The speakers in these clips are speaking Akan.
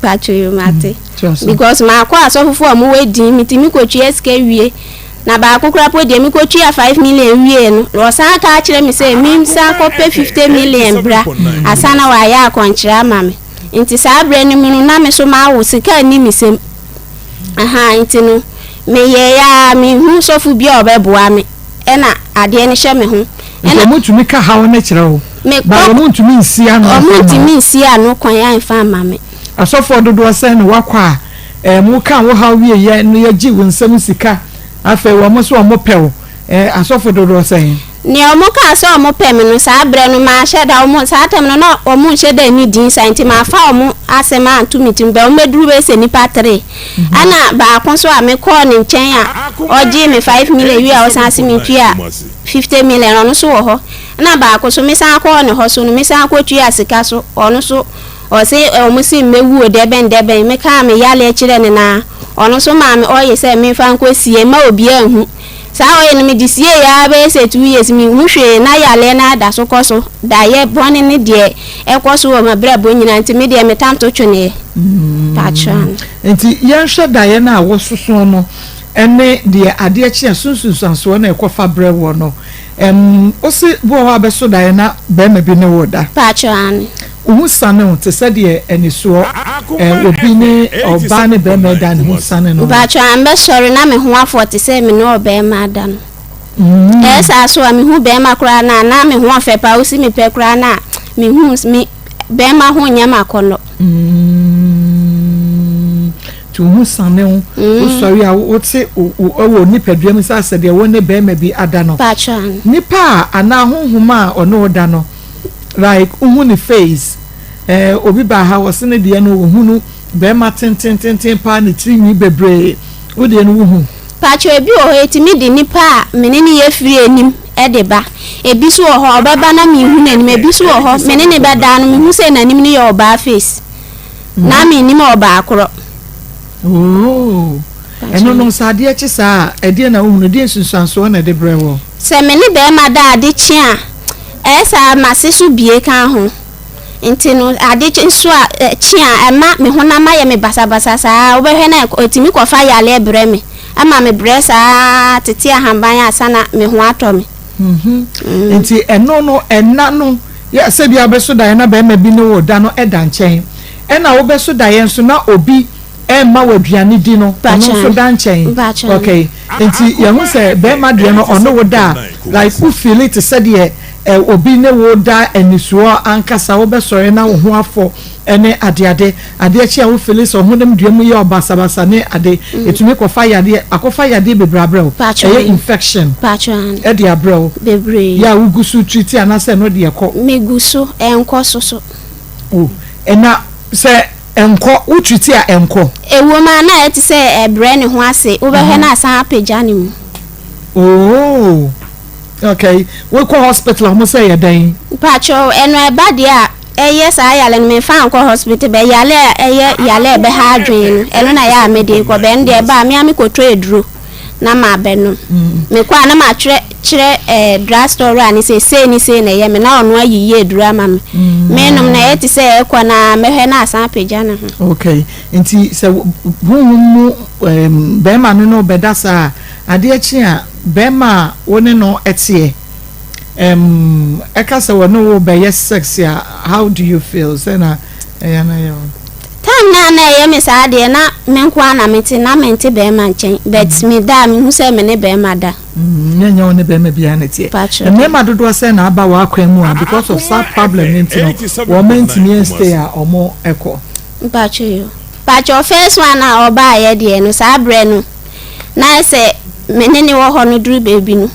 Patro yo mate. Because maakɔ asɔfofo a wɔwɔ edin metumi kɔtua sika wie na baako koraa po deɛ mekɔtua 5 million wie no, ɔsan ka kyerɛ me sɛ mensan kɔpɛ 50 million bra asa na wayɛ akɔnkyerɛ ama me. Nti saa berɛ no mu no, na me so maawo, sika nni me sɛm aha. Nti no meyɛɛ a mehu sɔfo bi a ɔbɛboa me, ɛna adeɛ no hyɛ me ho. Nti ɔmo ntumi ka haw ne kyerɛ wo ba, ɔmo ntumi nsi ano? Ɔmo ntumi nsi ano kwan amfa ama me. Asɔfoɔ dodoɔ sɛn na wakɔ a mo ka wo haw wie yɛ no, yɛgye wo nsam sika, afei wɔn nso wɔn pɛ wo? Asɔfo dodoɔ sɛn? Nea ɔmo kaa sɛ ɔmo pɛ me no, saa berɛ no maahyɛ da ɔmo saa tam no na ɔmo nhyɛ da ni din saa, nti maafa ɔmo asɛm anto me tirim bɛ. Ɔmo bɛduru bɛyɛ sɛ nipa three, ɛna baako nso a mekɔɔ ne nkyɛn a ɔgyee me 5 million wie a ɔsan se me tua 50 million, ɔno nso wɔ hɔ. Ɛna baako so mesan kɔɔ ne hɔ so no, mesan kɔtua sika so, ɔno so ɔse ɔmo si mmɛwuo dɛbɛn dɛbɛn. Mekaa me yale kyerɛ ne na ɔno nso maa me ɔyɛ sɛ memfa nkɔ sie ma obiara nhu. Saa ɔyɛ no, mede sie ya bɛyɛ sɛ 2 years, mehu hwee na yale no ada so kɔ so daeɛ bɔne ne deɛ ɛkɔ so wɔ mabrabɔ nyinaa. Nti me deɛ, metam to tweneɛ patro no. Nti yɛnhwɛ daeɛ no a wɔsoso no ɛne deɛ adeɛ kye a sunsunsansoɔ na ɛkɔfa brɛ wɔ no. Wosi bi wɔ hɔ a bɛso daeɛ na bɛrima bi ne wo da? Patro ane. Wo sane wo te sɛ deɛ anisoɔ obi ne ɔbaa ne bɛrima da ne ho sane no? Patro an, bɛsɔre na me ho afɔ te sɛ me ne ɔbɛrima ada no. Ɛyɛ saa so a, mehu bɛrima koraa na na me ho ɔfɛ paa, wosi me pɛ koraa na mehu me bɛrima ho nyɛ ma akɔnnɔ. Nti wo ho sane wo, wosɔre a wote wɔ nipadua mu sɛ asɛ deɛ wo ne bɛrima bi ada no? Patro an. Nipa a anaa honhom a ɔne wo da no, like wohu ne face? Obi baa ha, wɔse ne deɛ no, wohu no bɛrima tentententen paa, ne tiri nwi bebree. Wo deɛ no, wohu? Patro, ebi wɔ hɔ, etumi de nipa a mene ne yɛ firi anim ɛde ba. Ebi so wɔ hɔ, ɔbɛba na mehu n'anim. Ebi so wɔ hɔ, mene ne bɛda no, mehu sɛ n'anim no yɛ ɔbaa face na menim ɔbaa korɔ. Oh, ɛno no sɛ adeɛ kye saa a, ɛdeɛ na wohunu, ɛdeɛ nsunsuansoɔ na ɛde brɛ wɔ? Sɛ me ne bɛrima da, ade kye a, ɛyɛ saa mase so bie ka ho. Nti no ade kye nso a kye a, ɛma me honam ayɛ me basabasa saa. Wobɛhwɛ na ɛtumi kɔfa yaleɛ brɛ me, ama me brɛ saa tete ahaban asa na me ho atɔ me. Nti ɛno no, ɛna no yɛ sɛ bi a wobɛso daeɛ na bɛrima bi ne wo da no ɛda nkyɛn, ɛna wobɛso daeɛ nso na obi ɛmma wɔ aduane di no, ɔno nso da nkyɛn? Okay, nti yɛho sɛ bɛrima deɛ no, ɔne wo da a, like wo feel te sɛ deɛ obi ne wo da anisoɔ ankasa, wobɛsɔre na wo ho afɔ ɛne adeade, adeɛ kye a wo feel sɛ ɔhonam dua mu yɛ ɔbasabasa ne ade. Ɛtumi kɔfa yadeɛ, akɔfa yadeɛ bebree abrɛ wo, ɛyɛ infection ɛde abrɛ wo? Bebree. Yɛ a wogu so treat anaasɛ ɛno deɛ kɔ? Megu so, ɛnkɔ so so. O, ɛna sɛ ɛnkɔ, wo treat a ɛnkɔ? Ewom a, na ɛte sɛ ɛbrɛ ne ho ase, wobɛhwɛ na asan apagya ne mu. Oh, okay. Wokɔ hospital a, wɔn sɛ yɛ dɛn? Mpakyɛw, ɛno ɛba deɛ a ɛyɛ saa yale no, memfa nkɔ hospital bɛ yale a ɛyɛ yale a ɛbɛha adwene no, ɛno na yɛ a mede kɔ bɛ. Ɛno deɛ, ɛba a, mea mekɔtɔ aduro na ma bɛnom. Mekɔ a, na matwerɛ kyerɛ drug store wura ne sɛ sei ne sei na ɛyɛ me, na ɔno ayiyi aduro ama me. Menom na ɛyɛ te sɛ ɛkɔ na mɛhwɛ na asan apagya ne ho. Okay, nti sɛ honhom mu bɛrima no ne bɛda saa a, adeɛ kye a, bɛrima a wo ne no teɛ ɛka sɛ wɔne wo bɛyɛ sex a, how do you feel sɛ na ɛyɛ na yɛ wo? Time na na ɛyɛ me saa deɛ, na me nko ara na mete, na mente bɛrima nkyɛn, but me da a, mehu sɛ me ne bɛrima da. Nyɛ wo ne bɛrima biara na teɛ? Mmarima dodoɔ sɛ na aba w'akwan mu a, because of saa problem ne nti no, wɔn ntumi stay a wɔn ɛkɔ? Mpakyɛ yo, mpakyɛ, first one a ɔbaayɛ deɛ no, saa berɛ no na sɛ me ne ne wɔ hɔ no, duru baabi no,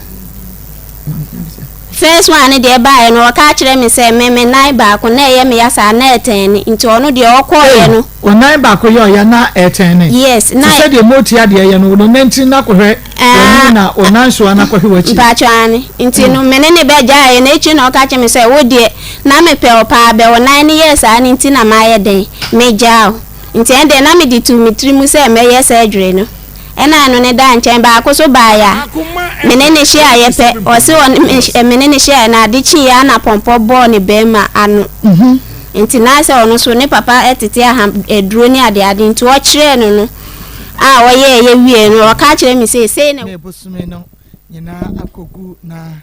first one no deɛ baayɛ no, ɔka kyerɛ me sɛ me nan baako na ɛyɛ me ya saa na ɛtɛn ne, nti ɔno deɛ ɔkɔɔyɛ no. Ɔnan baako yɛ ɔya na ɛtɛn ne? Yes, na te sɛ deɛ motia deɛ yɛ no, no nantiri na kɔhwɛ wɔn na ɔnan so ana kɔhwɛ w'akyi? Mpakyɛ ane. Nti no me ne ne bɛgyaeɛ no akyi na ɔka kyerɛ me sɛ wo deɛ, na mepɛ wo paa, bɛ wo nan no yɛɛ saa no nti na mayɛ dɛn megyaa wo. Nti ɛn deɛ, na mede tuu me tiri mu sɛ mɛyɛ surgery no. Ɛna ɛno ne da nkyɛn, baako so baeɛ a me ne ne hyiaeɛ pɛ, ɔse ɔne me ne ne hyiaeɛ na ade kyeeɛ a na pɔmpɔ bɔɔ ne bɛrima ano. Nti na sɛ ɔno nso ne papa tete aha aduro ne adeade nti ɔkyerɛɛ no no a ɔyɛɛyɛ wieɛ no ɔka kyerɛ me sɛ sei na. May bosome no nyinaa akɔgu na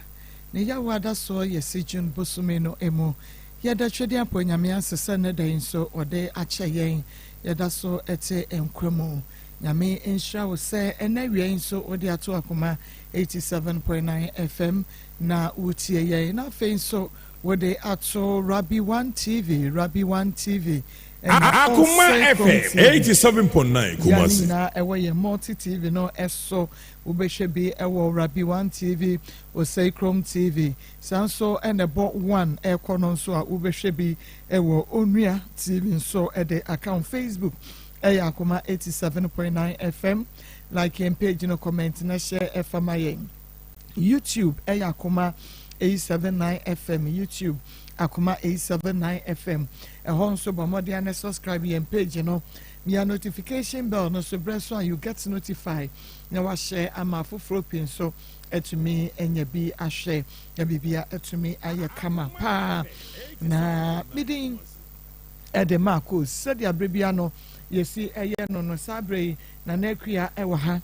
ne yawoa da soɔ yɛ si June bosome no mu. Yɛda Twedeampɔ Nyame ase sɛ nnɛ da yi nso ɔde akyɛ yɛn yɛda so te nkwa mu. Nyame nhyira wo sɛ ɛnnɛ awia yi nso wode ato Akoma 87.9 FM na wotie yɛn na afei nso Wode ato Rabi One TV, Rabi One TV, ɛna Akoma Ose Krom FM TV. 87.9 Yea, ne Kumasi. nyinaa ɛwɔ yɛn Multi TV no so. Wobɛhwɛ bi ɛwɔ Rabi One TV, Osei Krom TV. Saa nso ɛna ɛbɔ One ɛrekɔ no nso a, wobɛhwɛ bi ɛwɔ Onua TV nso ɛde aka ho. Facebook ɛyɛ Akoma 87.9 FM. Like yɛn page no, comment na share ɛfa ma yɛn. YouTube ɛyɛ Akoma 879 FM YouTube Akoma 879 FM ɛhɔ nso bɔ mmɔden ne subscribe yɛn page no mia notification bell no so berɛ so a you get notified na wahyɛ ama afoforɔ pii nso atumi anya bi ahwɛ na biribia atumi ayɛ kama paa na medin ɛde Marcos sɛdeɛ berɛ bia no yɛsi ɛyɛ no no saa berɛ yi Nana Akua ɛwɔ ha,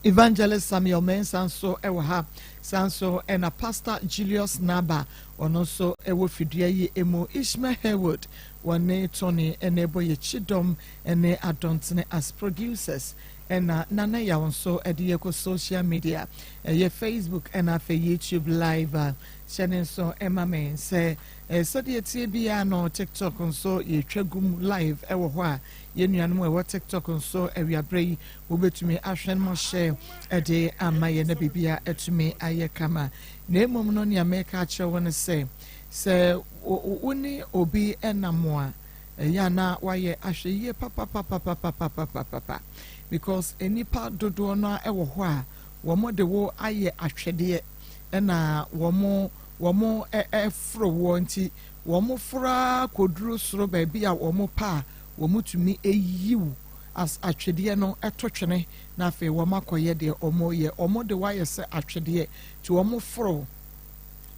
Evangelist Samuel Mensah nso wɔ ha. Saa nso na Pastor Julius Naba, ɔno nso wɔ fidua yi mu. Ishmael Haywood, wɔne Tony na ɛbɔ yɛn kyidɔm ne Adɔntene as producers. Ɛna Nana Yaw nso de yɛ kɔ social media, ɛyɛ Facebook ɛna afei YouTube live. Hyɛ ne nso ma me sɛ sɛdeɛ ɛteɛ biara no TikTok nso yɛtwa gu mu live wɔ hɔ a yɛn nuanom a ɛwɔ TikTok nso awiaberɛ yi wobɛtumi ahwɛ no hyɛ de ama yɛn na biribia atumi ayɛ kama. Na mmom no nea meka akyerɛ wo no sɛ sɛ wo ne obi nam a ɛyɛ a na wayɛ ahwɛ yie papapapapapapapapa because nnipa dodoɔ no wɔ hɔ a wɔn de wo ayɛ ahwɛdeɛ ɛna wɔn wɔn ɛforo woɔ nti wɔn foro kɔduru soro baabi a wɔn pa a wɔn tumi eyi wo as atwedeɛ no ɛto twene na afei wɔn akɔyɛ deɛ wɔn yɛ. Wɔn de wayɛ sɛ atwedeɛ nti wɔn foro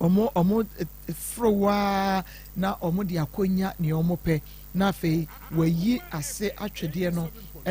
wɔn wɔn foro waa na wɔn de akɔnya nea wɔn pɛ na afei wɔayi ase atwedeɛ no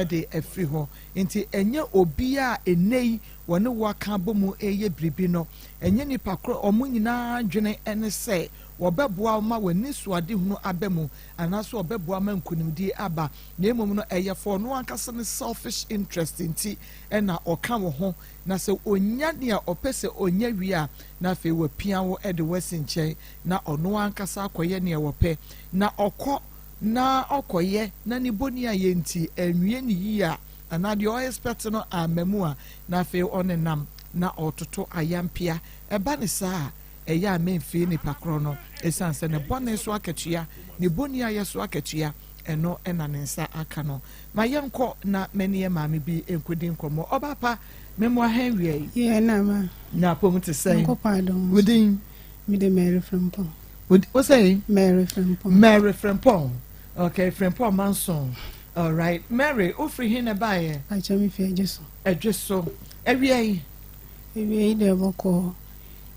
de afiri hɔ. Nti ɛnyɛ obiara a ɛnɛ yi wɔne wo aka abɔ mu ɛyɛ biribi no, ɛnyɛ nipa korɔ wɔn nyinaa dwene ɛne sɛ wɔbɛboa wo ma w'ani so adehunu aba mu anaasɛ wɔbɛboa ma nkonimdie aba, na mmom no ɛyɛ for ɔno ankasa ne selfish interest nti ɛna ɔka wo ho. Na sɛ onya nea ɔpɛ sɛ onya wie a, na afei wapia wo de wasi nkyɛn na ɔno ankasa akɔyɛ nea wɔpɛ. Na ɔkɔ na ɔkɔyɛ na ne bɔni a yɛ nti anwie ne yie a anaa deɛ ɔexpect no amma mu a, na afei ɔnenam na ɔtoto ayampea. Ɛba ne saa a, ɛyɛ a memfii nipa korɔ no ɛsiane sɛ ne bɔne so akatua, ne bɔni ayɛ so akatua, ɛno ɛna ne nsa aka no. Ma yɛnkɔ na mani yɛ maame bi nkɔdi nkɔmmɔ. Ɔba pa, memmoa ha awia yi. Yɛ na ma. Na apom te sɛn? Nyankopɔn adom. Wo din? Mede Mary Frimpong. Wo sɛn? Mary Frimpong. Mary Frimpong. Okay, Frimpong Manson. All right. Mary, wofiri he na ɛbaeɛ? Akyɛ me fi Adwe so. Adwe so. Awia yi? Awia yi deɛ bɔkɔɔ.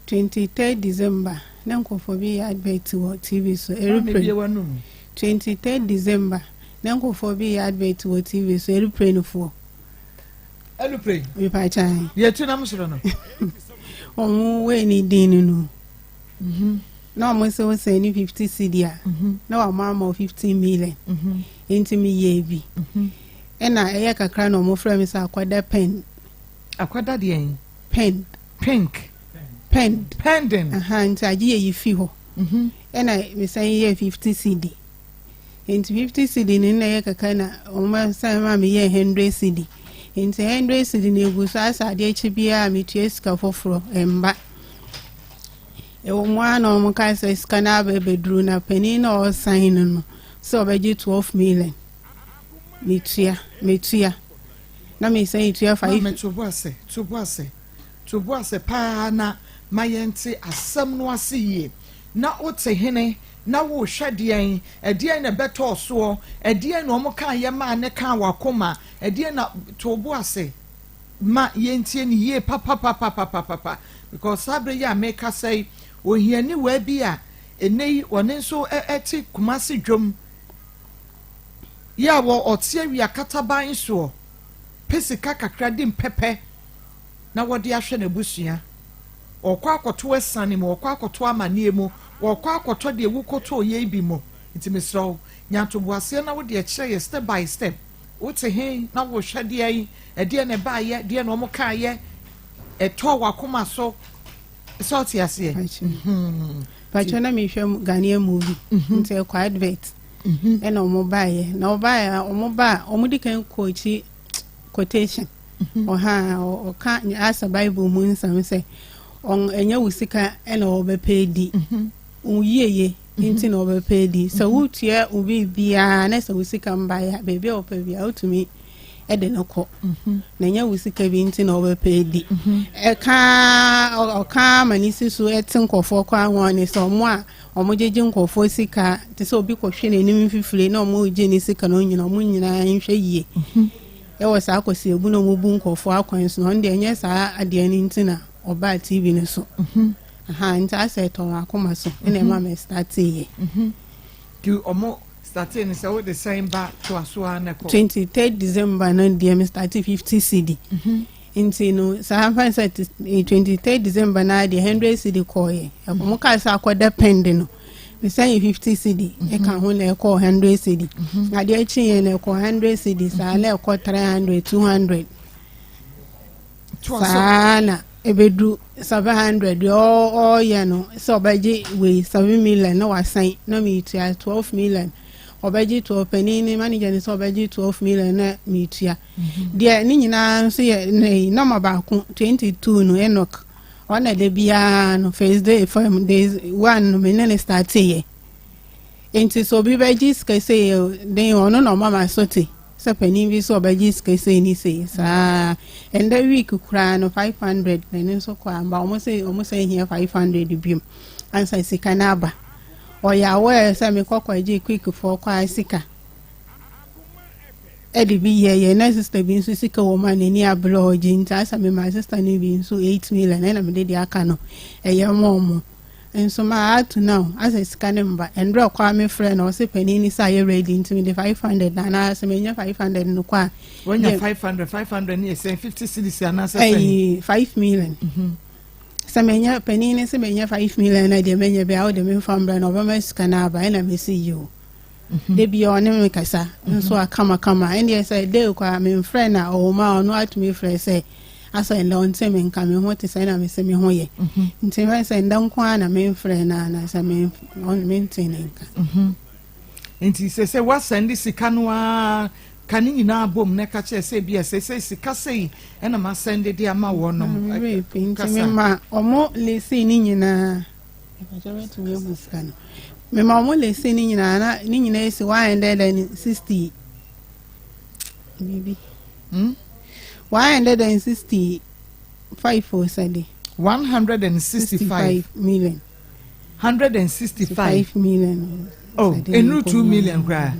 23 December na nkurɔfoɔ bi yɛ advert wɔ TV so. Aeroplane. 23 December na nkurɔfoɔ bi yɛ advert wɔ TV so, aeroplane foɔ. Aeroplane. Mepakyan. Deɛ tu nam soro no. Wɔn wei ne din no no. Na wɔn sɛ wɔsɛn ne 50 cedi a na wɔn ama wo 15 million. Nti mi yɛ bi. Ɛna ɛyɛ kakra na wɔn frɛ mi sɛ akɔda pen. Akɔda deɛ? Pen. Pink. Pen. Pending. Nti agye yɛ yi fi hɔ. Ɛna mesan yɛ 50 cedi. Nti 50 cedi no na ɛyɛ kakra na wɔn san ma mi yɛ 100 cedi. Nti 100 cedi no egu so asa adeɛ akyi biara metua sika foforɔ ɛmba. Ɛwɔ mu ara na wɔn ka sɛ sika no aba abɛduru na panin na ɔresan no no sɛ ɔbɛgye 12 million. Metua metua na mesan tua five. Maame, to bo ase, to bo ase, to bo ase paa na ma yɛnte asɛm no ase yie. Na wote hene na wohwɛ deɛn? Ɛdeɛn na ɛbɛtɔɔ soɔ? Ɛdeɛn na wɔn kaa yɛ maa ne kaa wakoma? Ɛdeɛn na? To bo ase ma yɛntie ne yie papapapapapapa because saa bere yi a mekasa yi, ohiani waa bi a Ɛnnɛ yi ɔne nso te Kumasi dwam yi a wɔ ɔte awia kataban soɔ pɛ sika kakra di mpɛpɛ na wɔde ahwɛ n'abusua. Ɔrekɔ akɔto asiane mu, ɔrekɔ akɔto amaneɛ mu, ɔrekɔ akɔtɔ deɛ wokɔtɔɔ yei bi mu. Nti mesrɛ wo, nya ntoboaseɛ na wode kyerɛ yɛ step by step. Wote he na wohwɛ deɛn, ɛdeɛn na ɛbaeɛ, deɛn na wɔkaeɛ, ɛtɔɔ w'akoma so. Sɛ ɔte aseɛ. Pakyɛ na mehwɛ Ghanaian movie mhm. nti ɛkɔ advert mhm. ɛna ɔmo baeɛ na ɔbaeɛ ɔmo ba ɔmo di kan kɔ akyi quotation mhm. ɔha ɔka asa Bible mu nsɛm sɛ ɔn ɛnyɛ wo sika ɛna ɔbɛpɛ di wo yieye nti na ɔbɛpɛ di sɛ wotua wo biribiara na sɛ wo sika mbaeɛ a baabi a ɔpɛ biara wotumi de no kɔ na ɛnyɛ wo sika bi nti na ɔbɛpɛ adi ɛka ɔka ma ne si so ɛte nkurɔfoɔ kɔ ahoɔ ne sɛ ɔmo a ɔmo gyegye nkurɔfoɔ sika te sɛ obi kɔhwɛ n'anim mfifire na ɔmo gye ne sika no nyina ɔmo nyinaa nhwɛ yie ɛwɔ saa kɔsi ebu na ɔmo bu nkurɔfoɔ akwan so na ɔno deɛ ɛnyɛ saa adeɛ no nti na ɔbaa TV no so aha nti asɛ ɛtɔ wɔn akoma so ɛna ɛma mɛ startee yɛ. Nti ɔmo startee no sɛ wode sɛn ba toa so ara na ɛkɔ. 23 December no deɛ me startee 50 cedi. Nti no saa mfa sɛ 23 December no ara deɛ 100 cedi kɔɔyɛ. Ɔmo kaa sɛ akɔda pɛnde no. Mesan yɛ 50 cedi ɛka ho na ɛkɔɔ 100 cedi. Adeɛ kyeeɛ no ɛkɔɔ 100 cedi saa na ɛkɔ 300, 200. Saa na ɛbɛdu 700 deɛ ɔyɛ no sɛ ɔbɛgye wei 7 million na wasan na metua 12 million ɔbɛgye 12 panin ne manager no sɛ ɔbɛgye 12 million na metua mhm. deɛ ne nyinaa nso yɛ ne nɔma baako 22 no Enoch ɔna da biara no first day fam day one no me ne ne starteyɛ nti sɛ obi bɛgye sika sɛ den ɔno na ɔma ma so te Sɛ panin bi sɛ ɔbɛgye sika sei ne sei saa ɛndɛ week koraa no 500 na ɛno nso kɔ amba wɔn sɛ wɔn sɛ hia 500 biom ansa sika no aba ɔyɛ aware sɛ mekɔ kɔgye quick foɔ kɔ a sika ɛde bi yɛ yɛ na sister bi nso sika wɔ mu a n'ani abere ɔgye nti asɛ mema sister no bi nso 8 million ɛna mede deɛ aka no ɛyɛ mɔ ɔmo Nso ma ato now asɛ sika no mba ɛndrɛ ɔkɔ a me frɛ no ɔse panin no sɛ ayɛ ready nti mede 500 na anaa sɛ menya 500 no kɔ a Wanya 500 500 no yɛ sɛn 50 cedis anaasɛ sɛn? Ɛyi 5 million sɛ menya panin no sɛ menya 5 million na deɛ menya bi a wode memfa mbrɛ no ɔbɛma sika no aba ɛna mese yoo Da biara ɔne me kasa nso a kamakama. Ɛndeɛ sɛ day kɔ a memfrɛ no a ɔwɔ mu a ɔno atumi frɛ sɛ asɛ ndɛ ɔnte me nka me ho te sɛ na mese me ho yɛ. Mhm. Nti mɛ sɛ ndɛ nko ara na memfrɛ no anaasɛ mente ne nka. Mhm. Nti sɛ sɛ woasɛnde sika no ara ka ne nyinaa bom na ɛka kyerɛ sɛ bi a sɛ sɛ sika sei ɛna masɛnde de ama wɔnom. Nti mema ɔmo lesi ne nyinaa. Mpakyɛ wobɛtumi ahu sika no. Mema ɔmo lesi ne nyinaa na ne nyinaa esi 160 biribi. Hmm? 165 o sɛde. 165 million. 165 million. Oh, enuru 2 million koraa.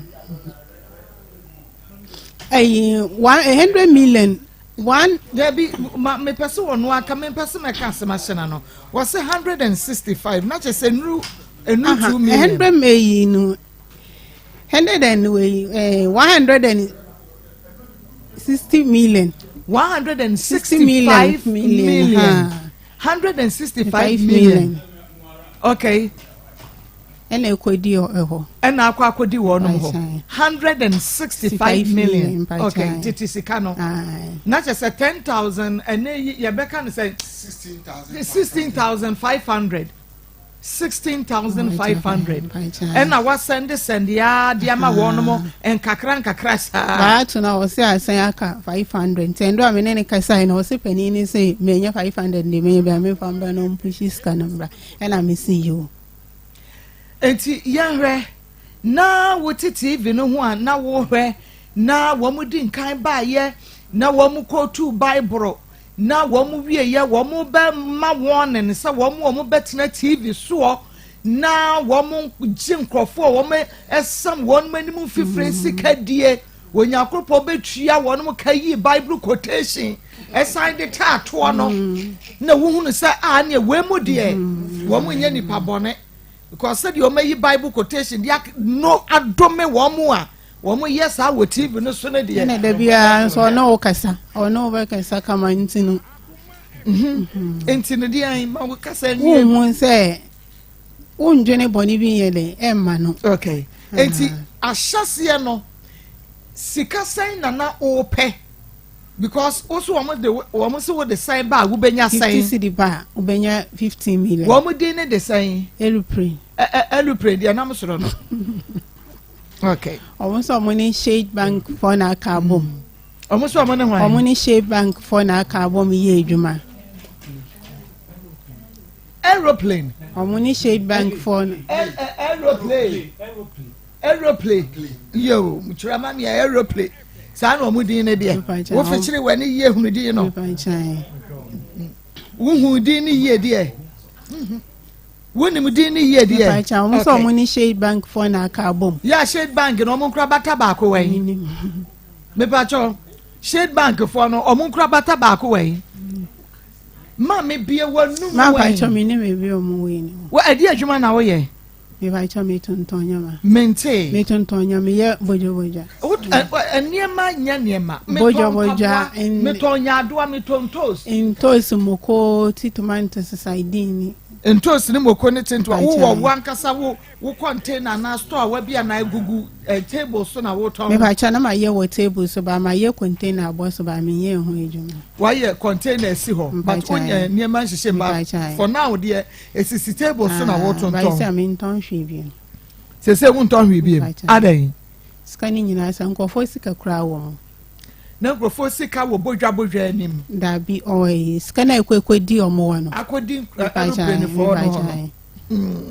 Ɛyi 100 million. One. Dabi, ma mepɛ sɛ wɔn aka mepɛ sɛ mɛka asɛm ahyɛ n'ano. Wɔsɛ 165 na kyerɛ sɛ nnuru nnuru 2 million. Hundred meyi no hundred and wei eh, 160 million. 165 million. 165 million. Okay. Ɛna ɛkɔdi ɛhɔ. Ɛna akɔ akɔdi wɔnom hɔ. 165 million. Okay, tete sika no. Na kyerɛ sɛ 10,000 ɛnɛ yi yɛbɛka no sɛ 16,500. 16,500. Ɛna wasɛnde sɛnde aa de ama wɔnom nkakra nkakra saa. Baato na ɔse asan aka 500 nti ɛndɔ a me ne ne kasae na ɔse panin ne se menya 500 de menya bi a memfa mbra na ɔmpushi sika no mbra ɛna mese yoo. Enti yɛnhwɛ, na wote TV no ho a na wohwɛ, na wɔn di nkan baayɛ, na wɔn kootu Bible, na wɔn wieɛ wɔn bɛ ma warning sɛ wɔn wɔn bɛtena TV soɔ, na wɔn gye nkurɔfoɔ a wɔn ɛsam wɔn anim mfifire sika die. Onyankopɔn bɛtua wɔn ka yi Bible quotation ɛsan de taatoɔ no, na wohunu sɛ a neɛ wei mu deɛ wɔn nyɛ nipa bɔne. Because sɛdeɛ wɔn ayi Bible quotation de no adome wɔn a wɔn yɛ saa wɔ TV no so no deɛ. Ɛna da biara nso ɔne wo kasa, ɔne wo bɛkasa kama nti no. Nti no deɛ ma wo kasa nwie. Wohu sɛ wondwene bɔne bi nyɛ dɛ ɛmma no. Okay. Nti ahyɛseɛ no sika sɛn na na wopɛ? Because woso wɔn de wɔn so wo de sɛn ba a wobɛnya sɛn. 50 cedi ba a wobɛnya 15 million. Wɔn din ne de sɛn. Aeroplane. Ɛ ɛ aeroplane deɛ nam soro no. Okay. Wɔn nso wɔn ne Shade Bank foɔ na aka abom. Wɔn nso wɔn ne hwan. Wɔn ne Shade Bank foɔ na aka abom yɛ adwuma. Aeroplane. Wɔn ne Shade Bank foɔ no. Aeroplane. Aeroplane. Yo, kyerɛ ma mi aeroplane. Saa na wɔn din ne deɛ. Wofikyiri wɔ ne yie hunu din no. Wohu din ne yie deɛ. Wonim din ne yie deɛ. Wɔn sɛ wɔn ne Shade Bank foɔ na aka abom. Yɛ Shade Bank na wɔn nkura bata baako wɔ yi. Mepakyɛw Shade Bank foɔ no wɔn nkura bata baako wɔ yi. Maame bie w'anum wɔ yi. Mepakyɛw mi ne baabi a wɔn wɔ yi ni. Wɔ ɛdi adwuma na woyɛ. Mepakyɛw mi tontɔn nneɛma. Mente. Mi tontɔn nneɛma mi yɛ bodwabodwa. Nneɛma nyɛ nneɛma. Bodwabodwa. Metɔn nyaadoa metɔn ntoos. Ntoos moko ti tomatoes sardine. Ntoos ne moko ne tintoa wowɔ wo ankasa wo wo container anaa store wa bi anaa egugu table so na wotɔn. Mepakyɛw na ma yɛ wɔ table so ba ma yɛ container abɔ so ba me nyɛ ho adwuma. Wayɛ container esi hɔ but wonyɛ nneɛma nhyehyɛ mu ba for now deɛ esisi table so na wotontɔn. Bayɛ sɛ mentɔn hwee bio. Sese wontɔn hwee bio adɛn. Sika ne nyinaa sɛ nkurɔfoɔ sika koraa wɔ mu. Na nkurɔfoɔ sika wɔ bodwa bodwa anim. Dabi ɔyɛ sika na ekɔ ekɔdi ɔmo wɔ no. Akɔdi aeroplane foɔ no hɔ no.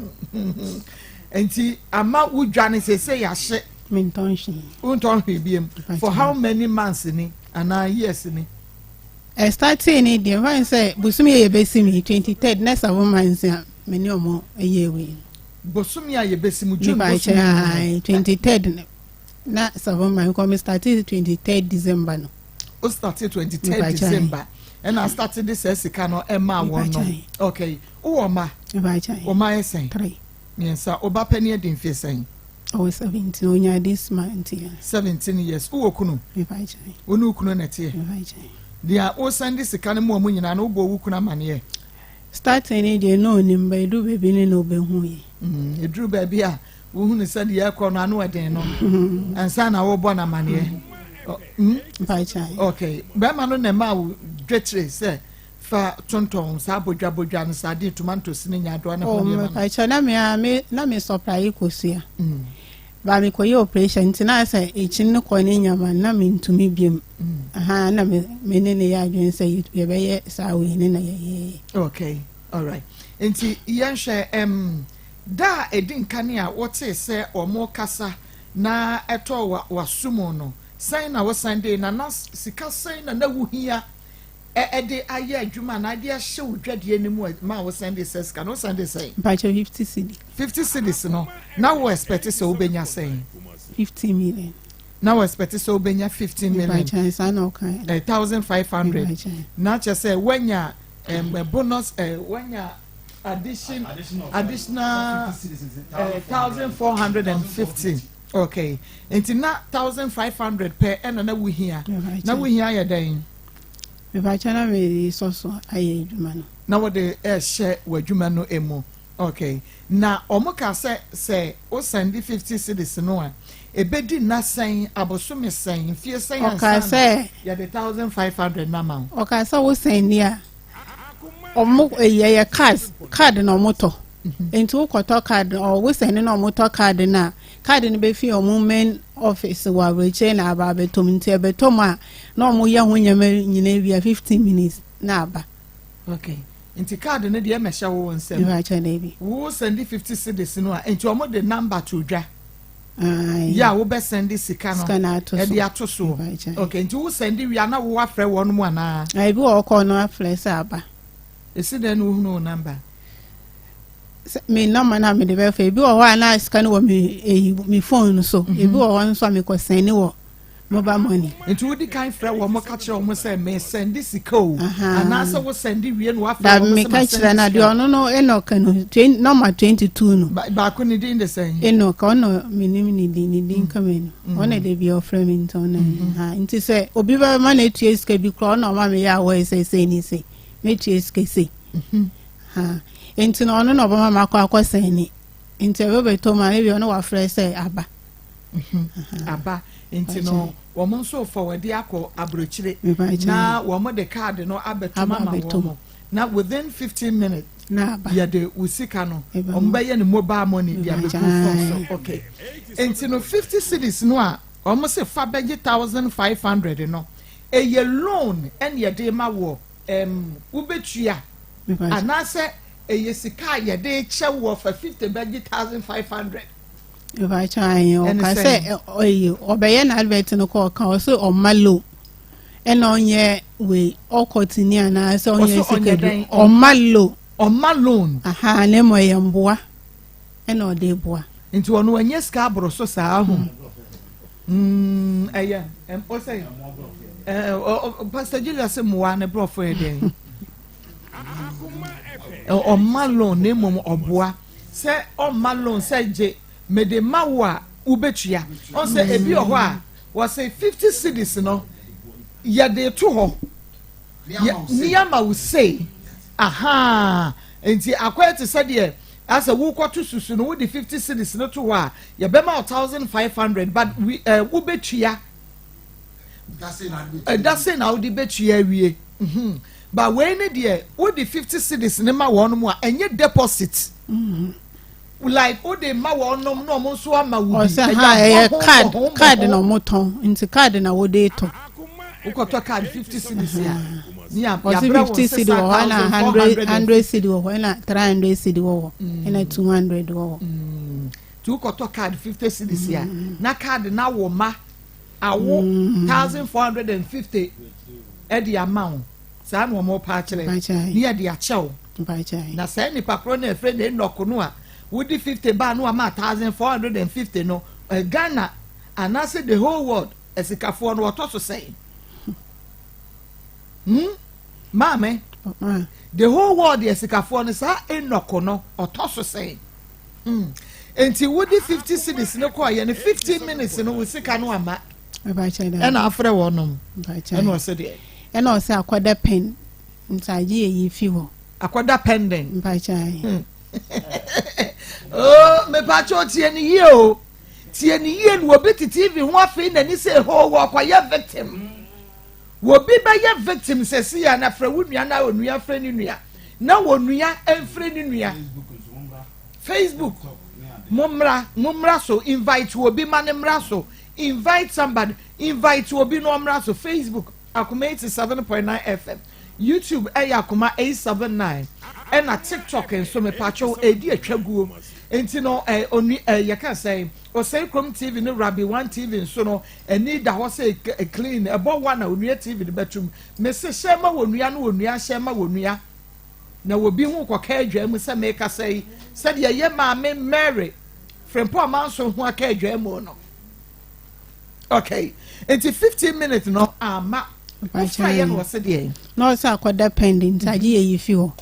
Nti ama wo dwa no sese yɛahye. Mentɔn hwee. Wontɔn hwee biem. For how many months ni anaa years ni? Ɛstartee ne deɛ mfa sɛ bosomi yɛ yɛbɛsi mi 23rd na 7 months a me ne ɔmo ɛyɛ wei. Bosomi a yɛbɛsi mu, June bosomi. 23rd na 7 months kɔ me startee 23rd December no. O startee 23rd December ɛna start de sɛ sika no ɛma wɔn no. Okay, wowɔ ma? Wɔn ma yɛ sɛn? Three. Mmiɛnsa. Ɔba panyin adi mfie sɛn? Ɔwɔ 17, onya this month ya. 17 years. Wowɔ kunu? Wo ne wo kunu na ɛteɛ? Deɛ wosan de sika no mu ɔmo nyinaa no, wobɔ wo kunu amaneɛ? Starting ne deɛ na onim ba, edu baabi ne na obehu yi. Eduru baabi a wohunu sɛ deɛ ɛkɔ no ano ɛden no ansa na wobɔ no amaneɛ. Okay, bɛrima no na ɛma wo dwetire sɛ fa tontɔn saa bodwabodwa no, saa de tomatoes ne nyaadoa ne ho nneɛma no? Mepakyɛ, na me a me na me supply kosua ba me kɔyɛ operation nti na sɛ ekyi no kɔ ne nyama na me ntumi biem aha na me me ne ne yɛ adwene sɛ yɛbɛyɛ saa wei ne na yɛyɛ. Okay, alright, nti yɛnhwɛ da a ɛdi nkane a wɔtee sɛ wɔn kasa na ɛtɔ wa wasom no sɛn na wɔsan de na sika sɛn na na wohia ɛde ayɛ adwuma na ɛde ahyɛ wo dwadeɛ no mu ma wo send de sɛ sika no wosan de sɛn? Mpakyɛ, 50 cedi. 50 cedis no, na wo expect sɛ wobɛnya sɛn? 50 million. Na wo expect sɛ wobɛnya 15 million? Mpakyɛ, saa na ɔka. 1,500 na kyerɛ sɛ woanya bonus, woanya additional 1,450. Okay, nti na 1,500 pɛ ɛna na wohia na wohia yɛ dɛn? Mepakyɛ, na mede sɔ so ayɛ adwuma no. Na wɔde ɛhyɛ w'adwuma no mu. Okay, na ɔmo ka sɛ o send 50 cedis no a, ebedi nna sɛn, abosome sɛn, mfie sɛn Ɔka ansa sɛ yɛde 1,500 na ma wo? Ɔka sɛ wo send a, ɔmo ɛyɛ card na ɔmo tɔ, nti wokɔtɔ card ɔ wo send na ɔmo tɔ card na card no bɛfi ɔmo main office wɔ aburokyire na aba abɛtɔ mu, nti ɛbɛtɔ mu a na ɔmo yɛ ho nneɛma nyinaa wia, 15 minutes na aba. Okay, nti card no deɛ ɛmɛhyɛ wo nsam? Mepakyɛ, daabi. Wo send 50 cedis no a, nti ɔmo de number to dwa Aye. yɛ a wobɛ send sika no Sika na ato so. Ɛde ato so. Mepakyɛ. Okay, nti wo send wia na wo afrɛ wɔn mu anaa? Na ebi wɔ ɔkɔ no afrɛ sɛ aba. Esi dɛn na wohunu wo number? Sɛ me number na mede bɛfa, ebi wɔ hɔ a na sika no wɔ me eyi me phone no so, ebi wɔ hɔ nso a mekɔ send wɔ Mobile money. Nti wodi kan frɛ wɔn ka kyerɛ wɔn sɛ me sɛnde sika o anaasɛ wo sɛnde wie na wafrɛ Dabi wɔn sɛ meka ma kyerɛ sɛnde na deɛ sika. ɔno no Enoch no nɔma 22 no. Baako ne din de sɛn? Enoch ɔno menim ne din kama no. Ɔno de bi ɔfrɛ me nti ɔno ha nti sɛ obi bɛma no atua sika bi koraa, ɔno ɔma me yɛ awɔ sɛ sei ne sei mɛtua sika sei ha, nti na ɔno na ɔbɛma me akɔ sɛn nti ɛbɛbɛtɔ mu a, ebi ɔno wafrɛ sɛ aba. Aba nti no wɔn nso forward akɔ aburokyire Mepa na wɔn de kaadi no abɛtum Aba ama abɛtom. wɔn na within 15 minutes na aba. yɛde wo sika no Ɛbɛma. wɔn bɛyɛ ne mobile money de Mepa abɛgu phone kyɛw. so. Okay, nti no 50 cedis no a wɔn sɛ fa bɛgye 1,500 no, ɛyɛ loan ɛna yɛde ma wɔ wobɛtua Mepa kyɛw. anaasɛ ɛyɛ sika a yɛde kyɛ wɔ fa 50 bɛgye 1,500? Mepa kyɛw, ayɛ Ɛne ɔka sɛn? Sɛ ɔyɛ ɔbɛyɛ n'advert no kɔ, ɔka ɔsɛ ɔma loan ɛna ɔnyɛ wei ɔkɔ tini anaasɛ ɔnyɛ Ɔsɛ sika ɔnyɛ bi. dɛn? Ɔma loan. Ɔma loan. Aha, na mmom ɛyɛ mboa ɛna ɔde boa. Nti ɔno ɛnyɛ sika aboro so saa ho. Ɛyɛ ɔsɛ ɛɛ ɔ ɔ Pastor Julius sɛ mmoa ne borɔfo yɛ dɛn? Ɔma loan na mmom ɔboa sɛ ɔma loan sɛ gye mede ma wo a wobɛtua. Ɔn sɛ ebi wɔ hɔ a wɔsɛ 50 cedis no yɛde to hɔ ní ama wo sei aha, nti akɔyɛ te sɛ deɛ asɛ wokɔto susu no, wode 50 cedis no to hɔ a, yɛbɛma wo 1,500, but we wobɛtua ɛda sei na wode bɛtua awie. But wei ne deɛ, wode 50 cedis ne ma wɔn mu a, ɛnyɛ deposit like wode ma wɔn nom na wɔn nso ama wo bi. Ɔsɛ ha ɛyɛ card, card na ɔmo tɔn, nti card na wɔde tɔ. Wokɔtɔ card 50 cedis a ne yà Ɔsɛ yàbrɛ 50 cedi wɔ hɔ, ɛna hundred hundred cedi wɔ hɔ, ɛna 300 cedi wɔ hɔ, ɛna 200 wɔ hɔ. Nti wokɔtɔ card 50 cedis a, na card na wo ma awo 1,450 ɛde ama wo saa na wɔn pa akyerɛ Mpakyɛ. ne yɛde akyɛw. Mpakyɛ. Na saa nipa korɔ no efirɛ na enɔko no a wodi 50 baa no ama 1,450 no, Ghana anaasɛ the whole world asikafoɔ no wɔtɔ so sɛn? Maame? Ah. The whole world yɛ sikafoɔ no, saa enɔko no ɔtɔ so sɛn? Nti wodi 50 cedis no kɔɔ yɛ no, 15 minutes no wo sika no ama. Mpakyɛ da. Ɛna afrɛ wɔn nom. Mpakyɛ. Ɛna ɔsɛ deɛ? Ɛna ɔsɛ akɔda pen nti agye yɛ yi fi hɔ. Akɔda pending. Mpakyɛ. Oh, mepatwa tie ne yie o, tie ne yie no. Obi te TV ho afei n'ani sɛ hoo wɔ ɔkɔyɛ victim, wobi bɛyɛ victim sɛsi a, na frɛ wo nua na onua frɛ ne nua na onua mfrɛ ne nua. Facebook, mommra, mommra so, invite obi ma ne mmra so, invite somebody, invite obi na ɔmmra so. Facebook, Akoma 87.9 FM, YouTube ɛyɛ Akoma 879, ɛna TikTok nso mepatwɛw edi atwa guo. Nti no onu yɛka sɛn, Ɔsɛn Kurom TV ne Rabi One TV nso no ɛni da hɔ sɛ clean ɛbɔ one a Onua TV de bɛtum mesi hyɛ ma wɔ nua no, wɔ nua hyɛ ma wɔ nua na obi ho kɔka adwa mu sɛ meka sɛ yi sɛdeɛ yɛ maame Mary Frimpɔ ɔmanso ho aka adwa mu no. Okay, nti 15 minutes no ama wofra yɛ no, wɔ se deɛ? Na ɔsɛ akɔda pending nti agye yɛ yi fi hɔ.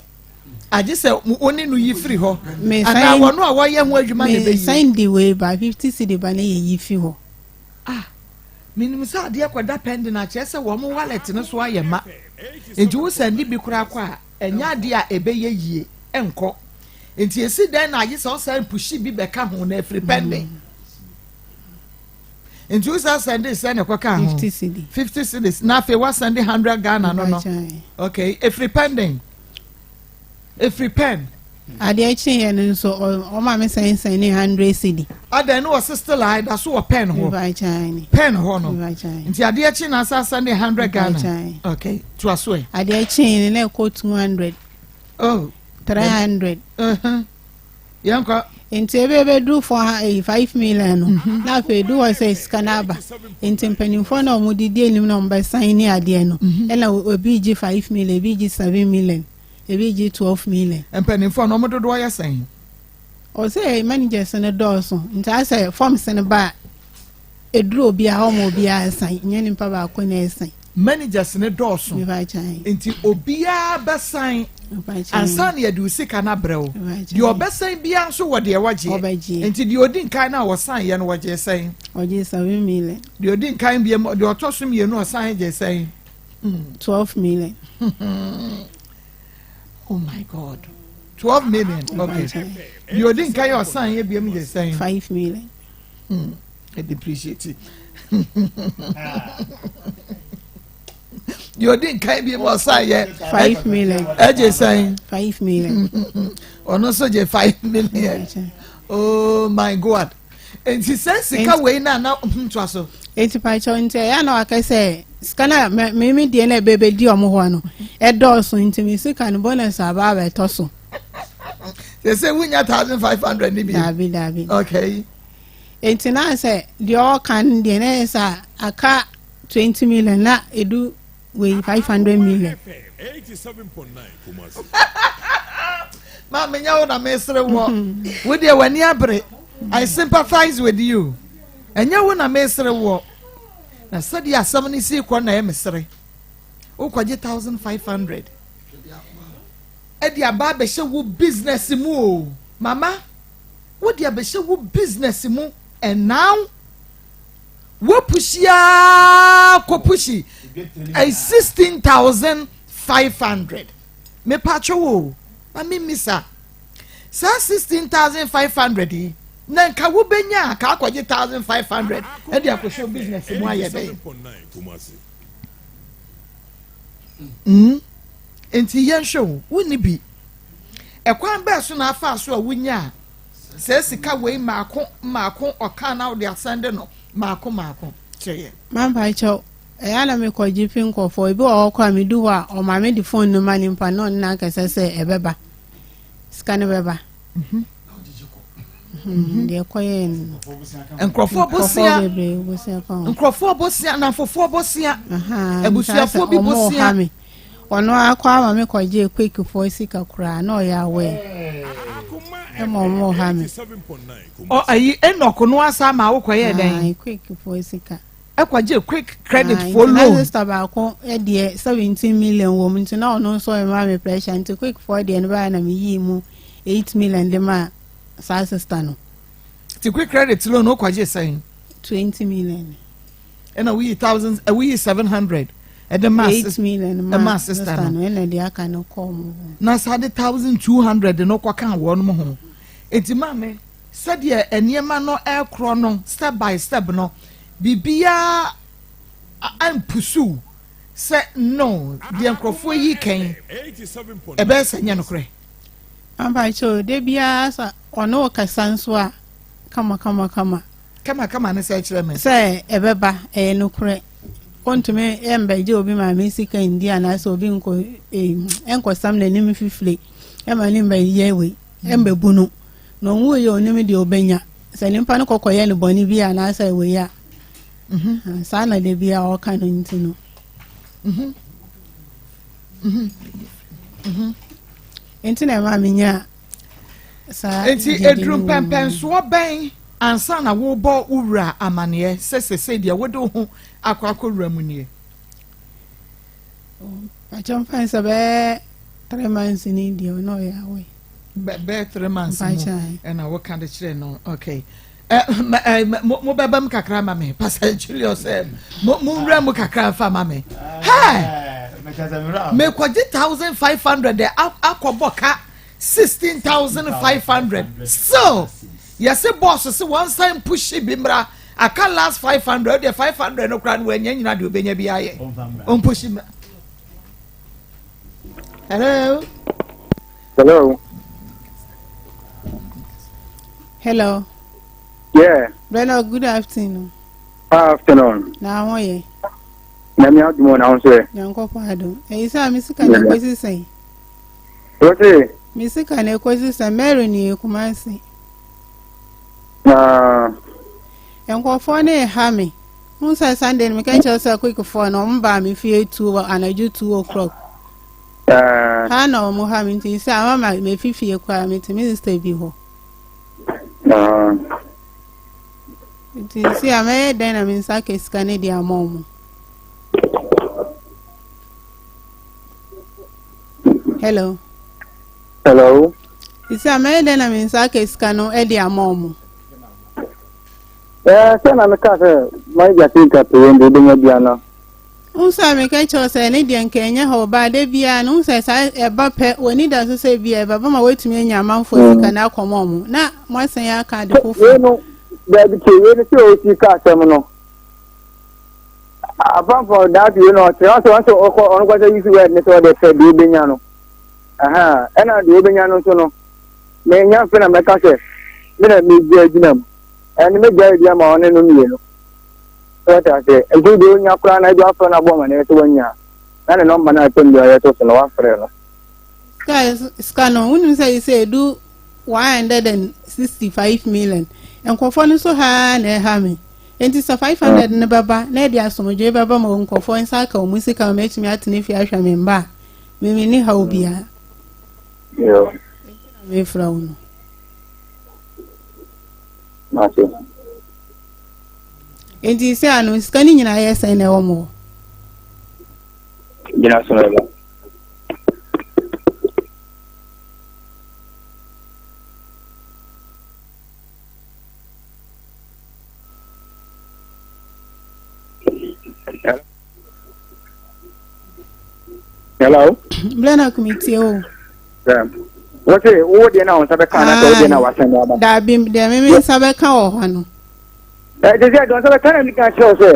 Agye sɛ wo ne no yi firi hɔ Me anaa sign- wɔno a wɔyɛ ho adwuma na me ɛbɛyi? sign di wei ba 50 cedi ba ne yɛ yi fi hɔ. Ah, menim sɛ adeɛ kɔda pending akyerɛ sɛ wɔn wallet no so ayɛ ma, nti wo sɛnde bi koraa kɔ a, ɛnyɛ adeɛ a ɛbɛyɛ yie ɛnkɔ. Nti esi dɛn na agye sɛ ɔsan push bi bɛka ho na afiri pending? Nti wo san sɛnde sɛ ne kɔka ho? 50 cedi. 50 cedis na afei wasɛnde 100 Ghana no. Mpakyɛ. Okay, efiri pending, efiri pen. Adeɛ kyeeɛ no nso ɔma me sɛnsɛn ne 100 cedi. Adan no wɔ still a ɛda so wɔ pen hɔ? Mpakyɛ ne. Pen hɔ no. Mpakyɛ. Nti adeɛ kye na asa sɛnde 100 Ghana. Mpakyɛ. Okay, to aso ɛ. Adeɛ kyee no na ɛkɔ 200. Oh. 300. Yɛn kɔ. Nti ebe ebeduru four 5 million no, na afei edu hɔ sɛ sika no aba, nti mpanimfoɔ na wɔn didi anim na wɔn bɛsan ne adeɛ no, ɛna ebi gye 5 million, ebi gye 7 million, ebi gye 12 million. Mpanimfoɔ no ɔmo dodoɔ yɛ sɛn? Ɔsɛ managers no dɔɔso, nti asɛ forms no ba. Ɛduru obiara hɔ ma obiara san, nyɛ nipa baako na ɛsan. Managers no dɔɔso nti obiara bɛsan ansa na yɛde wo sika no abrɛ wo. Deɛ ɔbɛsan biara nso wɔ deɛ wɔgyeɛ. Nti deɛ ɔdi nkan no a wɔsan yɛ no wɔgyee sɛn? Ɔgyee 7 million. Deɛ ɔdi nkan biam, deɛ ɔtɔ so mmienu ɔsan gyee sɛn? 12 million. Oh my God. 12 million. Okay. Deɛ ɔdi nkan yɛ ɔsan yɛ biam gye sɛn? 5 million. I depreciate it. Deɛ ɔdi nkan bi mu ɔsan yɛ. 5 million. Ɛgye sɛn? 5 million. Ɔno nso gye 5 million. Oh my God. Nti sɛ sika wei na na ntoa so. Eti pakyɛw nti ɛyɛ na waka sɛ sika na me me deɛ na ɛbɛbɛdi ɔmo hɔ no ɛdɔɔso, nti me sika no bonus aba abɛtɔ so. Sɛ sɛ wunya 1,500 ni bi. Daabi, daabi. Okay. Nti na sɛ deɛ ɔka no deɛ na yɛ sɛ aka 20 million na edu wei 500 million. Maa menya wo na mesere wɔ wo deɛ, w'ani abere. I sympathize with you. Ɛnyɛ wo na mesere wɔ na sɛdeɛ asɛm no si kɔ na ɛyɛ mesere. Wokɔgye 1,500 ɛde aba abɛhyɛ wo business mu o, mama. Wode abɛhyɛ wo business mu and now wopush aa kɔ push ɛ 16,500. Mepatwo wo ma mi misa saa 16,500 yi na nka wobɛnya a ka akɔgye 1,500 ɛde akɔhyɛ wo business mu ayɛ dɛn? Nti yɛnhwɛ wo, wonni bi, ɛkwan bɛɛ so na afa so a wonya a sɛ sika wei maako maako ɔka na wode asɛnde no maako maako kyerɛ yɛ. Mampakyɛw, ɛyɛ na mekɔgye fi nkɔfoɔ ebi wɔ hɔ koraa, medu hɔ a ɔma me de phone no ma nipa na ɔne no akasa sɛ ɛbɛba, sika no bɛba. Deɛ ɛkɔyɛɛ no. Nkurɔfoɔ bosea. Bebree bosea ka ho. Nkurɔfoɔ bosea, namfofoɔ bosea. Aha, Abusuafoɔ bi nti asɛ ɔmo bosea. ɔha me. Ɔno akɔ ama me kɔgye quickfoɔ sika koraa na ɔyɛ awɛ ɛma ɔmo ɔha me. Ɔ ayi Enoch no asa ama wokɔyɛɛ dɛn? Ah, quickfoɔ sika. Ɛkɔgye quick credit Ah, for nti na loan. Sister baako deɛ 17 million wɔ mu, nti na ɔno nso ɛma me pressure, nti quick foɔ deɛ no báyìí na meyii mu 8 million de ma saa sister no. Ti quick credit loan wokɔgye sɛn? 20 million. Ɛna woyi thousand ɛ woyi 700 ɛde ma 8 million ma ɛma sister no. Ɛna deɛ aka no kɔɔ mu hɔ. Na saa de 1,200 no kɔka wɔn mo ho. Eti maame, sɛdeɛ nneɛma no ɛrekorɔ no step by step no, biribiara ampusu sɛ no deɛ nkurɔfoɔ yi kɛn ɛbɛyɛ sɛ nyɛ nokorɛ. Ampakyɛw, de biara sa ɔne wo kasa nso a kama kama kama. Kama kama ne sɛ kyerɛ me. Sɛ ɛbɛba, ɛyɛ nokorɛ, ɔntumi ɛmbɛgye obi maame sika ndi anaasɛ obi nkɔ ee ɛnkɔsam n'anim fifire ɛma ne mbɛyɛ wei ɛmbɛbu no na ɔnwu yɛ onim deɛ ɔbɛnya sɛ nipa no kɔkɔyɛ no bɔne bi anaasɛ wei a. Ah, saa na de bia ɔka no nti no nti na ɛma menya saa Nti gyidi eduru no wɔ mu. mpɛmpɛnsoɔ bɛn ansa na wobɔ wo wura amaneɛ sɛ sese deɛ wode wo ho akɔ akɔwura mu nie? Pakyɛ, mfa sɛ bɛyɛ 3 months ni deɛ ɔno ɔyɛ awɔ. Bɛyɛ 3 months mu Mpakyɛ. ɛna woka de kyerɛ no. Okay, ɛ mo mo bɛba mu kakra ma me, Pastor Julius. Ɛ mo mo nwura mu kakra nfa ma me. Hɛ, mekɔgye 1,500 de akɔbɔ ka 16,500. Still yɛsɛ boss sɛ wɔn nsan push bi mmra, aka last 500 deɛ, 500 no koraa no wɔanya nyina deɛ obɛnya bi ayɛ ɔmpush mmra. Hello. Hello. Hello. Yeah. Brother, good afternoon. Afternoon. Na ho yɛ? Nyame adum na ho so yɛ. Nyankopɔn adom. Ɛyi sɛ a me sika na ɛkɔsi sɛn? Wɔse. Me sika na ɛkɔsi sɛn? Mary ne Kumasi. Na. Nkurɔfoɔ no ɛha me. Hu sɛ Sunday no meka kyerɛ sɛ quickfoɔ no ɔmo baa me fie 2 anadwo 2 o'clock. Ha na ɔmo ha me, nti sɛ ama ma mefi fie koraa mete me sister bi hɔ. Nti nsi a mɛyɛ dɛn na me nsa aka sika no de ama ɔmo? Hello. Hello. Nsi a mɛyɛ dɛn na me nsa aka sika no de ama ɔmo? Ɛɛ sɛ na meka sɛ mayɛ gya sɛ nka pɛyɛ nti wobɛnya bi ana? Wohu sɛ meka kyerɛ wo sɛ ɛno deɛ nka ɛnyɛ ha o, but da biara no wohu sɛ saa ɛba pɛ, w'ani da so sɛ ebia ɛbɛba ma woatumi anya amanfoɔ sika no akɔma wɔn, na moasan aka ade Wei foforɔ. no, daabi tie, wei no sɛ ɔsi ka asɛm no. Apart from that, wei no ɔkyerɛ ɔsɛ ɔsɛ ɔkɔ ɔno kɔ sɛ use word ne sɛ ɔde pɛ deɛ ɔbɛnya no. Ɛhɛn, ɛna deɛ ɔbɛnya no nso no, menya mfe na mɛka sɛ me na megya agyina mu. Ɛne megya adi ama ɔne no mmienu. So wate aseɛ? Nti deɛ ɔnya koraa no, ebi afrɛ no abɔ amaneɛ sɛ wanya a, na ne nɔmba no a ɛtɛm biara yɛto so no, wafrɛ no. Sika sika no, wonim sɛ sɛ ɛdu 165 million. Nkurɔfoɔ no nso ha ara na ɛha me. Nti sɛ 500 no bɛba na ɛde asomdwoe bɛba ma nkurɔfoɔ nsa aka wɔn sika ma matumi atena fie ahwɛ me mma a, me menni haw biara. Yo. Nti na mefrɛ wo no. Mate. Enti sɛ ano sika no nyinaa yɛ sɛn na ɛwɔ mo hɔ? Gyina so na ɛba. Hello. Bla na kumitie o. Wọ́n sè owó deɛ na wɔn nsa bɛka anaasɛ owó deɛ na wasan aba. Daabi deɛ mímí nsa bɛka wɔ hɔ no. Ɛ te sɛ deɛ nsa bɛka na mi ka kyerɛ sɛ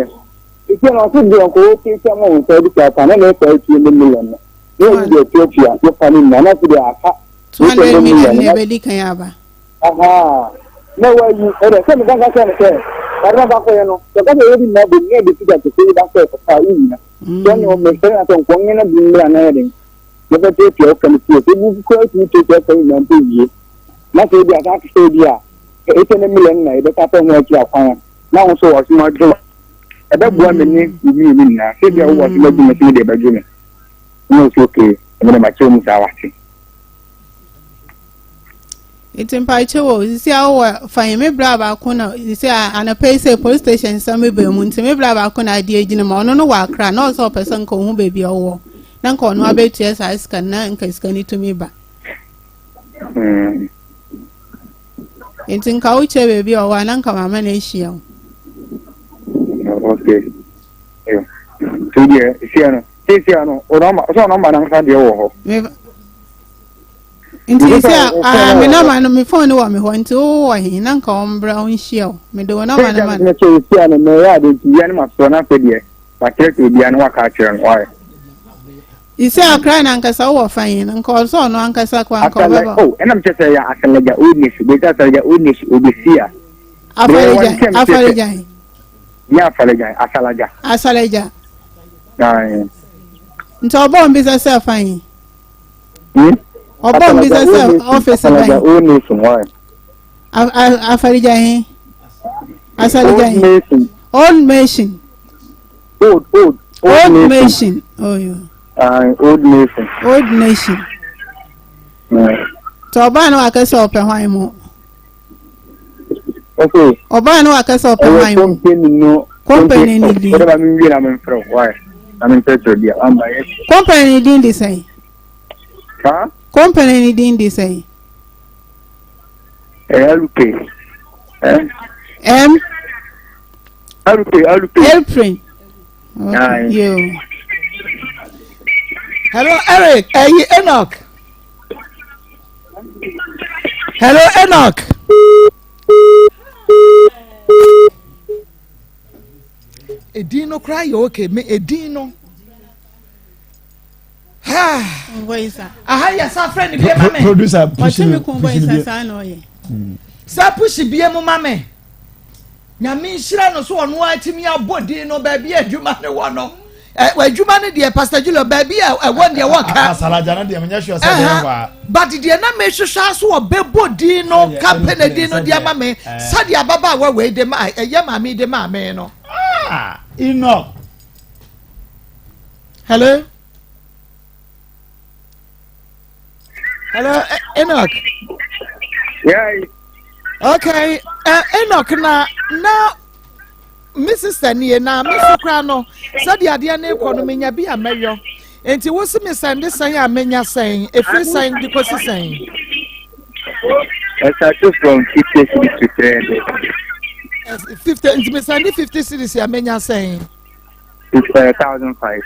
etia na ɔsɛ deɛ nko ɔkè ama wɔn nsa bi ka na na ɛfa etie ne million no na eyi deɛ tuatua ne fa ne nyinaa na afei deɛ aka. 200 million na ebedi kan aba. Ahaa na wayi ɛdɛ sɛ meka nka kyerɛ no sɛ ɔde na bakɔyɛ no sɛ ɔka sɛ yɛdi nyinaa bom na yɛde sika kɛseɛ yi ba sɛ ɛkɔfa a wonyina sɛ ɔne ɔmɛ sɛ na sɛ nkɔnyɛ no bi mmra na yɛ den yɛbɛtuatua wo ka no fie sɛ ebi koraa tumi tuatua ka nyinaa mpo wie na sɛ ebi asa ate sɛ ebi a ɛsɛ ne million na yɛbɛka sɛ ho akyi akwan a na wo nso wɔ so adwo ɛbɛboa me ne wo mmienu nyinaa sɛ ebi a wowɔ so adwo me sɛ me deɛ ɛbɛdwo me na ɔsɛ okay ɛmɛ dɛ makyerɛ mu saa wate. Nti mpakyɛw o, sisi a wowɔ fa yi me bra baako na sisi a anɔpa yi sɛ police station nsɛm baa mu nti me bra baako na adeɛ gyina mu ɔno no wɔ akra na ɔsɛ ɔpɛ sɛ nka ɔhu baabi a ɔwɔ na nka ɔno abɛtua saa sika no na nka sika no tumi ba. Nti nka wokyɛ baabi a ɔwɔ a na nka mama no ahyia wo. Okay. Nti deɛ sia no, sia no, ɔnɔma, ɔsɛ ɔnɔma nankasa deɛ wɔ hɔ. Nti sɛ ah me nɔma no me phone no wɔ me hɔ nti wo wɔ he na nka wɔn mbra wɔn nhyia o me de wɔn nɔma no ma no. Sɛ sɛ no mɛyɛ ade nti wia no ma sɔ na afɛ deɛ wakyerɛkyerɛ obiara no waka akyerɛ no wayɛ. Sɛ akra na ankasa wowɔ fa he no nka ɔsɛ ɔno ankasa kɔ anka ɔbɛba. O ɛnam kyɛ sɛ yɛ asɛlɛgya old nation bɛsi asɛlɛgya old nation obɛsi a. Afɔregya afɔregya he. Nyɛ afɔregya asalagya. Asalagya. Nti ɔbɔ mbisa sɛ fa he. Hmm? Ɔbɔ mbisa sɛ ɔfisi bɛn. Asalaja Old Nation why? Afarija he. Asalaja he. Old Nation. Old Nation. Old old. Old Nation. Oh yo. Old Nation. Old Nation. Tɔ ɔbaa no wakɛ sɛ ɔpɛ hwan mu. Okay. Ɔbaa no wakɛ sɛ ɔpɛ hwan mu. Company no. Company ni din. Ɔdɛ ba mi nwie na mi nfrɛ why? Na mi nkyerɛkyerɛ bi a amba yɛ. Company ni din de sɛn? Ha? Company ni din de sɛn? Ɛyɛ Alupe. M. Alupe Alupe. Airplane. Okay. Yo. Hello Eric, ɛyi eh, Enoch. Hello Enoch. Edin no koraa yɛ okay me edin no. Aha yɛ sa frɛ ne bie ma me. Producer push ne push ne bie. Sa push bie mu ma me. Nyame nhyira no so ɔno ara tumi abɔ din no baabi a adwuma no wɔ no. Adwuma no deɛ Pastor Julio baabi a ɛwɔ deɛ wɔka. Asalaja no deɛ menyɛ sure sɛ deɛ hɔ a. But deɛ na mehwehwɛ so ɔbɛbɔ din no company din no deɛ ama me sɛdeɛ ababaawa wei de ma ɛyɛ maame de maa me no. Ah, Enoch. Hello. Hello, e-, Enoch. Yeah. Okay, Enoch na na. Me sister nie na me so koraa no sɛdeɛ adeɛ no rekɔ no menya bi a mɛyɔ nti wo se me sɛnde sɛn a menya sɛn ɛfiri sɛn de kɔsi sɛn. Ɛsate from 50 cedis to 300. 50 nti me sɛnde 50 cedis a menya sɛn. 1005.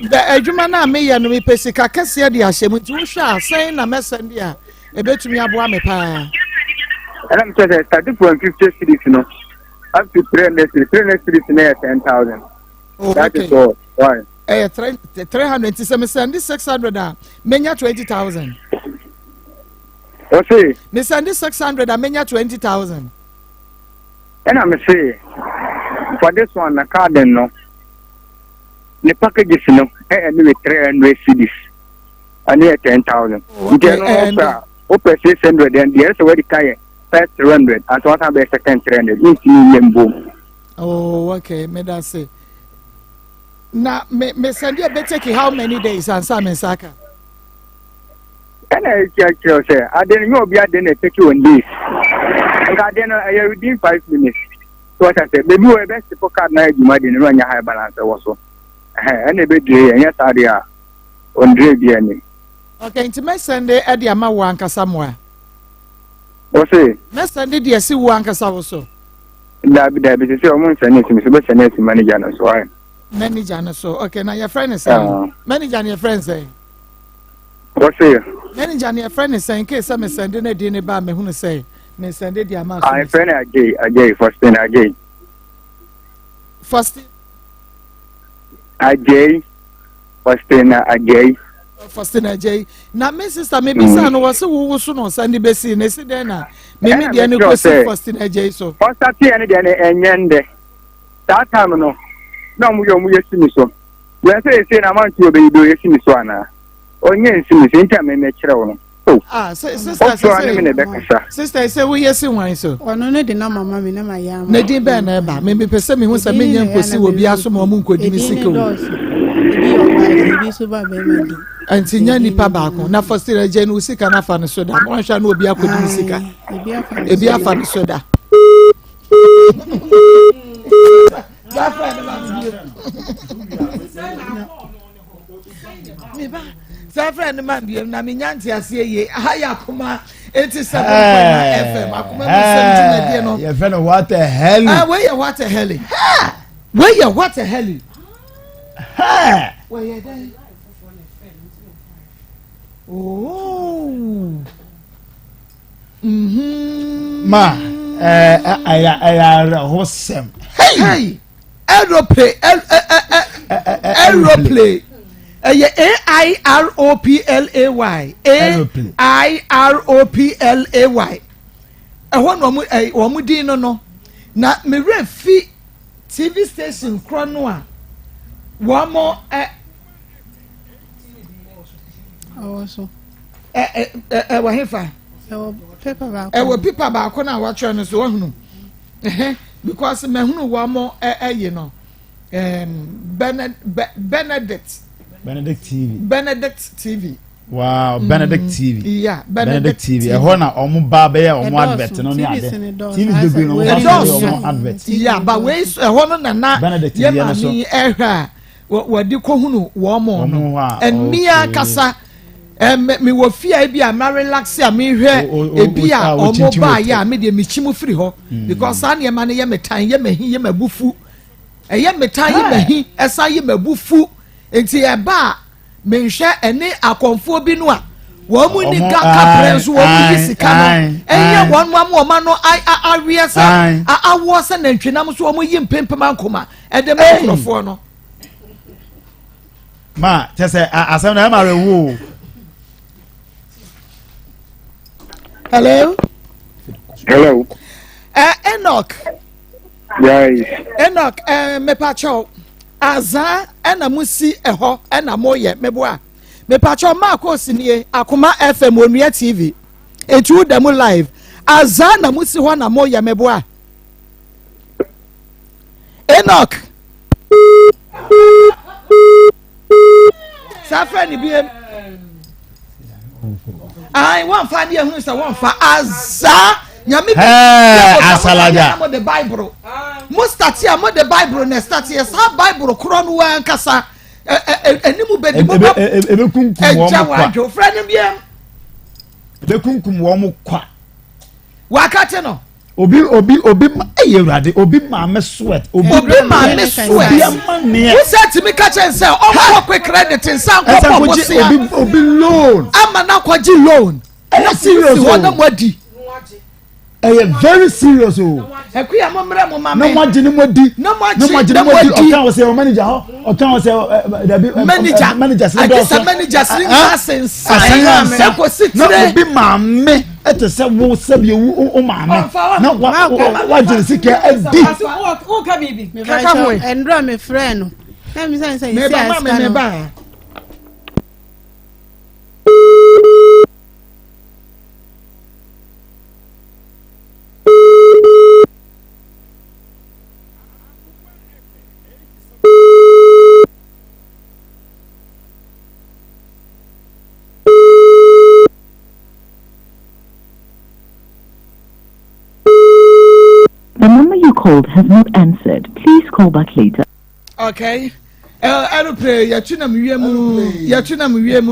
Bɛ adwuma no a meyɛ no mepɛ sika kɛseɛ de ahyɛ mu nti wohwɛ a sɛn na mɛsɛn de a ɛbɛtumi aboa me paa. Ɛna mekyɛ sɛ starting from 50 cedis no up to 300 cedis 300 cedis no yɛ 10,000. Oh, That okay. is all. Why? Ɛyɛ 300 nti sɛ mesɛnde 600 a menya 20,000. Ɔse. Mesɛnde 600 a menya 20,000. Ɛna me se for this one na card no ne packages no ɛyɛ ne with 300 cedis ɛne yɛ 10,000. Nti ɛno no wopɛ a wopɛ 600 ɛn deɛ ɛsɛ wadi ka yɛ first 300 ansa wasan bɛyɛ second 300 ntumi nyɛ mbom. Oh, okay, me da se. Na me me send you bɛ take how many days ansa me nsa aka? Ɛna ɛkyerɛ kyerɛ sɛ ade no nyɛ obi ade na ɛtake on days. Nka ade no ɛyɛ within 5 minutes. So ɔhyɛ sɛ baabi wɔ ɛbɛ sipɔ card na ayɛ dwuma de no na ɔnyɛ high balance ɛwɔ so. Ɛna ɛbɛdire yɛ ɛnyɛ saa deɛ a ɔndire bi anim. Okay, nti mɛsɛnde ɛde ama wo ankasa mo a. Wɔse. Mɛsɛnde deɛ si wo ankasa wo so. Daabi daabi sɛ sɛ ɔmo nsɛnde esi mi so bɛsɛnde esi manager no so ayɛ. Manager no so, okay, na yɛfrɛ ne sɛn? Manager no yɛfrɛ ne sɛn? Wɔse. Manager no yɛfrɛ ne sɛn? Kee sɛ mesɛnde no din ne ba a mehunu sɛ mesɛnde de ama so. Ah, yɛfrɛ no Agyei, Agyei, Faustin Agyei. Faustin. Agyei, Faustin Agyei. Faustin Agyei. Na me sister me bisa no wɔse wowo so na ɔsan de besi na esi dɛn na me me deɛ no kɔsi Faustin Agyei so. Ɔsateɛ no deɛ no ɛnyɛ ndɛ. Saa time no na ɔmo yɛ ɔmo yɛ si mi so. Wɛn sɛ ese na amantu ɔbɛyi bi ɔyɛ si mi so anaa? Ɔnyɛ nsi mi so nti a mɛmɛ kyerɛ wo no. Oh. Ah, sister, Ɔfra ne me na ɛbɛkasa. Sister, sɛ woyɛ si hwan so? Ɔno ne de nɔma ma me na ma yɛ ama. Ne din bɛn na ɛba? Me mepɛ sɛ mehu sɛ menyɛ nkosi wɔ bi aso ma ɔmo nkɔdi me sika o. Ebi yɛ ɔbaa din, ebi nso ba bɛrima din. Nti nyɛ nipa baako. Na Faustina agya no wo sika no afa no so da. Mo anhwɛ na obi akɔdi ne sika. Ebi afa no so da. Saa frɛ no ma biem na menya nteaseɛ yie. Aha yɛ Akoma 87.9 FM. Akoma mu nsɛm dwumadie no. Yɛfrɛ no what a hell. Ah, wei yɛ what a hell. Wei yɛ what a hell. Wɔyɛ dɛn? Oh. Mm-hmm. Ma, ɛyɛ ɛyɛ awerɛhosɛm. Hey! Aeroplane, aeroplane. Ɛyɛ A I R O P L A Y. A I R O P L A Y. Ɛhɔ na wɔn ɛ wɔn din no no. Na me werɛ fi TV station korɔ no a wɔn ɛ. Ɛwɔ so. Ɛ ɛ ɛwɔ hefa. Ɛwɔ paper baako. Ɛwɔ paper baako na wɔatwerɛ no so wɔhunu. Ɛhɛ because mɛhunu wɔn ɛyi no Benedict. Benedict TV. Benedict TV. Wow, Benedict TV. Yeah, Benedict TV. Ɛhɔ na wɔn ba bɛyɛ wɔn advert no ne ade. TV bebree na wɔn ba bɛyɛ wɔn advert. Yeah, but wei ɛhɔ no nana yɛ maame ɛhwɛ a wɔde kɔhunu wɔn mo no. Mmea kasa mewɔ fie a ebi a ma relax a mehwɛ ebi a wɔn ba yɛ a me deɛ mekyi mu firi hɔ because saa nneɛma no yɛ me tan yɛ me hi yɛ me abufu ɛyɛ me tan yɛ me hi ɛsan yɛ me abufu nti ɛba a menhwɛ ɛne akɔnfoɔ bi no a wɔn mu ni ga kaprɛ nso wɔn mu yi sika no ɛnyɛ wɔn mu ama wɔn ano aweɛ sɛ awoɔ sɛ nantwinam nso wɔn yi mpempem ankoma ɛde ma nkurɔfoɔ no. Ma kyɛ sɛ asɛm na ɛma rewo o. Hello. Hello. Enoch. Yes. Enoch, mepakyɛw. Azaa ɛna mo si ɛhɔ ɛna mo yɛ meboa. Mepakyɛw Marcos nie Akoma FM Onua TV. Eti wo da mu live. Azaa na mo si hɔ na mo yɛ meboa. Enoch. Saa frɛ ne biem. Ayi wɔnfa ne ehunu sɛ wɔnfa azaa. Nyame bi. Hɛɛ asalaja. Mo de Bible. Mo start a mo de Bible na start yɛ saa Bible korɔ no ankasa. Ɛnimu bɛ di mo bɛ. Ebe kunkum wɔn kwa. Ɛgya wɔn adwo fira ne biam. Ebe kunkum wɔn kwa. Wakate no. Obi obi obi ma ɛyɛ awurade obi maame sweat. Obi obi maame sweat. Obi ama neɛ. Wosɛ tumi ka kyɛn sɛ ɔnkɔ quick credit nsa nkɔ bɔ bosia. Obi obi loan. Ama na kɔgye loan. Ɛyɛ serious o. Hɔ na mo adi. Ɛyɛ very serious o. Ɛkuya mo mmerɛ mo ma mi. Na mo agye ne mo adi. Na mo agye ne mo adi. Ɔka wɔ sɛ ɔ manager hɔ. Ɔka wɔ sɛ ɛ dabi. Manager manager sini dɔɔso. Agye sɛ manager sini nyinaa asensan. Asensan. Ɛkɔ si tire. Na obi maame ɛte sɛ wo sɛbi ewu o maame. Na wa wa gye sika adi. Kaka ho. Ɛndura mi frɛ no. Na mi sɛ sɛ esi asika no. The number you called has not answered. Please call back later. Okay. Aeroplane yɛtu nam wiem yɛtu nam wiem.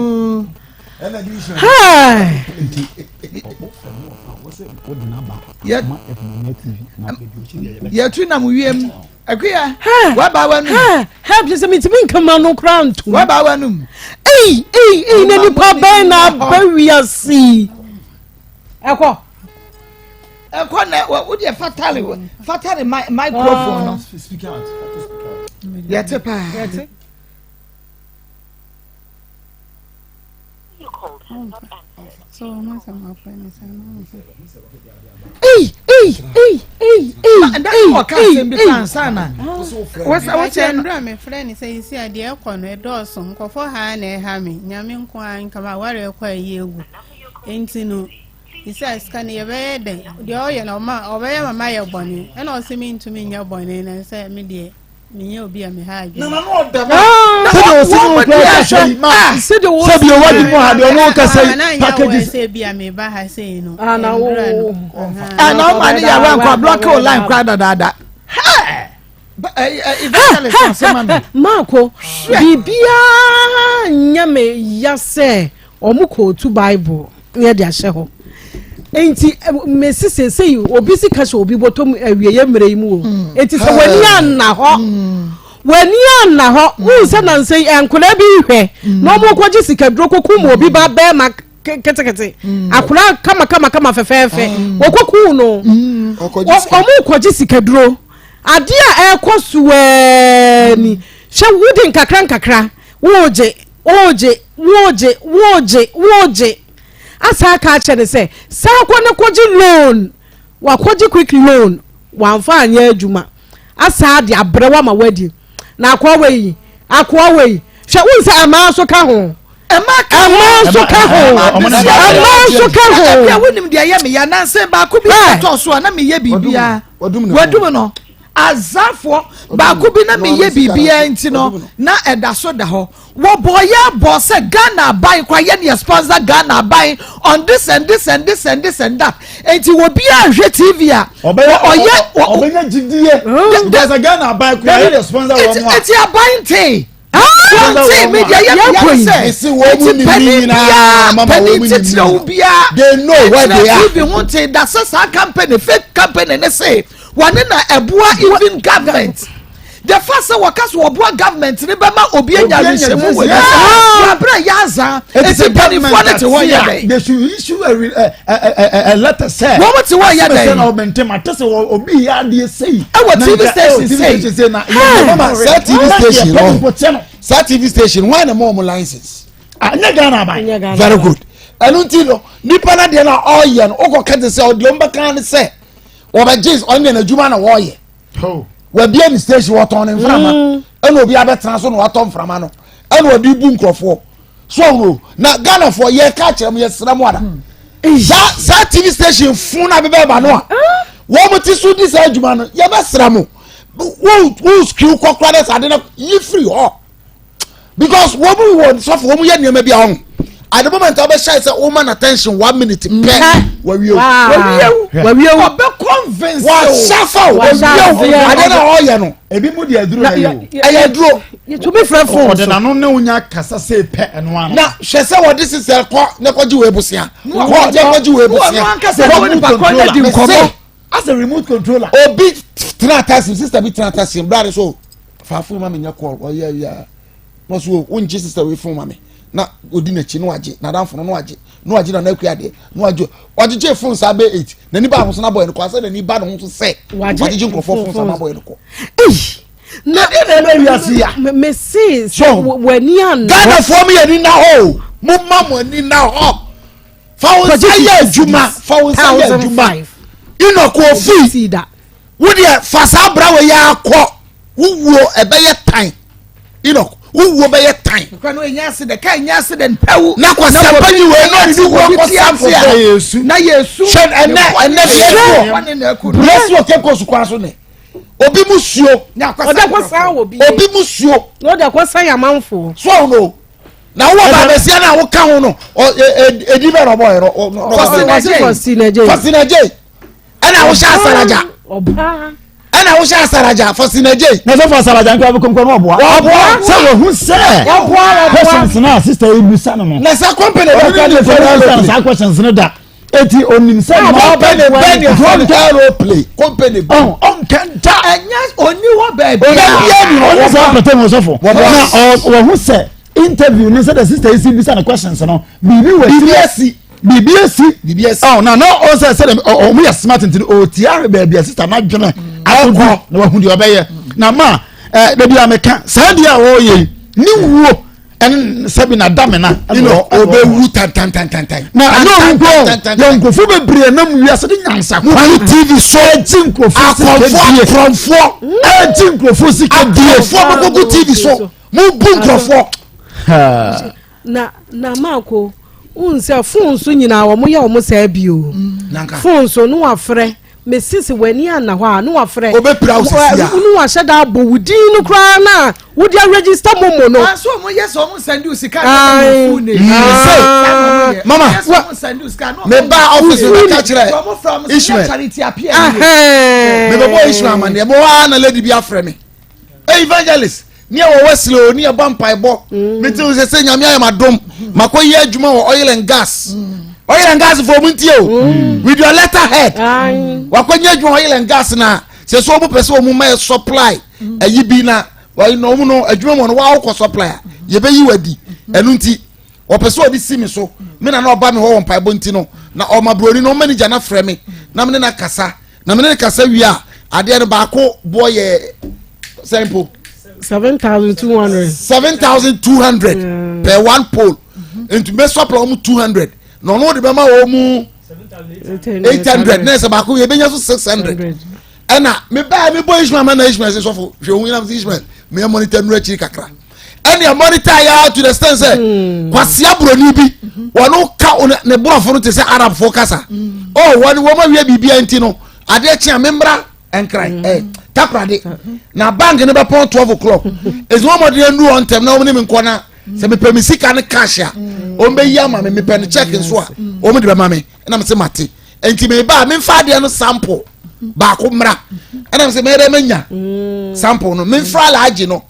Yɛtu nam wiem. Akuya waba w'anum. Help sɛ metumi nkama no koraa ntom. Waba w'anum. Ei ei ei na nipa bɛn na aba wiase. Ɛkɔ. Ɛkɔ na wo deɛ fatale fatale microphone no. Yɛte paa. Yɛte. Ei ei ei ei ei. Ɛda so ɔka asɛm bi kora ansa na. Wɔkyɛ ndura me frɛ ne sɛ esi adeɛ ɛkɔ no ɛdɔɔso nkɔfɔ ha na ɛha me nyame nko ara nkama aware ɛkɔ ɛyɛ egu nti no. Sɛ sika no yɛbɛyɛ dɛn deɛ ɔyɛ no ɔma ɔbɛyɛ ma mayɛ bɔne ɛna ɔsɛ mentumi nyɛ bɔne na sɛ me deɛ menyɛ obi a meha adwene. Nana no ɔda ma sɛdeɛ ɔsi ne okura kasa yi ma sɛdeɛ ɔwɔ di mu ha deɛ ɔno kasa yi packages. sɛ bi a meba ha sei no. Ana wo Ɛna ɔma ne yàrá nkwa blɔki o line kora dadaada. Maako biribiara nyɛ me ya sɛ wɔn kootu Bible na yɛde ahyɛ hɔ nti mesi seesei obi si ka sɛ obi bɔtɔ mu awieɛ mmerɛ yi mu o hmm. nti sɛ w'ani anna hɔ hmm. w'ani anna hɔ wohu sɛ nansa yi nkwadaa bi hwɛ hmm. na wɔn kɔgye sikaduro kɔkum obi ba bɛrima ketekete akwadaa kama kama kama fɛfɛɛfɛ wɔkɔkum no wɔn kɔgye sikaduro adeɛ a ɛrekɔ so wɛɛ ni hwɛ wodi nkakra nkakra wogye Wogye, wogye, wogye, wogye. Asan aka akyerɛ no sɛ, san kɔ na kɔgye loan. Wakɔgye quick loan, wamfa anyɛ adwuma. Asan de abrɛ wo ama woadi. Na akoa wei, akoa wei, hwɛ wohu sɛ ɛmaa nso ka ho. Ɛmaa ka ho. Ɛmaa nso ka ho. Ɛmaa nso ka ho. Ebia wonim deɛ ɛyɛ me ya nansa baako bi tɔɔ so a na meyɛ biribiara. Wadum no. Azafoɔ baako bi na meyɛ biribiara nti no na ɛda so da hɔ. Wɔbɔɔ yɛ bɔɔ sɛ Ghana aban kwa yɛ neɛ sponsor Ghana aban on this and this and this and this and that. Nti obiara nhwɛ TV a ɔyɛ ɔbɛnya gyidie because Ghana aban kwa yɛ neɛ sponsor wɔn a. Nti aban ntee. Wɔnte me deɛ yɛ meyɛ ne sɛ eti panin biara panin titiriw biara ɛtena TV ho nte da sɛ saa company fake company ne se wɔne na ɛboa even government the fact sɛ wɔka so wɔboa government ne bɛma obi anya awerɛhyɛmu wɔ yɛ wɔabrɛ yɛ azaa eti mpanimfoɔ ne te hɔ yɛ dɛn. they should issue a a a a letter sɛ. wɔn te hɔ yɛ dɛn. sɛ ɔbɛntɛm ate sɛ obi yɛ adeɛ sɛyi. ɛwɔ tv station sɛyi. Mama saa tv station no saa tv station wɔn na mo wɔn license. Ɛnyɛ Ghana aban. Very good. Ɛnu ti no nipa na deɛ na ɔyɛ no ɔkɔ kɛte sɛ ɔdeɛ ɔmo bɛka ne sɛ wɔbɛgye ɔno deɛ n'adwuma na wɔyɛ. Wabie ne station wɔtɔn ne nframa ɛna obi abɛtena so na watɔ nframa no ɛna ɔde bu nkurɔfoɔ so ɔhunu na Ghana foɔ yɛ ka kyerɛ mo yɛ srɛ mo ada. Saa saa tv station fun na bɛbɛ ba no a wɔn ti so di saa adwuma no yɛ bɛ srɛ mo. Wo wo screw kɔ kora dɛ sɛ ade no yi firi hɔ because wɔn mu wɔ sɔfo wɔn yɛ nneɛma bi a wɔn. At the moment a wobɛhyɛ sɛ woma no attention one minute pɛ, wawie o. Wawie o. Wawie o. Ɔbɛ convince o. Wahyɛ fa o. Wawie o. Adeɛ na ɔyɛ no. Ebi mu di aduro na yɛ o. Ɛyɛ aduro. Yɛtumi frɛ phone so. Ɔde n'ano ne wo nya kasa sei pɛ ɛno ano. Na hwɛ sɛ wɔde sisɛ kɔ ne kɔgye wɔ ebusua. Kɔ ne kɔgye wɔ ebusua. Wɔn ankasa ne nipa kɔ ne di nkɔmɔ. As a remote controller. Obi tena taxi sister bi tena taxi bra de so fa phone ma me nyɛ call ɔyɛ yɛ na ɔso o wongye sister wei phone ma me na odi n'akyi na wagye n'adamfo no na wagye na wagye nana akua adeɛ na wagye wagyegye phone saa bɛ eight n'ani ba ahosuo n'abɔyɛ no kɔ asɛ n'ani ba ne ho so sɛ wagyegye nkurɔfoɔ phone saa n'abɔyɛ no kɔ. na ɛdeɛ na ɛbɛ wiase ya. mese sɛ w'ani anna. Ghanafoɔ mo yɛ ani na hɔ o mo ma mo ani na hɔ. Fa wo nsa yɛ adwuma. Fa wo nsa yɛ adwuma. Enoch ofi. Wo deɛ fa saa bra wɔ yɛ akɔ. Wo wuo ɛbɛyɛ tan. Enoch wo wuo bɛyɛ tan. Nkwa no enya accident ka enya accident pɛw. Na kɔ sɛmpa yi wei na ɔde wuo kɔ samfo. Na Yesu. Hyɛ ɛnɛ ɛnɛ deɛ ɛsoɔ. Bless wɔ keko so kwan so ne. Obi mu suo. Ɔde akɔ san wɔ bi. Obi mu suo. Na ɔde akɔ san amanfoɔ. So ɔno. na wowɔ baabasia no a woka ho no ɛdi bɛ na ɔbɔɛ no fɔsinagye ɛna wohyɛ asaragya ɛna wohyɛ asaragya fɔsinagye. na sɛ fɔ asaragya nkura bi kɔnkɔn no ɔboa. ɔboa sɛ wɔhu sɛ. ɔboa ɔboa questions na sista yi bisa no no. na sɛ kɔmpani bɛ ka ne fɛ saa questions no da eti onim sɛ company bɛɛ ni fɔn aeroplane company bɛɛ. ɔnkɛnta. ɛnyɛ oni hɔ baabi. Obi a ni hɔ ɔne saa pɛtɛ mu ɔsɔfo. Na ɔhu sɛ interview ne sɛ the sister yi si bisa ne questions no biribi wɔ biribi asi biribi asi biribi asi. Ɔ na na ɔsɛ sɛ ɔmo yɛ smart nti ɔtia ahwɛ baabi a sister n'adwene akɔ na wahu deɛ ɔbɛyɛ na ma ɛɛ baabi a meka saa deɛ a ɔreyɛ yi ne wuo. Ɛne sɛbi na damena. Ɛna ɔbɛwu tantantantantan. Na ɛnyɛ ɔno nko yɛ nkurɔfoɔ bebree nam wiase de nyansa kwan. TV so ɛgye nkurɔfoɔ sika die. Akɔnfoɔ akorɔmfoɔ. Ɛgye nkurɔfoɔ sika die. Akorɔmfoɔ bɛkɔ gu TV so mo bu nkurɔfoɔ. Na na maako n sɛ fon so nyinaa wɔn yɛ wɔn saa bi o. Fon so no wafrɛ. Mese sɛ w'ani anna hɔ a ne wafrɛ. Obɛpira wo sisi a. Ne wahyɛ da abɔ wo din no koraa na wode aregister momo no. Ah, so ɔmo yɛ sɛ ɔmo nsɛnde wo sika na ɔmo fu ne. Sɛ mama me ba office me bɛka kyerɛ Ishmael. Me bɛbɔ Ishmael amaneɛ mo hɔ a na lady bi afrɛ me. Hey evangelist ne ɛwɔ Wesley o ne ɛbɔ mpaebɔ mm. me ti sɛ sɛ nyame ayɛ ma dom makɔ yɛ adwuma wɔ oil and gas mm. oil and gas fo mu ntie o mm. with your letter head wakɔ nyɛ adwuma oil and gas na sɛ sɛ ɔmo pɛ sɛ ɔmo ma yɛ supply ɛyi bi na wɔyi na ɔmo no adwuma mu no wɔn akɔ supply a yɛbɛyi wɔ adi ɛno nti ɔpɛ sɛ ɔde si mi so me na na ɔba mi hɔ wɔ mpaebɔ nti no na ɔma buroni no ɔma manager na frɛ mi na me ne na kasa. Na me ne no kasa wie a, adeɛ no baako boɔ yɛ sɛn po. 7,200. 7,200 per one pole. Nti mɛ supply wɔn 200 na ɔno de bɛma wɔn mu 800 na ɛsɛ baako yɛ bɛnya so 600. Ɛna me baa me bɔ Ishmael ma na Ishmael sɛ sɔfo hwɛ ohun yɛn sɛ Ishmael me yɛ monitor nura akyiri kakra. Ɛna monitor yɛ to the extent sɛ hmm. kwasia buroni bi wɔn ka ne borɔfo no te sɛ Arabfoɔ kasa. Oh wɔn wɔn awie biribi nti no adeɛ kye a membra nkran ɛ eh, takoradi na bank no bɛpɔn 12 o'clock ɛsi wɔn mɔden anu wɔn ntɛm na wɔn ne me nkɔ na sɛ mepɛ me sika no cash a wɔn bɛyi ama me mepɛ no check nso a wɔn de bɛma me ɛna me sɛ mate nti meba a memfa adeɛ no sample baako mmra ɛna me sɛ mɛyɛ dɛ menya sample no memfra alagye no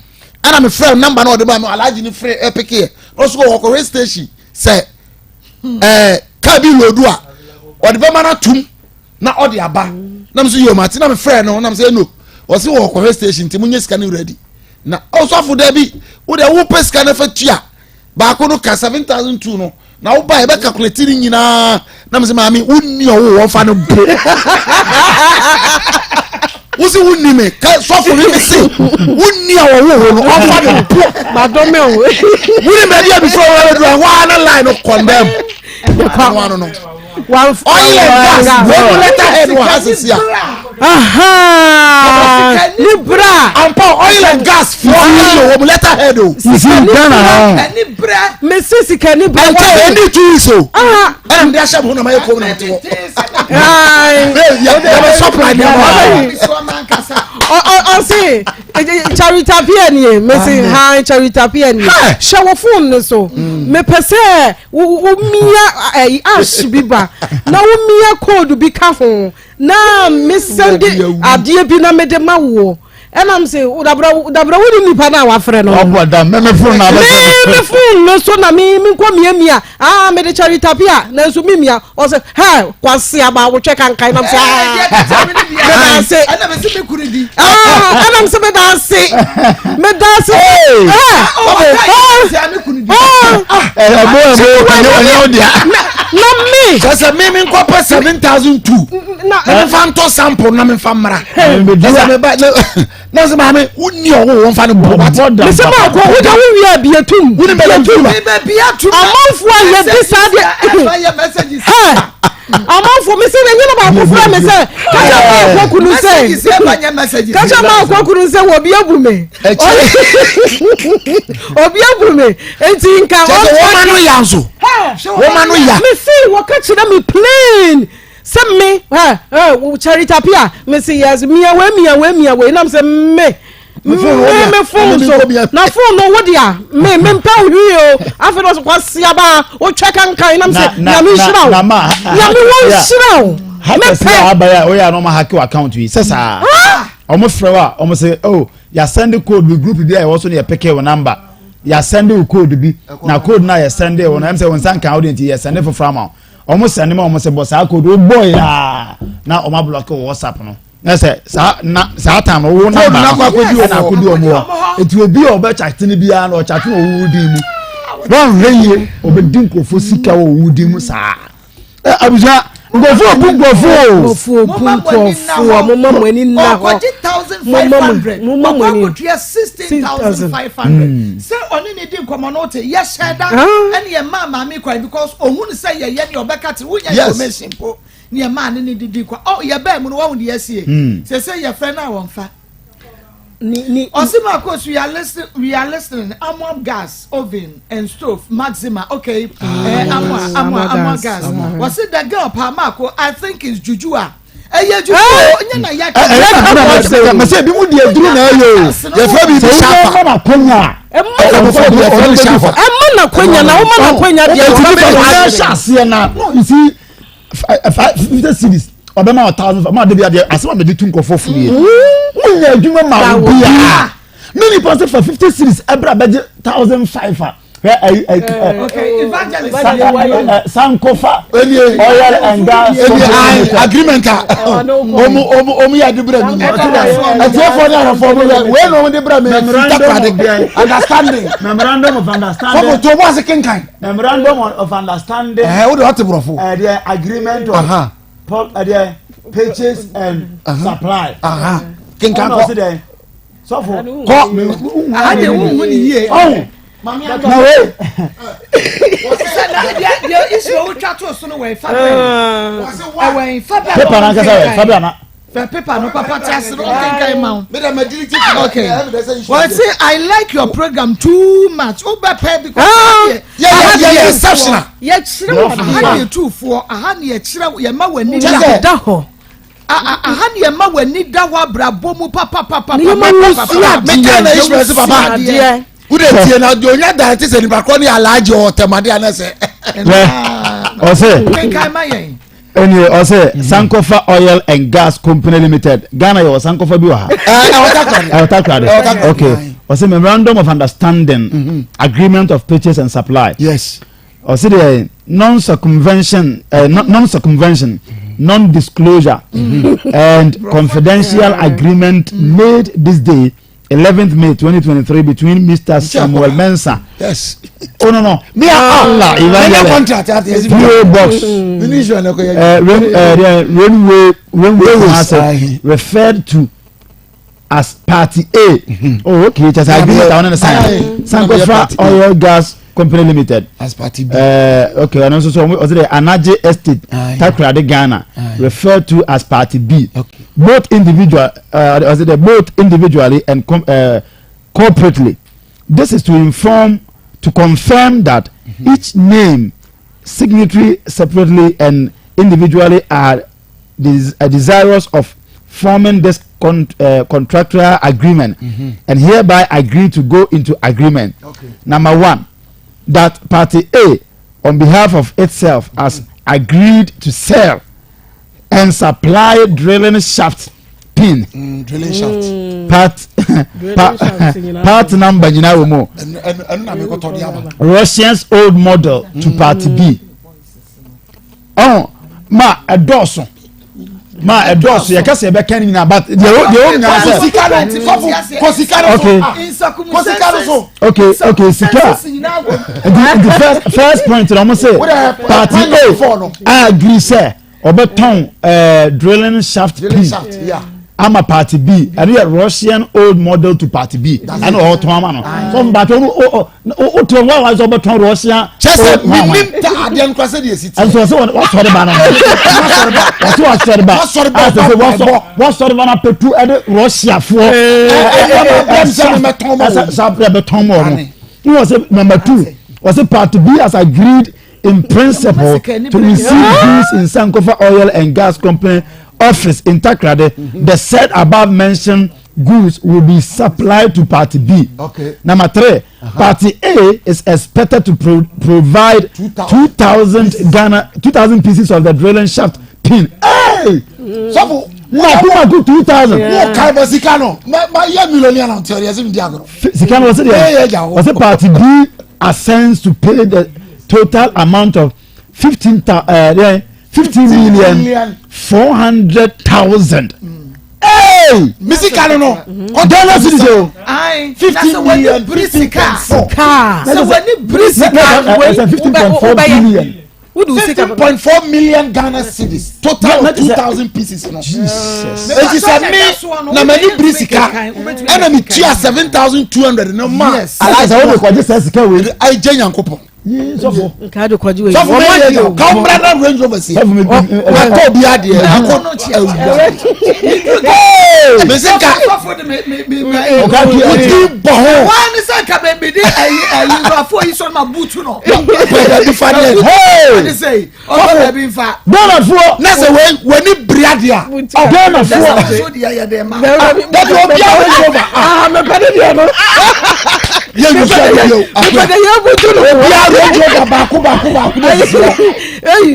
ɛna mefrɛ number no ɔde ma me alagye no frɛ ɛpekeɛ na ɔso wɔ kɔhwɛ station sɛ ɛɛ kaa bi lodu a ɔde bɛma no atum na ɔde aba na me so yɛ ɔmo ate na me frɛ no na me sɛ no ɔsi wɔ kɔhwɛ station nti mo nye sika no ready na ɔsɔfo dɛbi wo deɛ wo pɛ sika no fa tua baako no ka 7,002 no na wo ba yɛbɛ calculate ne nyinaa na me sɛ maame wo ni ɔwo wɔn fa no bo wo si wo ni me ka sɔfo mi mi se wo ni a wɔwo wo no ɔfa no bo madɔmɛ o wo ni baabi a bifo wɔn abɛduru ɛhɔ ara na line no condemn ɛno ano no oil and gas wɔn mu letter head wɔ ha sisi a. ne bra. Ampa oil and gas fo ayo wɔn mu letter head o. Sisi Ghana ha. Mesi sika ni bra. Ɛnkyɛ ɛni tu yi so. Ɛna mi de ahyɛ mi ho na ma yɛ kom na mi ti hɔ. Yɛ bɛ supply ni ɛma. Ɔsi. Charity Appiah nie. Mesi han Charity Appiah nie. Hyɛ wo phone no so. Mepɛ sɛ wo mia ɛyi ash bi ba na wo mia code bi ka ho na me send adeɛ bi na mede ma woɔ. Ɛna m se dabra dabra wo ni nipa na wafrɛ no. Ɔbɔ da mɛ me phone na abɛsɛ. Me me phone no so na me me nkɔ mia mia ah me de Charity Appiah na nso me mia ɔsɛ hɛ kwasi aba wotwɛ kankan nam sɛ ah meda ase ɛna me se me kunu di ah ɛna me se meda ase meda ase ɛbo ɛbo ɛnyɛ ɛnyɛ o dia na me kyɛ sɛ me me nkɔ pɛ 7,002 na me fa ntɔ sample na me fa mmra ɛsɛ me ba na sɛ maame wonni ɔwo wɔn fa no bɔ wate mesɛ ma akɔ wogya wo wie a bia tum wone bɛyɛ tum amanfoɔ a yɛdi saa deɛ amanfoɔ mesɛ na nyɛ na baako frɛ me sɛ kakyɛ ma akɔ kunu sɛ kakyɛ ma akɔ kunu sɛ wɔbi abu me obi abu me nti nka ɔsɛ wɔma no ya nso wɔma no ya mese wɔka kyerɛ me plain sɛ me ɛ ɛ Charity Appiah me se yes mia wei mia wei mia wei nam sɛ me me me phone so na phone no wo dea me me mpɛ wo hwee o afei na ɔsɛ kwasi aba wotwɛ kankan nam sɛ nyame nhyira wo nyame wɔ nhyira wo me pɛ abaya oyɛ anɔ ma hacke account yi sɛ saa ɔmo frɛ wo a ɔmo sɛ oh yasɛnde code bi group bi a yɛwɔ so no yɛ peke wo number yasɛnde wo code bi na code na yɛsɛnde wo no ɛm sɛ wo nsa nka wo de nti yɛsɛnde foforɔ ama wo Wɔn sɛne ma wɔn sɛ bɔ saa code wo bɔ yaa na wɔn ablɔke wɔ WhatsApp no na sɛ saa na saa time no wo namba no ɛna akɔdi wɔn hɔ eti obi a ɔbɛ kyate no biara na ɔkyate wɔ wo din mu wɔn hwɛ yie ɔbɛdi nkurɔfoɔ sika wɔ wo din mu saa ɛ abusua nkurɔfoɔ obu nkurɔfoɔ o. Nkurɔfoɔ obu nkurɔfoɔ mo ma mo ani nna hɔ ɔkɔgye 1500 mo ma mo ani ɔkɔ akɔtua 16,500 sɛ ɔne ne di nkɔmɔ no te yɛhyɛ da ɛne yɛ maa maame kwan because ohun sɛ yɛyɛ ne ɔbɛka te wonya information po ne yɛ maa ne ne didi nkɔ ɔ yɛ bɛɛ mu no wɔn de yɛsie sɛ sɛ yɛfrɛ no a wɔn fa ɔsi ma ko so we are listening we are listening amoam gas oven and stove maxima okay ah, eh, amoa amoa amoa gas wɔsi the girl pa maako I think is juju a ɛyɛ juju o nye na yɛ kɛ. Mɛ sɛ ebi mu di eduru na ɛyɛ o. Yɛfrɛ biribi shafa. Sɛ wọ́n akonya. Ɛma na konya na wọ́n ma na konya deɛ wọ́n bɛ wọ́n ahyɛ aseɛ na no you see 50 cedis ɔbɛma wɔ thousand five maa de bi adeɛ asɛm a mɛ de tu nkɔfɔ fo yie wọ́n nyɛ adwuma ma obi a ne nipa sɛ fa 50 cedis ɛbrɛ abɛgye 1,500 a sankofa oil and gas agreement a ɔmu ɔmu ɔmu yɛ de brɛ mi ɛtiɛfɔ ne ahwɛfɔ ɔmu yɛ wei na ɔmu de brɛ mi takoradi understanding memorandum of understanding fɔfɔ to ɔmu ase kankan memorandum of understanding ɛhɛ o de ɔte borɔfo ɛdeɛ agreement of ɛdeɛ purchase and supply kankan kɔ sɔfo kɔ aha de wohu ne yie ɔhu na wei sɛ na deɛ deɛ issue a wotwa to so no wɔ fa bɛn ɛwɔ fa bɛn paper na nkasa wɛ fa bɛn na fɛ paper no papa te ase no ɔkenkan ma wo okay wɔn say I like your program too much wo bɛ pɛ because yɛ yɛ yɛ exceptional yɛkyerɛ wɔ aha ne yɛ tuufoɔ aha ne yɛ kyerɛ yɛ ma wɔ ani da hɔ aha ne yɛ ma wɔ ani da hɔ abrabɔ mu papapapa nneɛma wo sua adeɛ meka na ishmael sɛ papa wode tie na deɛ onya da te sɛ nipa korɔ ne alagye ɔtɛmade anɛ sɛ ɔsɛ kenkan ma yɛn ɛni ɔsɛ Sankofa Oil and Gas Company Limited Ghana yɛ wɔ Sankofa bi wɔ ha ɛwɔ Takoradi okay ɔsɛ memorandum of understanding mm -hmm. agreement of purchase and supply yes ɔsɛ deɛ non-circumvention non-circumvention non-disclosure and confidential agreement made this day 11th May 2023 between Mr. Samuel Mensah. Yes. Oh no. Me Allah Evangelist. contract at the PO Box. Railway Railway referred to as Party A. Oh okay, just agreement I want to sign. Sankofa Oil Gas Company Limited. As Party B. Okay, and also so also the Anaje Estate, Takoradi, Ghana, referred to as Party B. Okay. Both individual, also the both individually and corporately. This is to inform, to confirm that each name, signatory separately and individually are desirous of forming this con contractual agreement mm -hmm. and hereby agree to go into agreement. Okay. Number one, that party A, on behalf of itself, mm -hmm. has agreed to sell and supply drilling shaft pin. Mm, drilling shaft. Mm. Part part, part number nyinaa wɔ mu. Russians old model to mm. party B. Ɔn ma ɛdɔɔso ma ɛdɔɔso yɛ kɛse yɛbɛka ne nyinaa but deɛ o deɛ o nyinaa sɛ. Kosika no sɔfo kosika no so. Kosika no so. Okay okay sika nti nti first first point na wɔn sɛ party A agree sɛ. Ɔbɛtɔn ɛɛ drilling shaft pin ama party B ɛno yɛ Russian old model to party B ɛna ɔtɔn ama no so mbatɔ no o o o tɔn wa wa sɛ ɔbɛtɔn Russian kyɛ sɛ minim ta adeɛ no kora sɛ deɛ esi tiɛ ɛnso ɔsɛ wasɔre ba no ɔsɛ wasɔre ba wasɔre ba asɛ sɛ wasɔ wasɔre ba no apɛtu ɛde Russia foɔ ɛɛ ɛsɛ sɛ bɛtɔn ma ɔmo ne wɔ sɛ number two ɔsɛ party B has agreed in principle to receive goods in Sankofa Oil and Gas Company office in Takoradi, mm -hmm. the said above mentioned goods will be supplied to party B. Okay. Number 3 -huh. Party A is expected to pro provide 2,000 Ghana 2,000 pieces of the drilling shaft pin. Hey! Mm. Sọ́fù. Mako mako 2,000. Wọ́n ká ẹ̀fọ́ sika nù. Ma yẹ mílíọ̀nù náà tí ọ̀rẹ́ ẹ̀sìn mi di àgọ́rọ̀. Sika nù ọ̀sẹ̀ deɛ ọ̀sẹ̀ party B assents to pay the total amount of 15, uh, 15 million 400,000. Hey! Missy Kano no. Ghana cedis o. 15 million 15.4. Sɛ w'ani biri sika wei 15.4 billion. 15.4 million Ghana cedis total of 2,000 pieces no. Jesus. Eti sɛ me na m'ani biri sika ɛna mi tua 7,200 no ma. Yes. Alaisa wo de kɔgye sɛ sika wei. Ayi jɛ Nyankopɔn. Sɔfo. Nka de kɔgye wei. Sɔfo bɛ yɛ yɛ ka mbra na Range Rover si. Wakɔ obi adeɛ akɔ awura. Mesi nka. Sɔfo de mi mi mi mi. Woti bɔ ho. Wɔn ni sɛ nka bɛ mi di ɛyi ɛyi nkurɔfoɔ yi sɔrɔ ma butu no. Baabi fa deɛ. Hey. Ɔfɔ baabi nfa. Ghanafoɔ. Na sɛ wei w'ani biri adeɛ a. Ghanafoɔ. Dabi obi a Range Rover. Ah mepɛ ne deɛ no. Yɛ yusu adeɛ o. Mepɛ de yɛ butu no. Obi a Range Rover baako baako baako na sisi hɔ. Eyi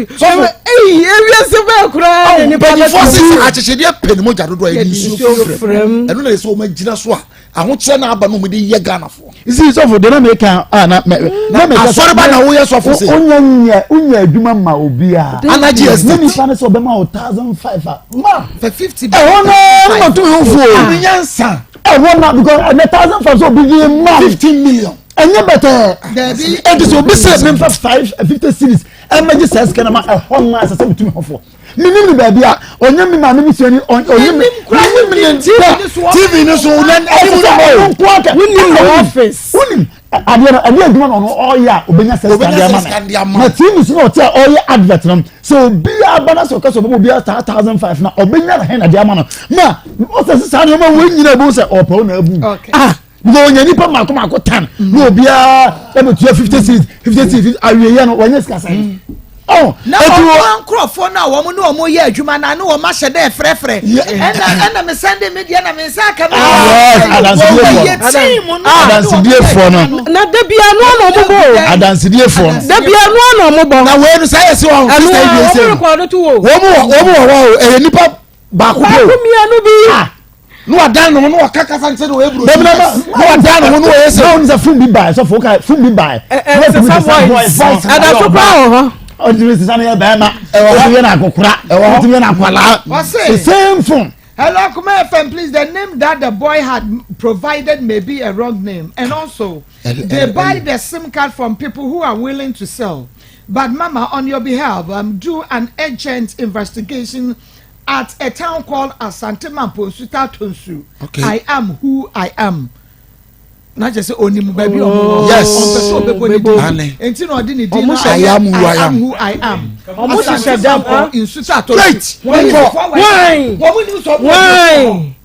eyi ewiase bɛɛ koraa ne nipa bɛ Mpanyinfoɔ sisi akyekyedeɛ pɛ ne mogya dodoɔ a yɛde nsuo frɛ mu. Ɛno na yɛ sɛ wɔn agyina so a ahokyerɛ na aba no wɔn de yɛ Ghanafoɔ. Si sɔfo de na mi kan a na mɛ na mɛ kasa asɔreba na woyɛ sɔfo se. Onya nya onya adwuma ma obi a. Anaji estate. Ne nipa ne sɛ ɔbɛma o 1,500 a ma. Fɛ 50. Ɛhɔ naa ma tumi ho fo. Ɛni nyansa. Ɛhɔ naa because ɛnɛ 1,500 sɛ obi yi ma. 15 million. Ɛnyɛ bɛtɛ. Dabi. Ɛti sɛ obi sɛ mi nfa 5 50 cedis ɛmɛgye sɛ ɛsika na ma ɛhɔ naa sɛ sɛ mi tumi ho fo. Minim ne baabi a ɔnyɛ mi maame mi suani ɔnyɛ mi minim ne da TV ne so na ɛsɛ sɛ ɔno nko aka wonim ne office wonim adeɛ no ɛdeɛ adwuma na ɔno ɔyɛ a obɛnya sɛ sika de ama me na TV so na ɔte a ɔyɛ advert no sɛ obiara ba na sɛ ɔka sɛ ɔbɛma obiara 1,500 na ɔbɛnya na hɛn na de ama no ma ɔsɛ sɛ saa nneɛma wɔ nyina ɛbɛhu sɛ ɔpɛ wo na abu ah because onya nipa mako mako tan na obiara ɛbɛtua 50 cedis 50 cedis awieɛ no wɔnyɛ sika sɛn ɔ na wɔn nkurɔfoɔ no a wɔn ne wɔn yɛ adwuma na ne wɔn ahyɛ dɛ frɛfrɛ ɛna ɛna me sɛnde me deɛ na me nsa aka me adansidiefoɔ no adansidiefoɔ no na dabi ano na ɔmo bɔ o adansidiefoɔ no dabi ano na ɔmo bɔ na wei no sɛ ɛyɛ sɛ wɔn ɛno sista yi a bi ɔmo ese rekɔdo to wo wɔn wɔ wɔn wɔ hɔ o ɛyɛ nipa baako bi baako o mmienu bi na wadan ne ho na waka kasa nkyɛn na ɔyɛ buroni Dabi na na wadan ne ho na ɔyɛ sɛ na ɔno sɛ fun bi baa sɔfo ka fun bi baa ɛ sisa voice ɛda so kora wɔ hɔ ɔtumi sisa no yɛ bɛrima ɔtumi yɛ no akokora ɔtumi yɛ no akwalaa Ɔse. the same phone Hello, Kuma FM, please. The name that the boy had provided may be a wrong name. And also, they buy the SIM card from people who are willing to sell. But, Mama, on your behalf, do an urgent investigation at a town called Asante Mamponsu Tonsu. Okay. I am who I am. Na kyerɛ sɛ onim baabi a ɔmo wɔ. Yes. Ɔmpɛ sɛ ɔbɛbɔ ne din. Ane. Enti na ɔde ne din Ɔmo no hyɛ- I am who I am. who I am. Ɔmo hyehyɛ dam, ah. Nsuta Tonsu. Straight. Wɔn Why? Wɔn nim sɛ ɔmo wɔ why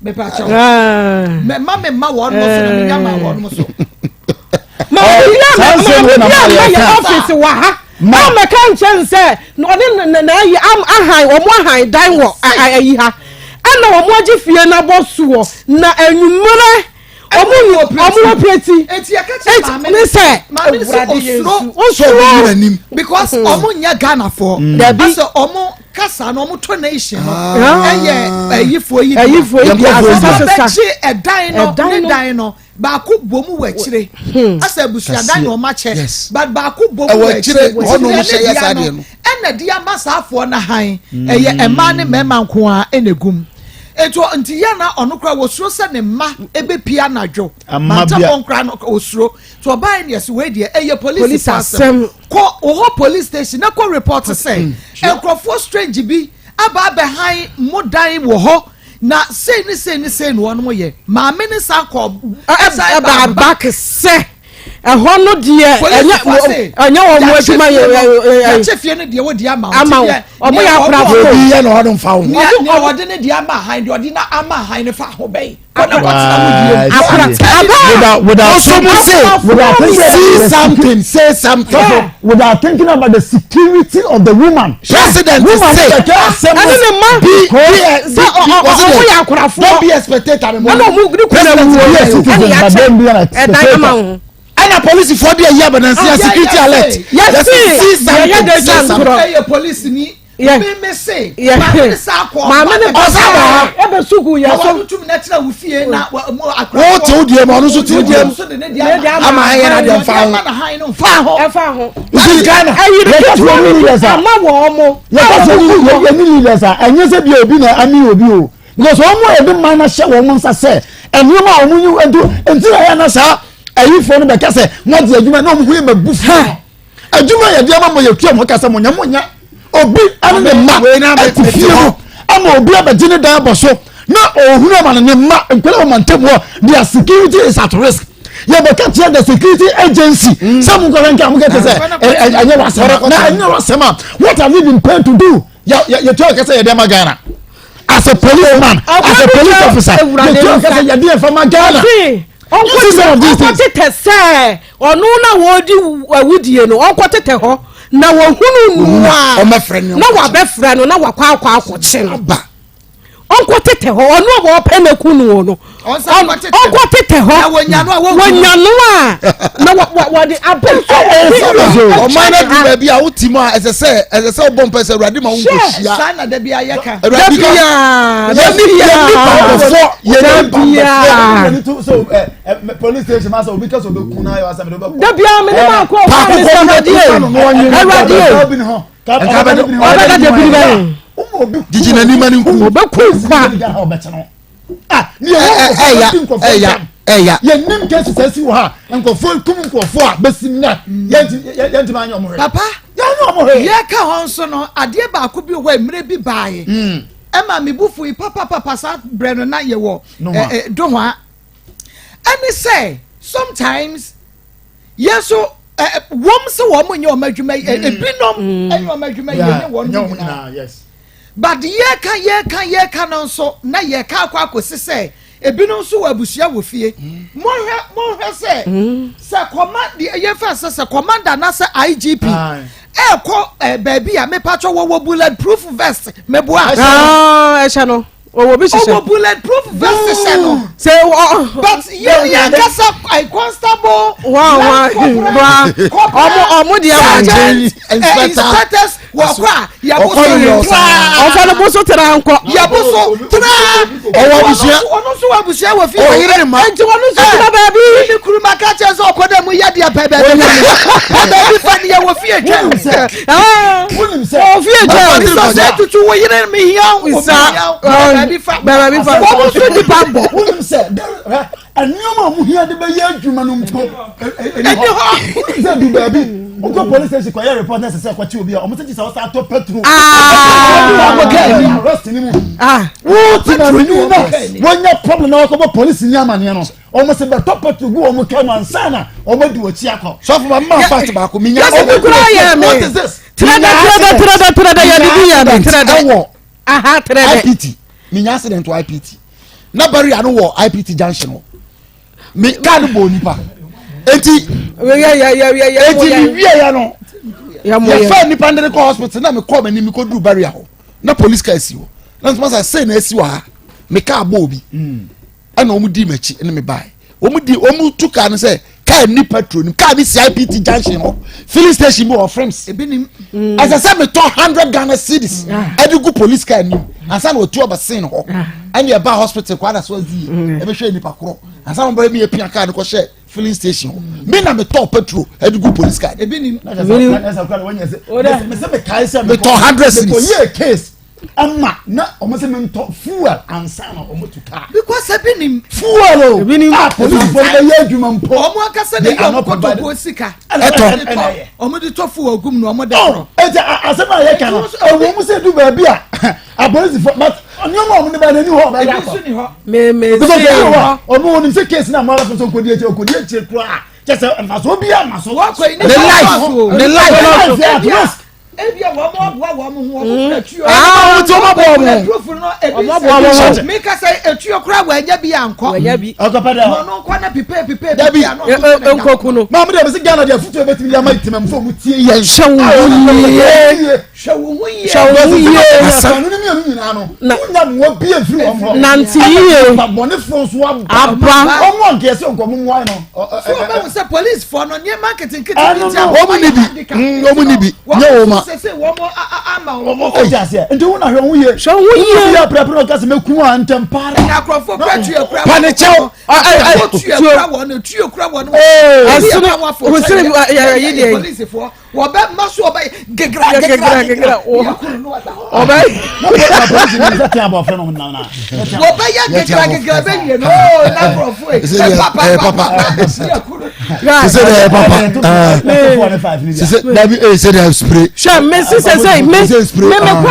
mepa kyɛw. Ah. Mɛ ma me ma wɔn mo so na me nya ma wɔn mo so. ma Ɔ, obi a saa ma nsɛm wei obi na a ma ma yɛka. yɛ office wɔ ha Ma. a mɛka nkyɛn sɛ na ɔne na na ayi am ahan wɔn ahan dan wɔ ayi ha. Ɛna wɔn agye fie no abɔ soɔ na anwummerɛ wɔn wɔn wɔ pireti. Eti yɛ kɛkyɛ maame ne sɛ maame ne sɛ osuro osuro because wɔn nyɛ Ghana foɔ. Mm. Dabi asɛ wɔn kasa no wɔn tonation no ɛyɛ ɛyifoɔ yi bi ɛyifoɔ yi bi asesa sesa bɛkye ɛdan no ne dan no. Baako bɔ mu wɔ akyire. Hmm. Asɛ abusuadan na ɔma kyɛ. But baako bɔ mu Ɛwɔ wɔ akyire, akyire. hɔ na ɔmo hyɛ yɛ Ɛne saa dea deɛ no no. ɛna de ama saa afoɔ no hann. Ɛyɛ mmaa ne mmarima nko ara ɛna egum. Etu nti yɛ na ɔno koraa wɔsuro sɛ ne mma ebepie anadwo. Ama bia- Mantafoɔ koraa no osuro. Nti ɔbaa yɛ ne yɛsi wei deɛ ɛyɛ Police polisi asɛm. asɛm. Kɔ wɔ hɔ police station na kɔ report sɛ nkurɔfoɔ strange bi aba abɛhan mo dan wɔ hɔ. Na sei ne sei ne sei na wɔnom yɛ. Maame ne san kɔ ɛsan ba back sɛ ɛhɔ no deɛ ɛnyɛ ɛnyɛ wɔn mo adwuma yɛ yɛ. Yàkyɛ fie no deɛ wɔdi ama wɔn. Ama wɔn wɔn yɛ akorafo. Obi yɛ na ɔno nfa ho. Nea nea wɔde ne deɛ ama han deɛ ɔde na ama han ne fa ho bɛyi. Kɔ na kɔtena mu die. Akora Without, without, Ɔsɔ mo se without thinking see about the something say something. security, without thinking about the security of the woman. President Woman say. no bɛka asɛm ɛne ne ma Be be sɛ ɔmo yɛ akorafoɔ Don't be a spectator. ɛna ɔmo ne kuna President wuo be a ɛna citizen, but yɛakyɛ don't be an ɛdan ama spectator. wo Ɛna polisifoɔ de ayi abanansia security alert. Yɛsi see yɛyɛ something de say gya something. ntorɔ. Ɛyɛ polisi ni. Yɛ. Mímí se. Yɛ. Maame ne san kɔ. Maame ne Ɔsan ba ha. ɛbɛ sugu yɛ so. Wɔn tum na tena wo fie na mo akora. Wo te wo deɛ mu ɔno nso te wo deɛ mu. Nso de ne Ne deɛ deɛ ama. Ama han yɛ na deɛ mfa ho. Ama na han no nfa ho. Ɛfa ho. You see, Ghana. Ɛyiri Yɛka sɛ ketewa yɛne bi leaders a ama wɔn mo. yɛka sɛ yɛne yɛne leaders a ɛnyɛ sɛ bia obi na ami obi o because wɔn a yɛde man no ahyɛ wɔn nsa sɛ nneɛma a wɔn nyi nto nti na yɛn na saa ayifoɔ no bɛka sɛ wɔn de adwuma na wɔn ho yɛ ma bu fo adwuma yɛ de ama mo yɛ tua mo kasa mo nya mo nya obi ɛne ne mma ɛte fie mu ama obi abɛgye ne dan abɔ so na ohunu ama ne mma nkwadaa wɔn ntam hɔ their security is at risk yɛbɛka kyerɛ the security agency mm. sɛ mo nkɔhwɛ nka mo kɛtɛ sɛ ɛnyɛ wasɛm na ɛnyɛ wasɛm a what have you been paid to do yɛtua kɛsɛ yɛde ama Ghana as a policeman as a police officer yɛtua kɛsɛ yɛde yɛn fa ma Ghana. Ɔnkɔ tetɛ sɛ ɔno na wɔredi awudie no ɔnkɔ tetɛ hɔ na wɔhunu no a na wabɛfrɛ no na wakɔ akɔ akɔkye no ɔnkɔ tetɛ hɔ ɔno a wɔpɛ no ku no no ɔnkɔ tetɛ hɔ wɔnya no a na wɔde abɛ so ɔman no adu baabi a wote mu a ɛsɛ sɛ ɛsɛ sɛ wobɔ mpɛ sɛ awurade ma wo nkɔhyia saa na da bi ayɛ ka awurade ka yɛni yɛni bammɔfoɔ yɛni bammɔfoɔ police station ma sɛ obi kɛ sɛ obi kun na ayɛ asɛm de bɛ kɔ dabi a mene ma akɔ ɔfa mi sɛ awurade awurade ɔbɛka de biri bɛyɛ gyigyi n'anim ani nku ɔbɛku kwa ɛya ɛya ɛya yɛnim cases asi wɔ ha nkurɔfoɔ kum nkurɔfoɔ a bɛsi nnɛ yɛntumi anyɛ ɔmo hwɛ papa yɛanyɛ ɔmo hwɛ yɛka hɔ nso no adeɛ baako bi wɔ hɔ mmerɛ bi baeɛ ɛma me bu fui papapapa saa berɛ no na yɛwɔ dohoa ɛne sɛ sometimes yɛn nso wɔm sɛ wɔn nyɛ wɔn adwuma yi ebinom ɛnyɛ wɔn adwuma yi ɛnyɛ wɔn nyinaa but yɛka yɛka yɛka no nso na yɛka akɔ akɔsi sɛ ebinom nso wɔ abusua wɔ fie monhwɛ monhwɛ sɛ sɛ kɔma yɛfa sɛ sɛ commander na sɛ IGP ɛɛkɔ ɛɛ baabi a mepatwɔ wɔwɔ bullet proof vest meboa. ɛhyɛ no ɔwɔ bi hyehyɛ ɔwɔ bullet proof vest hyɛ no. sɛ ɔ but yɛn yɛn kasa constable. wa wa wa ɔmo ɔmo deɛ wa sergeant inspectors wɔ kɔ a yɛboso traa. ɔfɔ no boso traa nkɔ. yɛboso traa. ɔwɔ abusua ɔno nso wɔ abusua wɔ fie. ɔyere ne ma nti wɔn nso tena baabi. ne kuru ma ka kyerɛ sɛ ɔkɔ dɛ mu yɛ deɛ pɛ baabi pɛ baabi fa ne yɛ wɔ fie twɛn. wonim sɛ wɔ fie twɛn. sɛ tutu wo yere mi hia wo sa baabi fa baabi fa. wɔn nso di ba bɔ. wonim sɛ nneɛma a mohia de bɛyɛ adwuma no mpo ɛni hɔ wonim sɛ du baabi wokɔ police station kɔyɛ report na ɛsɛ sɛ kɔkye obi a ɔmo sɛ gye sɛ wɔsa atɔ petrol arrest ni mu wote na meni na wɔnya problem na wɔkɔbɔ police ni amaneɛ no ɔmo sɛ bɛtɔ petrol gu ɔmo kaa mu ansa na ɔmo adi wɔkyi akɔ sɔfo ma mma fast baako mi nya yɛsɛ bi kura yɛ mi what is this tẹrɛdɛ tẹrɛdɛ tẹrɛdɛ tẹrɛdɛ yɛ bibi yɛ mi tẹrɛdɛ ɛwɔ aha tẹrɛdɛ IPT mi nya accident wɔ IPT na barrier no wɔ IPT junction hɔ mi kaa no bɔ nipa eti eti mi wie ya no yɛfɛ nipa de kɔ hospital na mi kɔ mi ni mi kɔ duru barrier hɔ na police car si hɔ. Na nso masa sei na asi wɔ ha. Me kaa bɔ obi. Ɛna wɔn di m'akyi ɛna me bae. Wɔn di wɔn tu kaa no sɛ kaa ni petrol nim kaa ni CIPT junction hɔ filling station bi wɔ Frames. Ɛsɛ sɛ metɔ hundred Ghana cedis ɛde gu police car nim ansa na wɔtu aba sin hɔ ɛna ɛba hospital kɔ ada so azi yie ɛbɛhwɛ nipa korɔ ansa na wɔn bɛyɛ mi epia kaa no kɔhyɛ filling station hɔ mi na metɔ petrol ɛde gu police car. Ebi nim. Metɔ hundred cedis. Ɛma na wɔn sɛ mentɔ fuel ansa na wɔn tu kaa. Because ebi nim. Fuel o. Ebi nim. A polisifoɔ no bɛyɛ adwuma mpo. Wɔn ankasa na eyi wɔn kotokuo sika. Ɛtɔ. Wɔn de tɔ fuel gum na wɔn de korɔ. Eti asɛm a yɛ ka no ɛwɔ mu sɛ du baabi a apolisifoɔ but nneɛma a wɔn de ba n'ani hɔ ɔbɛyɛ Ebi nso ni hɔ. Mɛmɛ Because se ɛni hɔ a ɔno onim sɛ case na amara fo so nkodi akyire okodi akyire koraa kyɛ sɛ nfasoɔ bi ama so. Wɔkɔ yi Ne life ne life. Ne life yɛ at risk. Ebi a wɔn aboa wɔn ho wɔn kura tuo. Ah, wɔn ti wɔn aboa wɔn ho. Eturofo no ebi Wɔn aboa wɔn ho. Mi kasa etuo kura wɔn anya bi ankɔ. Wɔanya bi. Ɔkɔpɛ dɛ. Wɔn nkɔ na pipe pipe. Dabi. Nkoku no. Maa mi de bɛ se Ghana de afutuo bɛ tumi de ama tẹmɛnfo mu tie yɛn. Hwɛ wo ho yie. Hwɛ wo ho yie. Hwɛ wo ho yie. Asanu ni mienu nyinaa no. Na wunya mmoa bi efiri wɔn hɔ. Nante yie. Nipa bɔnefoɔ nso aba. Aba. Wɔn a nkeɛ sɛ nkɔmɔ mu ayɛ no. So wɔn bɛ sɛ polisifoɔ no nneɛma nketenkete bi ti a wɔn ni bi wɔn ni bi nyɛ wɔn ma. Sese wɔn ama wɔn. O ti aseɛ nti wɔn na hwɛ wɔn yie. Hwɛ wɔn yie. Wɔn yɛ apirapira ɔka sɛ mɛ kun a ntɛm paara. Nkurɔfoɔ kura tuo kura. Panikyɛw. Tuo kura wɔn tuo kura wɔn. Ɛsono wosiri yɛ yi deɛ. Polisifoɔ wɔbɛ ma so wɔbɛ gegra gegra gegra ɔbɛ. Wɔbɛ yɛ gegra gegra bɛ wie no ooo na nkurɔfoɔ yi. Sɛ deɛ papa. Sɛ deɛ papa. Sɛ dabi ee sɛ deɛ spray. Hwɛ me si sɛ sɛ me me me kɔ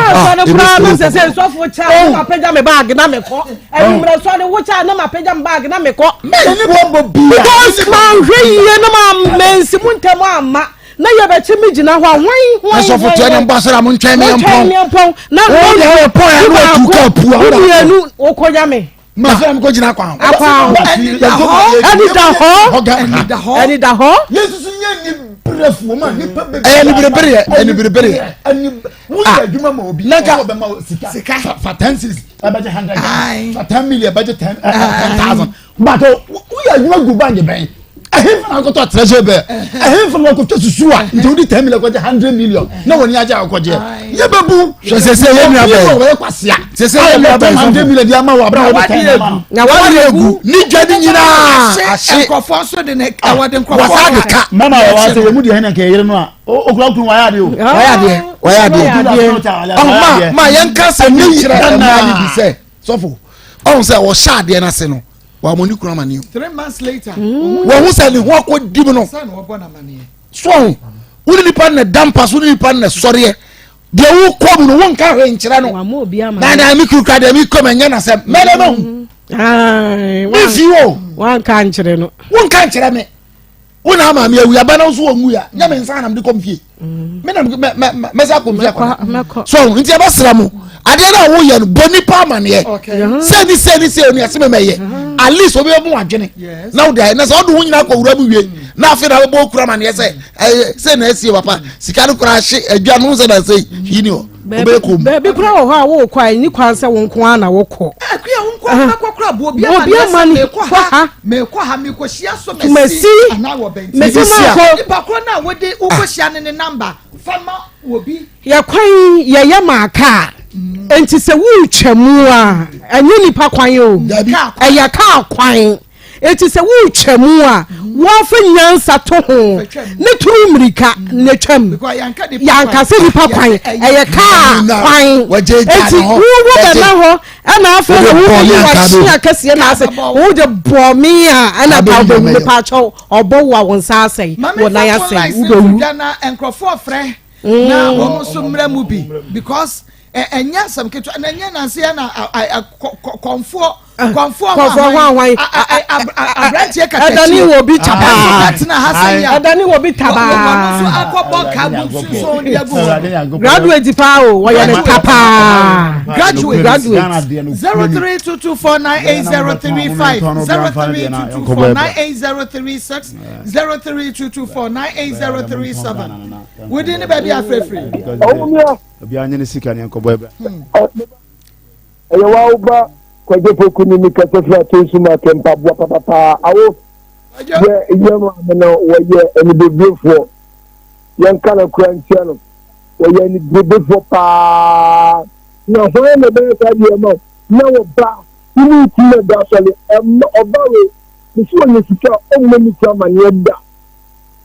asɔre koraa na sɛ sɛ nsɔfo kyɛ a na ma pagya me baagi na me kɔ ɛnumere sɔre wo kyɛ a na ma pagya me baagi na me kɔ. Because ma nhwɛ yie na ma mɛnsi mu ntɛm ama. Na yɛbɛkye me gyina hɔ a hwan hwan Asɔfo tia ne mbɔ asɔre a mo ntwɛn me mpɔn. Mo mpɔn. Na wo deɛ wɔ pɔn ya na watu ka pu a. Wo mmienu wokɔ ya me. Ma fɛn mi ko gyina kwan ho. Akwan ho. Ɛnida hɔ. Ɛnida hɔ. Ɛnida hɔ. Ɛnida hɔ. Yesu nyɛ ni brɛfo ma nipa bebree. Ɛyɛ niberebere yɛ ɛniberebere yɛ. Ɛni wúyɛ adwuma ma obi. Nanka ɔbɛ ma sika. Sika. Fa ten six ɛbɛgye hundred. Fa ten million ɛbɛgye ten ten thousand. But woyɛ adwuma gu bank bɛn ɛhenfa na akɔtɔ treasure bɛɛ ɛhenfa na akɔtɔ susu a nti wodi ten million kɔgye hundred million na wɔn ni agye akɔgye yɛ bɛ bu. Hwɛ sese yɛ nua bɛn wɔyɛ kwasia sese yɛ nua bɛn hundred million di ama wɔ abira wɔde ten ama no. Na wadi egu ni dwa ni nyinaa ahye nkurɔfoɔ nso de ne ɛwɔ de nkurɔfoɔ wasa de ka. Mama wɔ wa sɛ yɛ mu deɛ hɛn kɛ yere no a okura okunu wayɛ adeɛ o. Wayɛ adeɛ wayɛ adeɛ ɔhun ma ma yɛn ka sɛ ne kyerɛ mmaa ni bi sɛ sɔfo ɔhun sɛ ɔhyɛ adeɛ n'ase no wɔamɔ ne kunu amaneɛ o. Three months later. Wɔn ho sɛ ne ho akɔ di mu no. So ɔho wo ne nipa na da mpa so ne nipa na sɔreɛ deɛ wokɔ mu no wonka hwee nkyerɛ no na na me kuru kura deɛ mekɔ mu ɛnyɛ nasɛm mɛdɛ mahu mefi o wanka nkyerɛ no wonka nkyerɛ me wo na ama me awu aba na nso wɔn wuya nyɛ me nsa na mede kɔm fie mm. me na mɛsa kɔm fie akɔda so nti ɛbɛsrɛ mo adeɛ no a woyɛ no bɔ nipa amaneɛ sɛ ni sɛ ni sɛ oni ase mɛmɛyɛ mm-hmm. at least obi bɛbɔ adwene na wode ayɛ na sɛ ɔde wo nyinaa kɔ wura mu wie mm. na afei na wobɔ okura amaneɛ sɛ ɛyɛ sɛ na asie papa sika no koraa hye adwa no sɛ na sɛ yi ni hɔ wobɛyɛ kɔn mu. Baabi koraa wɔ hɔ a wokɔ a ɛnni kwan sɛ wo nko ara na wokɔ. Akua wo nko ara wobɛkɔ koraa bɔ obi amanneɛ sɛ meekɔ ha, meekɔ ha, meekɔhyia so masi anaa wɔ bɛnti. Mesi maakɔ. Nipa korɔ no a wode wokɔhyia no ne namba fa ma obi. Yɛ kwan yɛyɛ maa kaa nti sɛ woretwa mu a ɛnyɛ nipa kwan o ɛyɛ kaa kwan. Enti sɛ woretwa mu a, wɔfa nyansa to ho ne turu mmirika na twam. Yɛanka sɛ nipa kwan, ɛyɛ kaa kwan. Enti wowo bɛma hɔ ɛna afei na woyi wahye akɛseɛ na ase wode bɔ me a ɛna pa wobɛwu mepa kyɛw ɔbɔ wo a wo nsa asɛe wo nan asɛe wobɛwu. Nkurɔfoɔ frɛ na wɔn nso mmerɛ mu bi because ɛnyɛ asɛm ketewa na ɛnyɛ nanse yɛ na kɔnfoɔ kɔnfoɔ kɔnfoɔ hwan hwan aberanteɛ katakyi ɛdani wɔ bi tabaa ɛtena ha sɛ yɛ ɛdani wɔ bi tabaa wɔn nso akɔbɔ kabu sunsun de agu hɔ graduate paa o wɔyɛ ne ta paa graduate graduate 0322498035 0322498036 0322498037 within ne baabi afirafiri. Ɔwɔ mi a. Obiara nye ne sika ne nkɔbɔ ɛbra. Ɛyɛ wa wo ba Kwadwo Poku ni mi kasa firi Atonsu mu ate mpaboa papapaa awo yɛ yɛ maame no wɔyɛ aniberefoɔ yɛnka no kora ntia no wɔyɛ aniberefoɔ paa na hwan na ɛbɛyɛ saa deɛ ma na wɔba wo ne ti na da asɔre ɛma ɔba wei mesi wɔnyɛ sika ɔmmɔ ne kura amaneɛ da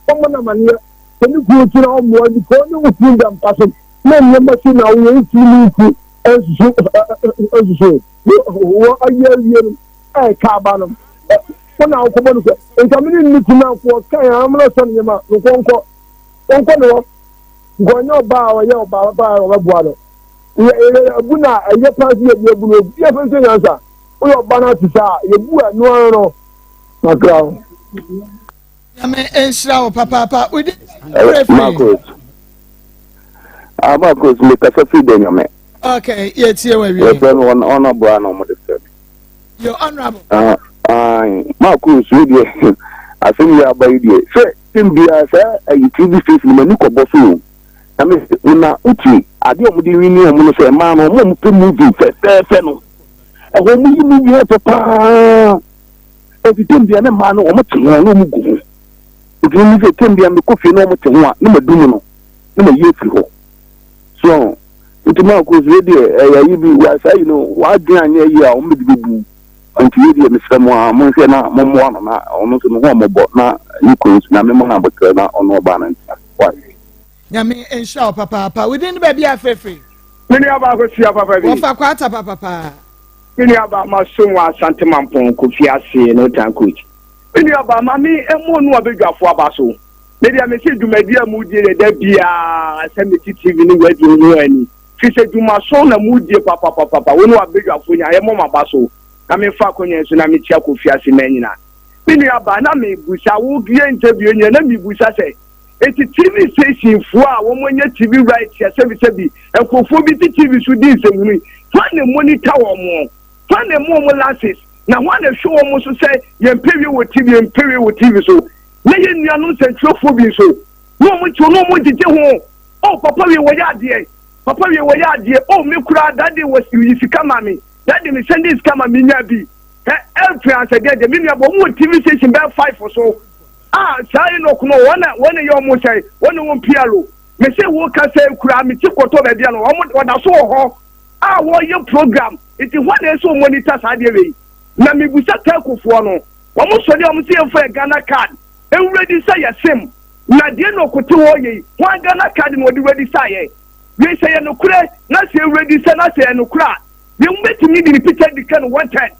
ɔmmɔ no amaneɛ sɛ ne kunu ti na ɔmmoa bi kɔ ne wo kunu da mpa so na nneɛma si na woyɛ wotumi ne wo kunu nsusu nsusu wɔ ayɛ awie no ɛka aba no wo na wokɔbɔ no sɛ nka me ne ne kunu anko ɔka yɛn amena sɛ nneɛma nkɔ nkɔ nkɔ ne hɔ nkɔ ɔnyɛ ɔbaa a ɔyɛ ɔbaa papa a ɔbɛboa no yɛ abu na ɛyɛ paa sɛ yɛde abu no obi afɛ sɛ nyansa woyɛ ɔba no ate saa yɛbu a ɛno ara no makra wo. Nyame nhyira wo papaapa. Wodi Marcos. Ah, Marcos, me kasa firi dɛ nyame. Okay, yɛtie wa wie. Yɛfrɛ me honorable a na wɔde frɛ me. Yo, honorable. Ah, ah, Marcos, wo deɛ asɛm yi aba yi deɛ sɛ tem biara saa ayi TV station m'ani kɔbɔ so o. Na me na wotie adeɛ a wɔde wini wɔn no sɛ mmaa no wɔn a wɔpɛ movie fɛfɛɛfɛ no ɛhɔ wɔn yi movie ɛfɛ paa. Enti tem bia ne mmaa no wɔn te ho na wɔn gu ho. Nti me sɛ tem bia mekɔ fie na wɔn te ho a na madum no na mayi afiri hɔ. So nti maa kɔ so deɛ ɛyɛ ayi bi wa saa yi no wadwen anyɛ yie a wɔn bɛde bɛbu. Nti yɛ deɛ mesrɛ mo a monhwɛ na mommoa no na ɔno nso ne ho ɔmɔbɔ na ne kunu nso Nyame ma no abotrɛ na ɔno ɔbaa no ntena. Why? Nyame nhyira wo papaapa. Wo din ne baabi a frɛfrɛ? Me nua baako sia papa bi. Wɔfa kwata papapaa. Me nua baa ma som wɔ Asante Mampong Kofi ase no tan coach. Me nua baa ma me ɛmo no abedwafo aba so. Me deɛ me se dwumadi a mu die deɛ da biara sɛ me ti TV ne radio ho ani. Fi sɛ dwumaso na mu die papapapapa wo ne wabedwafo nyinaa yɛ mɔ maba so na me fa akonya so na me kyia Kofi ase mɛ nyina. Me nua baa na me busa wo yɛ interview nyina na me busa sɛ Enti TV station foɔ a wɔn anya TV right a sɛbisɛbi nkurɔfoɔ bi te TV so di nsɛmhunu yi, hwan na monitor wɔn? Hwan na ɛma wɔn license? Na hwan na ɛhwɛ wɔn so sɛ yɛmpɛ wie wɔ TV, yɛmpɛ wie wɔ TV so? Na yɛn nuanom nsɛntwerɛfoɔ bi nso, na wɔn kyew na wɔn gyegye ho. Oh, papa wie wɔyɛ adeɛ, papa wie wɔyɛ adeɛ, oh me koraa that day wɔ yi sika ma me, that day me sɛnde sika ma me nya bi. Hɛ, ɛmfiri ansɛ deɛ deɛ me nua bɔ wɔn wɔ TV station bɛyɛ five so. Ah saa Enoch no wɔn na wɔn na yɛ wɔn sɛn wɔn na wɔn PRO me se wo kasa kura me ti kɔtɔ baabi a no wɔn wɔda so wɔ hɔ a wɔyɛ program nti hɔ na ɛsɛ wɔn monitor saa adeɛ wei na mebusa tɛkofoɔ no wɔn sɔre a wɔn se yɛn fa yɛ Ghana card nwuradi sɛ yɛ sim na deɛ Enoch te hɔ yɛ yi wɔn Ghana card na wɔde wuradi sa yɛ wei sɛ yɛ nokorɛ na sɛ ewuradi sɛ na sɛ yɛ nokorɛ a yɛn bɛtumi de ne picture di ka no wanted.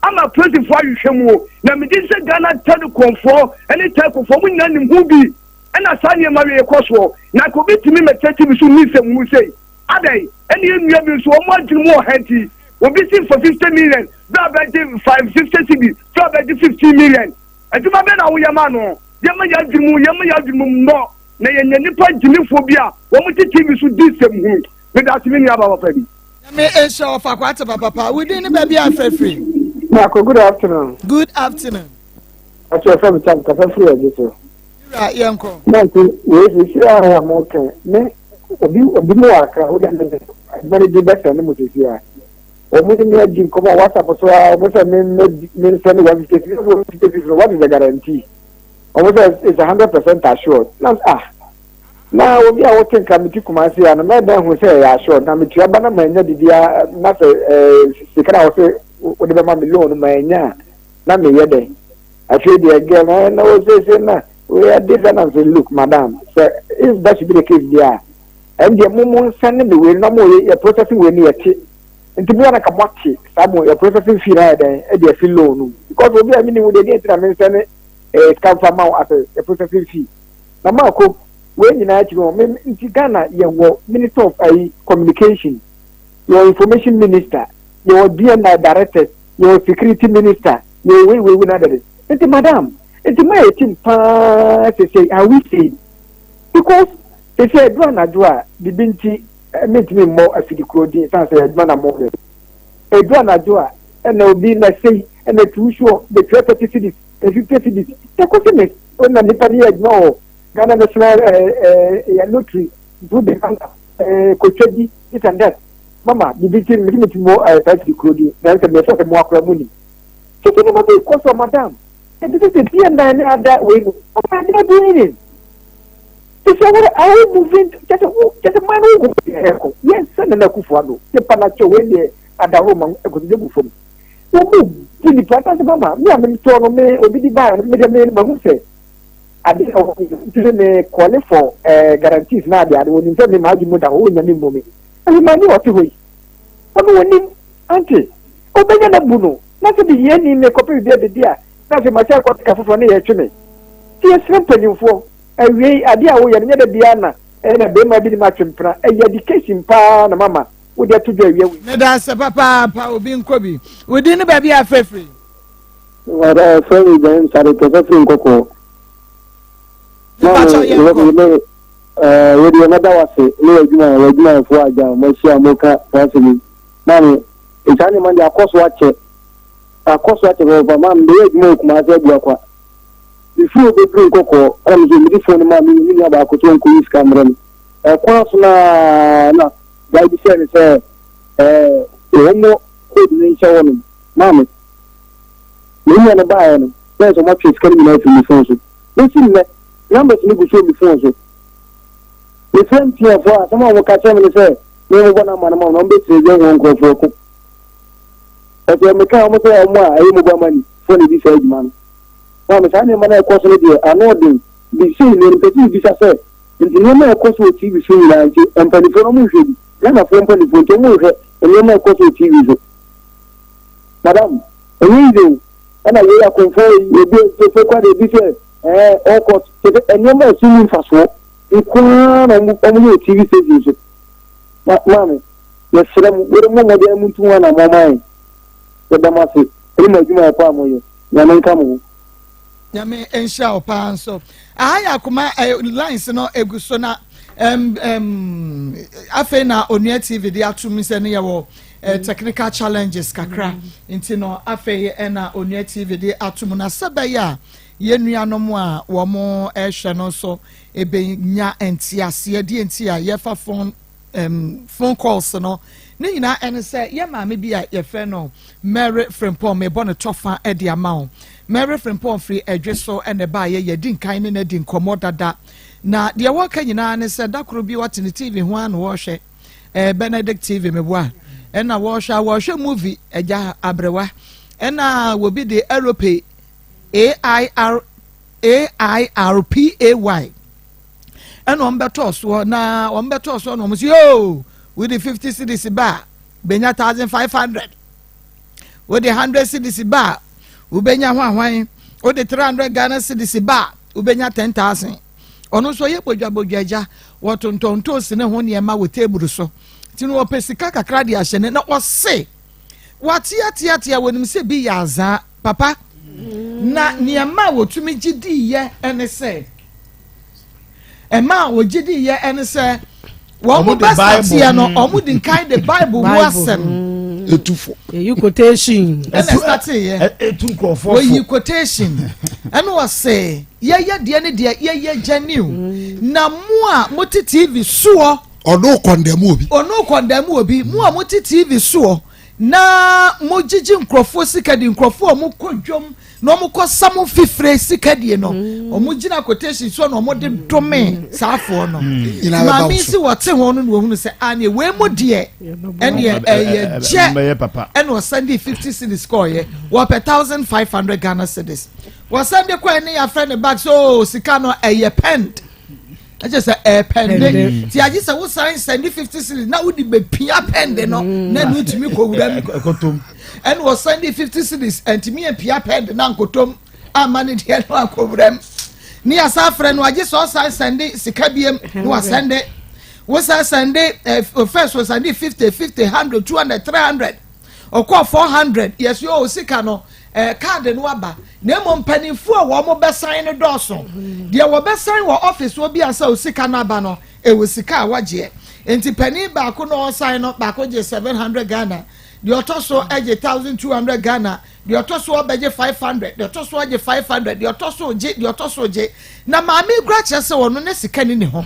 Ama apolisifoɔ ahwehwɛ mu o, na megye di sɛ Ghana Telecom foɔ ne Telco foɔ, wɔn nyinaa nim ho bi ɛna saa nneɛma wei rekɔ soɔ. Na anka obi tumi mmɛtena TV so nni nsɛmhunu sei. Adɛn? Ɛne yɛn nua bi nso, wɔn adwene mu ɔha nti, obi si fa 50 million, berɛ a bɛgye 5, 50 cedi, berɛ a bɛgye 15 million. Adwuma bɛn na woyɛ ma no? Yɛmma yɛn adwene mu, yɛmma yɛn adwene mu mmɔ, na yɛnya nnipa gyimifoɔ bi a wɔte TV so di nsɛmhunu. Meda ase me nua ba papa bi. Nyame nhyira wo fa kwate papapa. Wo din ne baabi a frɛ firi. Mako good afternoon. Good afternoon. Akyɛ fam tam kasa firi agye so. Wura yɛn kɔ. Nanti wei sisi a a mo kɛ ne obi obi mu wɔ akra wo de ne adwuma ne di bɛsɛn ne mo sisi a wɔn ne me adi nkɔmɔ WhatsApp so a wɔn sɛ me me me nsɛn ne 150 150 what is the guarantee wɔn sɛ it's 100% assured na ah. Na obi a wote nka mete Kumasi a no mɛdɛn hu sɛ ɛyɛ assured na metua ba na mannya biribiara na sɛ ɛɛ sika na wɔsɛ wode bɛma me loan no mannya a na meyɛ dɛn afei deɛ girl na na wɔsiesie na wei ade sɛ na sɛ look madam sɛ if that should be the case deɛ a ɛn deɛ mo mo nsa ne me wei na mo yɛ processing wei no yɛte nti mo yɛ na ka mo ate saa mo yɛ processing fee na yɛ dɛn ɛde afi loan no because obi a mi ni wo deɛ deɛ nti na me nsa ne ɛɛ sika nfa ma wo asɛ yɛ processing fee. Na Marko, wei nyinaa akyi no, me nti Ghana yɛwɔ Minister of ayi communication, yɛwɔ information minister, yɛwɔ DNI directors, yɛwɔ security minister, yɛwɔ wei wei wei na adade. Nti madam, nti ma yɛ team paa sese are we safe? Because sese ɛduru anadwo a bibi nti mentumi mmɔ afidi kuro din san sɛ adwuma na mo yɛ. Ɛduru anadwo a ɛna obi na sei ɛna tu soɔ bɛtua 30 cedis, 50 cedis. The question is Wo na nipa no yɛ adwuma wɔ Ghana National ɛɛ eh, eh, Lottery nti wode Ghana ɛɛ eh, kotwa bi this and that. Mama, biribi nti mede me ti mu ɛɛ saa siri kuro di, na sɛ meyɛ sɛ mo akora mo nim. Tete nneɛma bi kɔ so, madam. Ɛte sɛ sɛ BNI ne ada wei no, what are they doing? Te sɛ wɔn are we moving kyɛ sɛ wo kyɛ sɛ man no wo ɛkɔ yɛn sɛ Nana Akufo Addo yɛ pa na kyɛ wei deɛ adahoro ma nkotodwe gu fam. Wɔn mu di nipa na sɛ mama me a me tɔ no me obi di baa no me deɛ me ma hu sɛ ade a wɔn nti ne me kɔle for ɛɛ eh, guarantees na ade ade wɔn nim sɛ me maa adwuma mu da hɔ wɔn nya me mmu me. Ɛyɛ maa ni ɔte hɔ yi ɔno wɔn nim ante ɔbɛnya na bu no na sɛ bi hiani me kɔpɛ biribi adidi a na afei masan akɔ ka foforɔ ne yɛtwe me. Nti yɛsrɛ mpanyinfoɔ awiei adeɛ a woyɛ no nyɛ da biara na ɛyɛ na barima bi nim atwe mpena ɛyɛ education paa na mama wode ato dwa awia wei. Medase papaapa obi nkɔ bi. Wo din ne baabi a afrɛ firi? Wada frɛ me Ibrahim Sade kɛsɛ firi Nkɔkɔɔ. Mepakyɛw yɛn kɔ. Ɛɛ wo deɛ mɛda wase ne w'adwuma w'adwumayɛfoɔ agya mo ahyia mo ka saa asɛm yi. Maame saa nneɛma deɛ akɔ so akyɛ akɔ so akyɛ papa maame meyɛ adwuma wɔ Kumasi Abuakwa. Mefiri hɔ bɛduru Nkɔkɔɔ ɛna me nso mede phone no maa me me nua baako sɛ ɔnkɔyi sika mmerɛ me. Ɛkwan so no ara na guy bi sɛɛ me sɛ ɛɛ wɔmmɔ code no nhyɛ hɔnom. Maame me nua no baeɛ no na ɛsɛ wɔatwe sika no nyinaa afiri me phone so. Bɛsi nnɛ numbers no gu so wɔ me phone so. Mefrɛ MTN foɔ a asɛm a wɔka kyerɛ me ne sɛ memmobɔ number no ma wɔn na wɔbɛkyerɛ gya wɔn nkurɔfoɔ ko. Ɛsɛ meka wɔn sɛ wɔn a ɛyɛ mobile money foɔ na ɛdi saa adwuma no. Maame, saa nneɛma no a ɛkɔ so no deɛ, ano ɔden. Bi sei nnɛ no, mepɛ sɛ mebisa sɛ, nti nneɛma a ɛkɔ so wɔ TV so nyinaa nti mpanimfoɔ no wɔnhwɛ bi? Ghanafoɔ mpanimfoɔ nti wɔnhwɛ nneɛma a ɛkɔ so wɔ TV so? Madam, ɛnyɛ easy o. Ɛna wei akɔmfoɔ wei, ebi efi kora deɛ ebi sɛ ɛɛ ɔkɔ kyɛ sɛ nneɛma a ɛso nni mfasoɔ nko ara na wɔn wɔyɛ wɔ TV station so. Ma maame, yɛsrɛ mo, wode mo mmɔden a montu ho anammɔn ma yɛn. Yɛda mo ase ɛne mo adwumayɛ pa a moyɛ. Nyame nka mo ho. Nyame nhyira wo paa nso. Aha yɛ akoma eh, lines no egu so na um, um, afei na Onua TV de ato mu sɛ no yɛwɔ eh, technical challenges kakra mm. nti no afei ɛna Onua TV de ato mu na sɛ bɛyɛ a yɛn nuanom a wɔn ɛhwɛ no nso ebenya nteaseɛ deɛ nti a yɛfa phone um, phone calls no ne nyinaa ɛne sɛ yɛ maame bi a yɛfrɛ no Mary Frimpong mebɔ no tɔfa de ama wo Mary Frimpong firi ɛdwe so ɛna ɛbaayɛ yɛdi nkan ne no adi nkɔmmɔ dada na deɛ wɔka nyinaa ne sɛ da koro bi wɔte ne TV ho a na wɔrehwɛ eh, Benedict TV meboa ɛna wɔrehwɛ a wɔrehwɛ movie agya aberewa ɛna wɔbi de aerope AIR AIRPAY ɛna wɔn bɛtɔɔ soɔ na wɔn bɛtɔɔ soɔ na wɔn si yoo wode 50 cedis ba a bɛnya 1500 wode 100 cedis ba a wobɛnya hwanhwan wode 300 Ghana cedis ba a wobɛnya 10000 ɔno nso ɔyɛ bodwabodwa agya wɔtontɔn ntoosi ne ho nneɛma wɔ teeburu so nti no wɔpɛ sika kakra de ahyɛ ne na ɔse wateateatea wɔnim sɛ bi yɛ azaa papa na nneɛma a wɔtumi gye diiɛ ne sɛ ɛma a wɔgye diiɛ ne sɛ wɔn mo bɛ sateɛ no wɔn di nkan de bible mu asɛm mm. etufo eyi quotation ɛna sateɛ etu nkurɔfoɔ fo wɔyi quotation ɛna wɔsɛ yɛyɛ deɛ ne deɛ yɛyɛ genuine mm. na mo a mo te tv soɔ ɔno kɔndɛmu obi ɔno kɔndɛmu obi mo a mo te tv soɔ Na mogyegye nkurɔfoɔ sika di, nkurɔfoɔ a wɔkɔ dwam na wɔkɔ sa mo fifire sika die no, mm. wɔgyina quotation so na wɔde dome mm. saa afoɔ no. Mm. Maame si wɔte ho no na wɔhunu sɛ aneɛ ah, wei mu deɛ ɛneɛ ɛyɛ kyɛ ɛna ɔsan de 50 cedis kɔɔyɛ wɔpɛ 1500 Ghana cedis. Wɔsan de kɔɛ ne yɛafrɛ ne back so oh, sika no ɛyɛ pɛnd. Ɛkyɛ sɛ ɛɛpɛnde ti agye sɛ wosan sɛnde 50 cedis na wode bɛpia pɛnde no na ɛno ntumi kɔwura mu ɛna ɔsan de 50 cedis ɛntumi ampia pɛnde na nkotom ama ne deɛ no ankɔwura mu ne yɛsan frɛ no agye sɛ ɔsan sɛnde sika biem na wasɛnde wosan sɛnde eh, first ɔsɛnde 50 50 100 200 300 ɔkɔɔ 400 yɛsɛ o sika no eh, kaade no aba na mmom mpanimfoɔ a wɔn bɛsan no dɔɔso deɛ wɔbɛsan wɔ ɔfis hɔ bi ansa osika no aba no ɛwɔ sika a wɔgyeɛ nti panin baako na ɔsan no baako gye 700 Ghana deɛ ɔtɔ so gye 1200 Ghana deɛ ɔtɔ so ɔbɛgye 500 deɛ ɔtɔ so ɔgye 500 deɛ ɔtɔ so gye deɛ ɔtɔ so gye na maame kura kyerɛ sɛ ɔno ne sika ni ne ho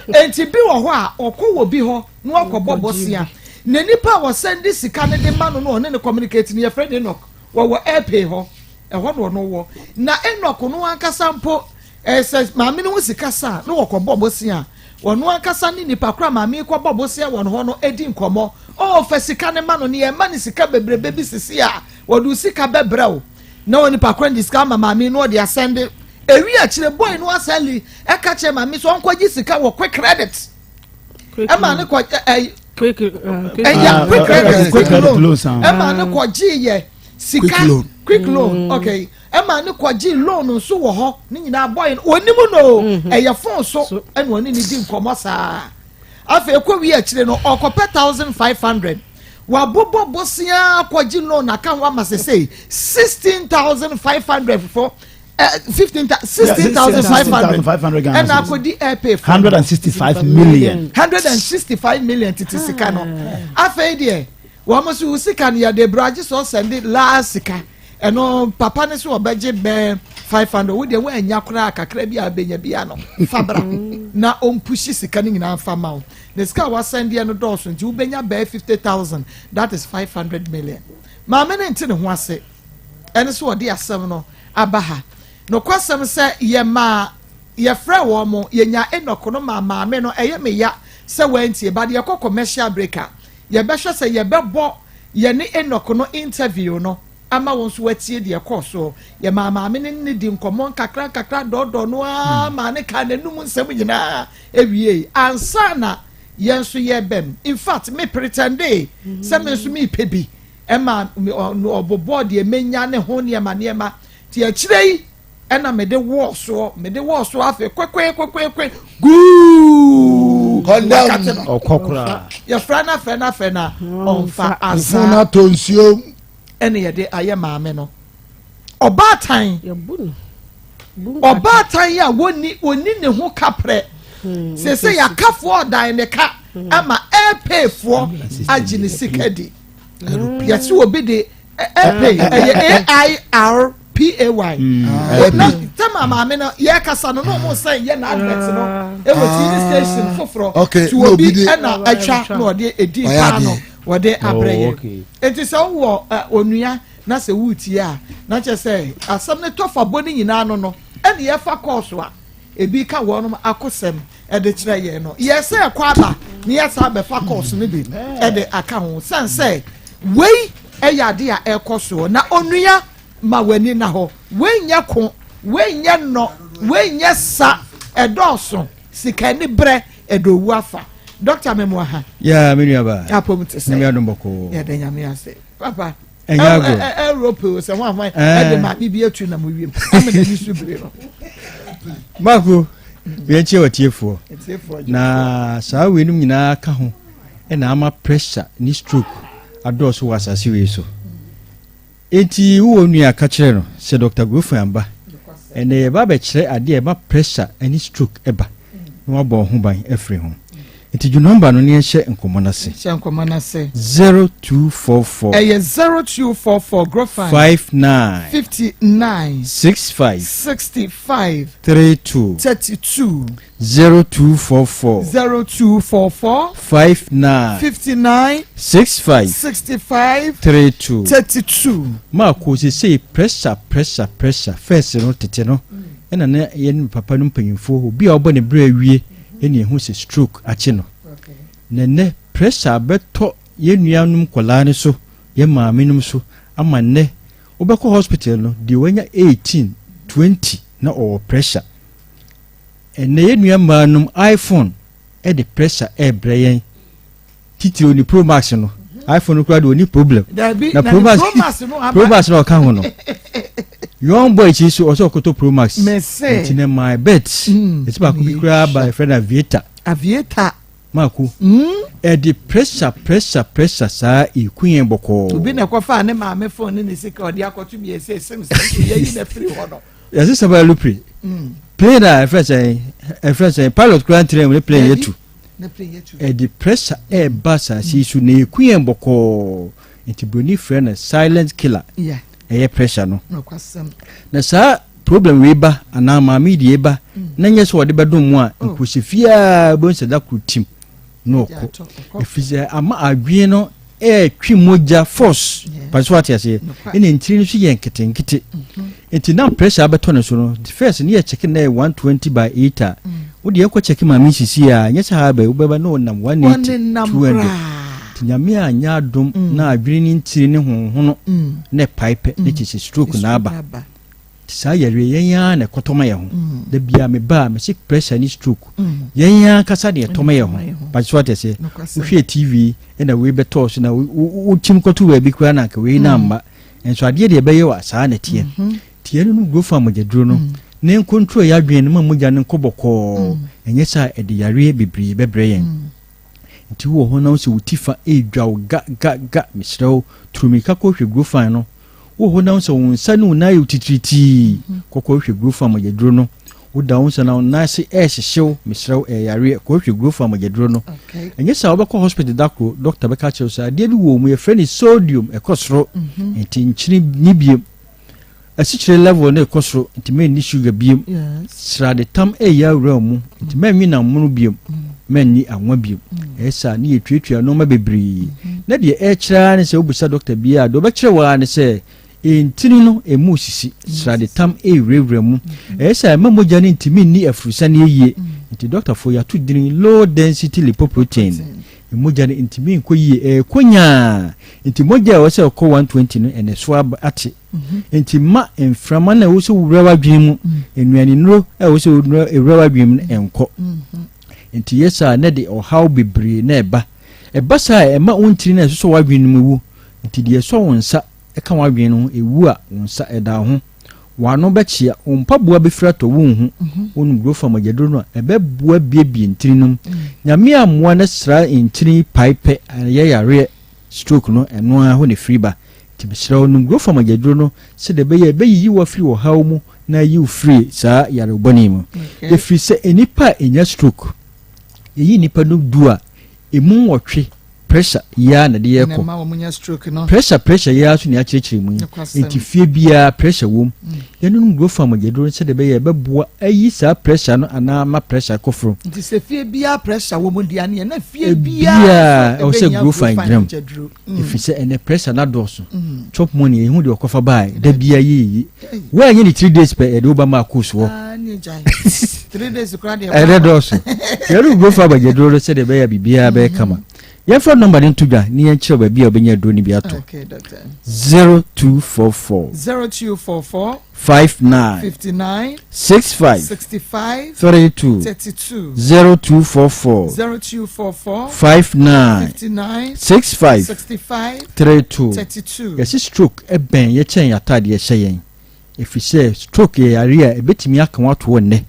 nti bi wɔ hɔ a ɔkɔ wɔ bi hɔ na wakɔbɔ bosea. Na nipa a wɔsɛnde sika no de ma no no ɔne no communicate no yɛfrɛ no Enoch. Wɔwɔ Airpay hɔ. Ɛhɔ na ɔno wɔ. Na Enoch no ankasa mpo sɛ maame no ho sika sa a na wɔkɔbɔ bosea. Ɔno ankasa ne nipa koro a maame yi kɔbɔ bosea wɔ ne hɔ no di nkɔmmɔ. Oh, fa sika no ma no na yɛma no sika bebrebe bi sisi a wɔde wo sika bɛbrɛ wo. Na onipa koro no de sika ama maame yi na ɔde asɛnde. Ewi akyire boy no asan li ɛka kyerɛ maame sɛ ɔnkɔgye sika wɔ quick credit. Ɛma ne kɔ ɛɛ ɛyɛ quick credit quick loan ɛma ne kɔgye yɛ sika quick loan mm. okay ɛma ne kɔgye loan nso wɔ hɔ ne nyinaa boy no onim no mm-hmm. ɛyɛ phone so ɛna ɔne ne di nkɔmɔ saa afei kɔ wi akyire no ɔkɔpɛ 1500 wabobɔ bosia kɔgye loan aka ho ama sese 16,500 fo. Eh, 15 16,500 ɛna akɔdi airpay fo 165 million 165 million tete sika no afei deɛ wɔn nso sika no yɛde bragye sɛ ɔsɛnde laa sika ɛno papa no so ɔbɛgye bɛn 500 wo deɛ woanya koraa kakra bi a bɛnya bi ano fa bra na ɔmpuhyi sika no nyinaa fa ma wo na sika a wasɛndeɛ no dɔɔso nti wobɛnya bɛɛ 50,000 that is 500 million maame no nte ne ho ase ɛne sɛ ɔde asɛm no aba ha. Nokwasɛm sɛ yɛmaa yɛfrɛɛ wɔn, yɛnyaa Enoch no maa maame no, ɛyɛ me ya sɛ wantie, but yɛkɔ commercial break a, yɛbɛhwɛ sɛ yɛbɛbɔ yɛne Enoch no interview no ama wo nso woatie deɛ ɛkɔɔ soɔ. Yɛmaa maame no ne no dii nkɔmmɔ nkakra nkakra dɔɔdɔɔ no ara maa no kaa n'anum nsɛm nyinaa wiei ansa na yɛn nso yɛrebam. In fact, me pretendee sɛ me nso merepɛ bi. Ɛma ɔbobɔɔ deɛ mɛnya ne ho nneɛma nneɛma. Nti akyire yi ɛna mede wɔɔ soɔ, mede wɔɔ soɔ afei kwekwekwekwe guu. Wakate no. Ɔkɔ koraa. Yɛfrɛ no afrɛ no afrɛ no a ɔmfa asa. Fon atɔ nsuo. Ɛna yɛde ayɛ maame no. Ɔbaatan. Ɔbaatan yi a wɔnni wɔnni ne ho kaprɛ. Hmm, Sese yɛakafoɔ ɔdan ne ka hmm. ama airpayfoɔ agye ne sika di. Yɛsi obi de airpay ɛyɛ AIRPAY. Na tɛma maame no yɛkasa no na ɔmo sɛn yɛ na advert no ɛwɔ TV station foforɔ. Ti obi ɛna atwa na ɔde edi paa no wɔde abrɛ yɛ. Eti sɛ wowɔ onua na sɛ woretie a, na kyerɛ sɛ asɛm no tɔ fa bɔ no nyinaa no no, ɛne yɛfa kɔɔso a ebi ka wɔnom akosɛm de kyerɛ yɛn no. Yɛ sɛ ɛkɔ aba na yɛsan bɛfa kɔɔso no bi de aka ho, sane sɛ wei yɛ ade a ɛkɔ soɔ. Na onua, ma w'ani na hɔ. Wei nyɛ ko, wei nyɛ nnɔ, wei nyɛ sa, ɛdɔɔso, sika ani berɛ, ɛdɔ owu afa. Dɔkta Memoa ha. Yeah, me nua ba. Apom te sɛ. Nyame adom bɔkɔɔ. Yɛda Nyame ase. Papa. Ɛnyɛ agorɔ. Ɛrope o sɛ hwan hwan ɛde maame bi atu nam wiem ama n'ani so bere no. Mako, yɛnkyɛ wɔ atiefoɔ. Na saa weinom nyinaa ka ho ɛna ama pressure ne stroke adɔɔso wɔ asase wei so. Enti wowɔ nua a ka kyerɛ no sɛ Dɔkta Grofin aba. Ɛnnɛ yɛreba abɛkyerɛ adeɛ a ɛma pressure ne stroke ba na wabɔ wo ho ban afiri ho. Enti dwo nɔmba no na yɛnhyɛ nkɔmmɔ no ase. Hyɛ nkɔmmɔ no ase. 0244. Ɛyɛ 0244 Grofin. 59. 59. 65. 65. 32. 32. 0244. 0244. 59. 59. 65. 65. 32. 32. Maako sesei pressure pressure pressure first no tete no ɛna na yɛn papa no mpanyinfoɔ obi a ɔbɔ ne brɛ awie ɛna ehu sɛ stroke akye no na nnɛ pressure abɛtɔ yɛn nuanom nkɔlaa no so yɛn maame nom so ama nnɛ wobɛkɔ hospital no deɛ wanya 18 20 na ɔwɔ pressure Ɛnnɛ yɛn nua mmaa nom iPhone de pressure ɛrebrɛ yɛn titiriw ne Pro Max no iPhone no koraa de ɔni problem na Pro Max Pro Max na ɔka ho no young boy kyi so ɔsɛ ɔkɔtɔ Pro Max nti na my bet ɛti baako bi koraa ba ɛfrɛ no Aviator Aviator Mako ɛde pressure pressure pressure saa eku yɛn bɔkɔɔ obi na ɛkɔfa ne maame phone ne ne sika ɔde akɔto bi ɛsɛ ɛsɛm sɛ yɛyi na firi hɔ no Yɛse sɛ bɛyɛ lupre. Plane a ɛfrɛ sɛ ɛfrɛ sɛ pilot kura ntina mu ne plane yɛ tu. Ɛde pressure ɛɛba asase yi so na eku yɛn bɔkɔɔ. Nti broni frɛ no silent killer. Ɛyɛ pressure no. Na saa problem wei ba anaa maame yi deɛ ba na nyɛ sɛ ɔde bɛdom mu a nkurɔsɛ fiaa bɛhu sɛ da koro tim. na ɔkɔ ɛfiri sɛ ama adwene no ɛretwe mogya force pàṣẹ wate aseɛ ɛna ntiri no so yɛ nketenkete mhm. nti na pressure abɛtɔ ne so no first ne yɛ check na yɛ 120 by 8 a mm. wode yɛkɔ check maame sisi a nyɛ sɛ ha bɛ wobɛba na ɔnam 180 200 nti nyame a nyɛ adom mm. na adwene ne ntiri ne honhono mm. na ɛpae pɛ ne kyɛ sɛ stroke na aba Nti saa yareɛ yɛn ara na ɛkɔtɔ ma yɛn ho. Mm. Da biara me ba a mese pressure ne stroke. Mm. Yɛn ara ankasa na ɛtɔ ma yɛn ho. But so ate aseɛ. Wohwɛ TV ɛna wei bɛtɔɔ so na wokyim kɔto baabi koraa na anka wei na mm. amma. Nso adeɛ deɛ ɛbɛyɛ wɔ saa na ɛteɛ. Mm-hmm. Nti yɛn no growth a mogyaduro no mm. ne nkontro yɛ adwene no ma mogya no nkɔ bɔkɔɔ. Ɛnyɛ saa ɛde yareɛ bebree bɛbrɛ yɛn. Nti wowɔ hɔ na wo sɛ wo ti fa ɛredwa wo ga ga ga mesrɛ wo turu mirika kɔhwɛ growth no. Wowɔ hɔ na wo sɛ wo nsa ne wo nan ayɛ wo titiritii, kɔkɔ hwɛ Grofan mogyaduro no. Woda wo nsa na wo nan ase ɛrehyehye wo, mesrɛ wo, ɛyɛ yareɛ, kɔ hwɛ Grofan mogyaduro no. Ɛnyɛ saa wobɛkɔ hospital da koro, dɔkta bɛka akyerɛ wo sɛ adeɛ bi wɔ wo mu, yɛfrɛ no sodium, ɛkɔ soro, mhm. nti nkyene nni biem. Asikyire level no ɛkɔ soro, nti mɛnni sugar biem. Sradetam ɛyɛ awura mu, nti mɛnwe nam mono biem. Mm. Mɛnni anwa bio. Ɛyɛ saa ne yɛtuatua nnoɔma bebree. Na deɛ ɛrekyerɛ ara ne sɛ wobisa dɔkta biara a, deɛ ɔbɛkyerɛ wo ara ne sɛ ntini no ɛmu resisi, sradetam rewurawura mu. Ɛyɛ saa ɛma mogya no ntumi nni afurusaneɛ yie. Nti dɔktafoɔ yɛato dini low density lipoprotein. Mogya no ntumi nkɔ yie, ɛrekɔ nyaa. Nti mogya a ɛwɔ sɛ ɛkɔ 120 no ɛna ɛso ate. Nti mma mframa no a ɛwɔ sɛ wura w'adwene mu, nnuanennuro a ɛwɔ sɛ ɛwura w'adwene mu no ɛnkɔ. Nti yɛ saa na ɛde ɔhaw bebree na ɛba. Ɛba saa a ɛma wo ntini no a ɛsosɔ w'adwene no mu wu. Nti deɛ ɛsɔ wo nsa ɛka w'adwene no ho ɛwu a, wo nsa ɛda wo ho. W'ano bɛkyea, wo mpaboa bɛfiri atɔ wonhu. Wonom Grofa mogyaduro no a, ɛbɛboa biebie ntini no mu. Nyame ammoa na sra ntini yi pae pɛ a ɛyɛ yareɛ, stroke no, ɛno ara hɔ na ɛfiri ba. Nti mesrɛ wo, nom Grofa mogyaduro no sɛdeɛ ɛbɛyɛ a ɛbɛyiyi wo afiri ɔhaw mu na ayi wo firi saa yarew bɔne yi mu. Ɛfiri sɛ nnipa a ɛnya stroke, yɛyi nnipa no du a, ɛmu nwɔtwe pressure yi ara na ɛde yɛ kɔ. Pressure pressure yi ara so na yɛakyerɛkyerɛ mu yi. Nti fie biara pressure wom. Mm. Yɛnom Grofa mogyaduro no sɛdeɛ ɛbɛyɛ ɛbɛboa ayi saa pressure no anaa ama pressure kɔ foro. Nti sɛ fie biara pressure wɔ mu deɛ aneɛ na fie biara ɛwɔ sɛ Grofa gyina mu. Ɛfiri sɛ ɛnɛ pressure no adɔɔso. Chop money yɛhu deɛ ɔkɔfa baeɛ da biara yɛyiyi. Woanyɛ ne 3 days pɛ yɛde wo ba maa course hɔ. Ɛnɛ dɔɔso. Yɛde wo fa abagyaduro no sɛdeɛ ɛbɛyɛ a biribiara bɛyɛ kama. Yɛmfa nɔmba no nto dwa ne yɛnkyerɛ baabi a wobɛnya aduro no bi atɔ. 0244 0244 59 59 65 65 32 32 0244 0244 59 59 65 65 32 32. Yɛse stroke bɛn yɛ kyɛn yɛn atade ɛhyɛ yɛn ɛfiri sɛ stroke yɛ yareɛ a ɛbɛtumi aka wo ato hɔ nnɛ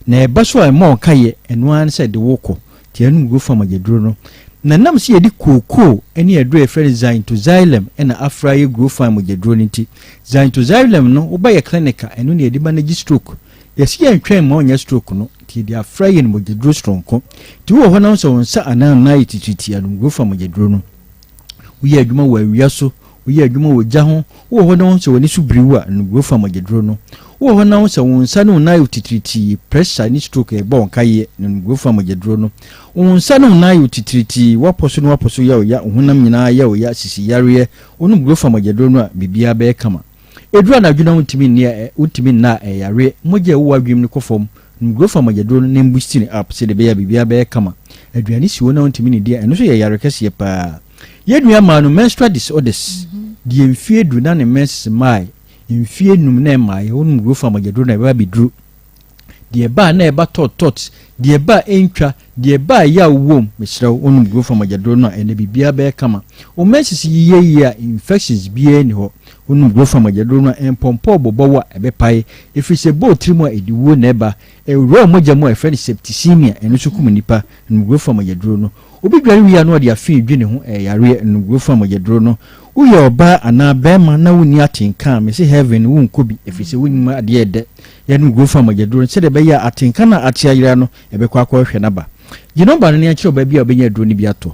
Na ɛba so a ɛma wo ka yɛ, ɛno ara ne sɛ ɛde wo kɔ. Nti ɛnom guo fam agyaduro no. Na ɛnam sɛ yɛde kookoo ne aduro a yɛfrɛ no xanthoxylum na afra ayɛ guo fam mogyaduro no nti, xanthoxylum no woba yɛ clinic a, ɛno na yɛde manage stroke. Yɛse yɛntwɛn mma ɔnyɛ stroke no, nti yɛde afra yɛ no mogyaduro soronko. Nti wowɔ hɔ na wo sɛ wo nsa anaa wo nan ayɛ titiritii a, nom guo fam mogyaduro no. Woyɛ adwuma wɔ awia so, woyɛ adwuma wɔ gya ho, wowɔ hɔ na wohu sɛ w'ani so biri wo a, nom Grofa mogyaduro no. Wowɔ hɔ na wohu sɛ wo nsa ne wo nan ayɛ wo titiritii, pressure ne stroke rebɔ wo nkaeɛ, nom Grofa mogyaduro no. Wo nsa ne wo nan ayɛ wo titiritii, woapɔ so ne woapɔ so yɛ wo ya, wo honam nyinaa yɛ wo ya, sisi yareɛ, wonom Grofa mogyaduro no a, biribiara bɛyɛ kama. Ɛduru anadwo na wontumi nni a, wontumi nna a, ɛyɛ yareɛ. Mogya a ɛwɔ w'adwenem no kɔ fam. Nom Grofa mogyaduro no na ɛmbusti no up sɛdeɛ ɛbɛyɛ a biribiara bɛyɛ kama. Aduane si hɔ na wontumi nnidi a, ɛno nso yɛ yare kɛseɛ pa ara. Yɛn nua maa no menstrual disorders, deɛ mfeɛ du na ne menses mmaeɛ, mfeɛ num na ɛmmaeɛ, wonom Grofa mogyaduro no a, ɛbɛba abɛduru. Deɛ ɛba a na ɛba tɔt tɔt, deɛ ɛba a ɛntwa, deɛ ɛba a yaw wom, mesrɛ wo, wonom Grofa mogyaduro no a, ɛnnɛ biribiara bɛyɛ kama. Wo menses yi yɛ yie a, infections biara nni hɔ. Wonom Grofa mogyaduro no a, mpɔmpɔ rebobɔ wo a, ɛbɛpae, ɛfiri sɛ ɛbɔ wo tiri mu a, ɛde wuo na ɛba. Ɛwura wo mogya mu a, yɛfrɛ no septicemia, ɛno nso kum nnipa. Nom Grofa mogyaduro no. Obi dware wie a na ɔde afe redwi ne ho, ɛyɛ yareɛ. Nom Grofa mogyaduro no. Woyɛ ɔbaa anaa barima na wonni atenka a, mese heaven no wonkɔ bi, ɛfiri sɛ wonnim adeɛ ɛdɛ. Yɛnom Grofa mogyaduro no sɛdeɛ ɛbɛyɛ a atenka no a ate ayera no, ɛbɛkɔ akɔhwehwɛ no aba. Gye nɔmba no na yɛnkyerɛ wo baabi a wobɛnya aduro no bi atɔ.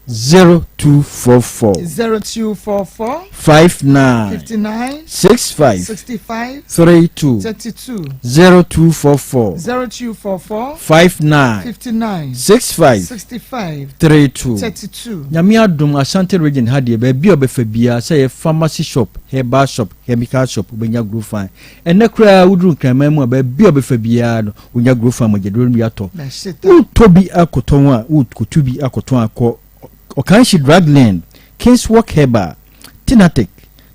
0244. 0244. 59. 59. 65. 65. 32. 32. 0244. 0244. 59. 59. 65. 65. 32. 32. Nyame adom Ashanti region ha deɛ baabi a ɔbɛfa biara sɛ yɛ pharmacy shop, herbal shop, chemical shop wobɛnya Grofan. Ɛnɛ koraa woduru Nkraman mu a baabi a ɔbɛfa biara no wonya Grofan mogyaduro no bi atɔ. Wotɔ bi akɔtɔn a wokotu bi akɔtɔn akɔ Ɔkanhyi Drug Lane, Kingswalk Herbal, Tinatic,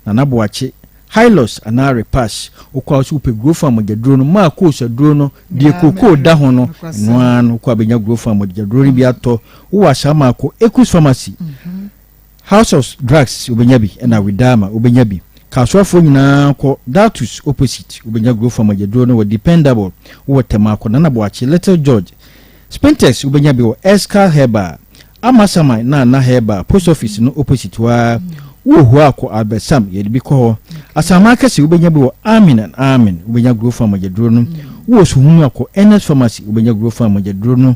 Nana Boakye, Hylos anaa Repash. Wokɔ a wose wopɛ Grofan mogyaduro no, maa course aduro no, deɛ kookoo da ho no, ɛno ara no wokɔ a bɛnya Grofan mogyaduro no bi atɔ. Wowɔ Ashaiman a kɔ Ekus Pharmacy. House of Drugs wobɛnya bi ɛna Widama wobɛnya bi. Kasoafoɔ nyinaa kɔ Datus opposite wobɛnya Grofan mogyaduro no wɔ Dependable. Wowɔ Tema kɔ Nana Boakye, Little George, Spintex wobɛnya bi wɔ Escal Herbal, Amasaman Nana Herbal, Post Office no opposite hɔ ara. Wowɔ Hua kɔ Albert Sam yɛde bi kɔ hɔ. Asaman Kɛse wobɛnya bi wɔ Amin and Amin wobɛnya Grofan mogyaduro no. Wowɔ Suhum a kɔ Ernest Pharmacy wobɛnya Grofan mogyaduro no.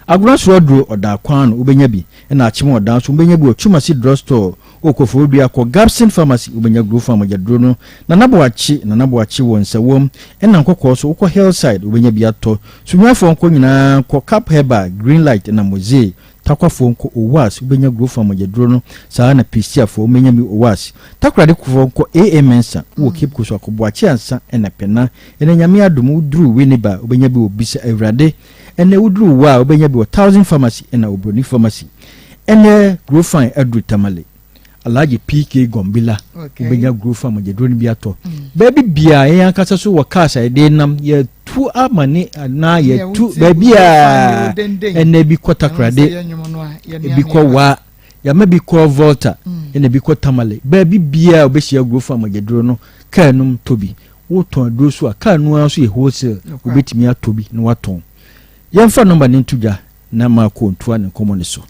Agona soro aduro ɔdaa kwan no wobɛnya bi ɛna akyem ɔdaa nso wobɛnya bi wɔ Twumasi drug store wɔ Koforidua kɔ Gabson pharmacy wobɛnya Grofan mogyaduro no Nana Boakye Nana Boakye wɔ Nsawam ɛna Nkɔkɔɔ so wokɔ Hillside wobɛnya bi atɔ Sunyanifoɔ nkɔ nyinaa kɔ Cap Herbal Green Light ɛna Mozee Takwafoɔ nkɔ Owas wobɛnya Grofan mogyaduro no saa ara na Pestiafoɔ wobɛnya bi Owas Takoradefoɔ nkɔ AA Mensah wɔ Cape Coast akɔ Boakye Ansa ɛna Pɛna ɛna Nyame adom woduru Winneba wobɛnya bi wɔ Bisa Awurade Ɛnɛ woduru wa a wobɛnya bi wɔ Thousand Pharmacy ɛna Obroni Pharmacy. Ɛnɛ Grofan aduru Tamale. Alhaji PK Gombila wobɛnya Grofan mogyaduro no bi atɔ. Mm. Baabi biara yɛn ankasa so wɔ cars a yɛde nam yɛtu ama ne anaa yɛtu baabi a ɛnɛ bi kɔ Takoradi, ebi kɔ Wa, yɛama bi kɔ Volta, mm. ɛna bi kɔ Tamale. Baabi biara wobɛhyia Grofan mogyaduro no kaa nom tɔ bi. Wotɔn aduro so a, car no ara nso yɛ wholesale, wobɛtumi atɔ bi na watɔn. Yɛmfa nɔmba no nto dwa na Marco ntoa ne nkɔmmɔ no so.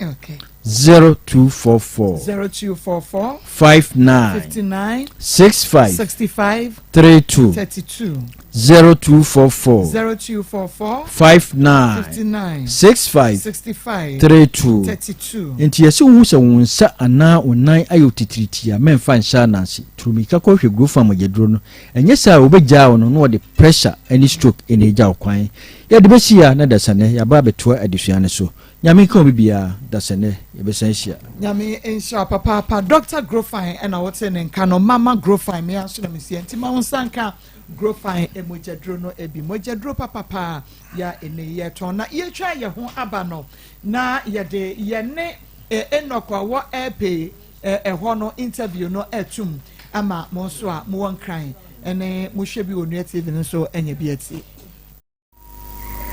0244 0244 59 59 65 65 32 32 0244 0244 59 59 65 65 32 32 Nti yɛsɛ wohu sɛ wo nsa anaa wo nan ayɛ otitiritii a, mɛmfa nhyɛ ananse. Turumika kɔhwɛ Grofan mogyaduro no. Ɛnyɛ saa a wɔbɛgyaa wo no na wɔde pressure ne stroke na agya wo kwan. Yɛde bɛsi ha na dasani yɛaba abɛtoa adesua no so. Nyame nka obi biara, dasani yɛbɛsan ahyia. Nyame nhyira wo papaapa Doctor Grofine ɛna wote ne nka no mama Grofine me ara nso na mesia nti ma wo nsa nka Grofine mogyaduro no bi mogyaduro papapa ya ɛnɛ yi yɛtɔn na yɛtwa yɛ ho aba no na yɛde yɛne Enoch a ɔwɔ Airpay Ɛhɔ no interview no atum ama mo nso a mowɔ Nkran ne mohwɛ bi wɔ Onua TV no nso anya bi atie.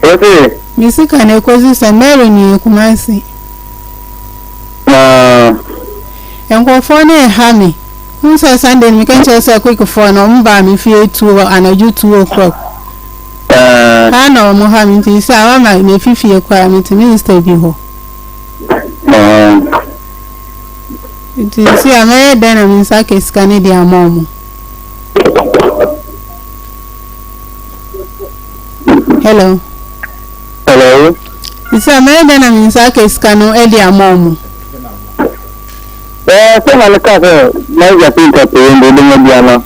Wose. Me sika no ekosi sɛ Mary nie Kumasi. Ah. Nkurɔfoɔ no reha me. Wohu sɛ Sunday no meka kyerɛ sɛ quick foɔ no wɔn baa me fie two anadwo 2 o'clock. Ah. Ha na wɔn ha me nti sɛ awama mefi fie koraa mete minister bi hɔ. Ah. Nti seesei a mɛyɛ dɛn na me nsa aka sika no de ama wɔn? Hello. Hello. Seesei a mɛyɛ dɛn na me nsa aka sika no de ama wɔn? Ɛɛ sɛ na meka sɛ mɛgya fi nkɛtee mbo bɛnya bi ama.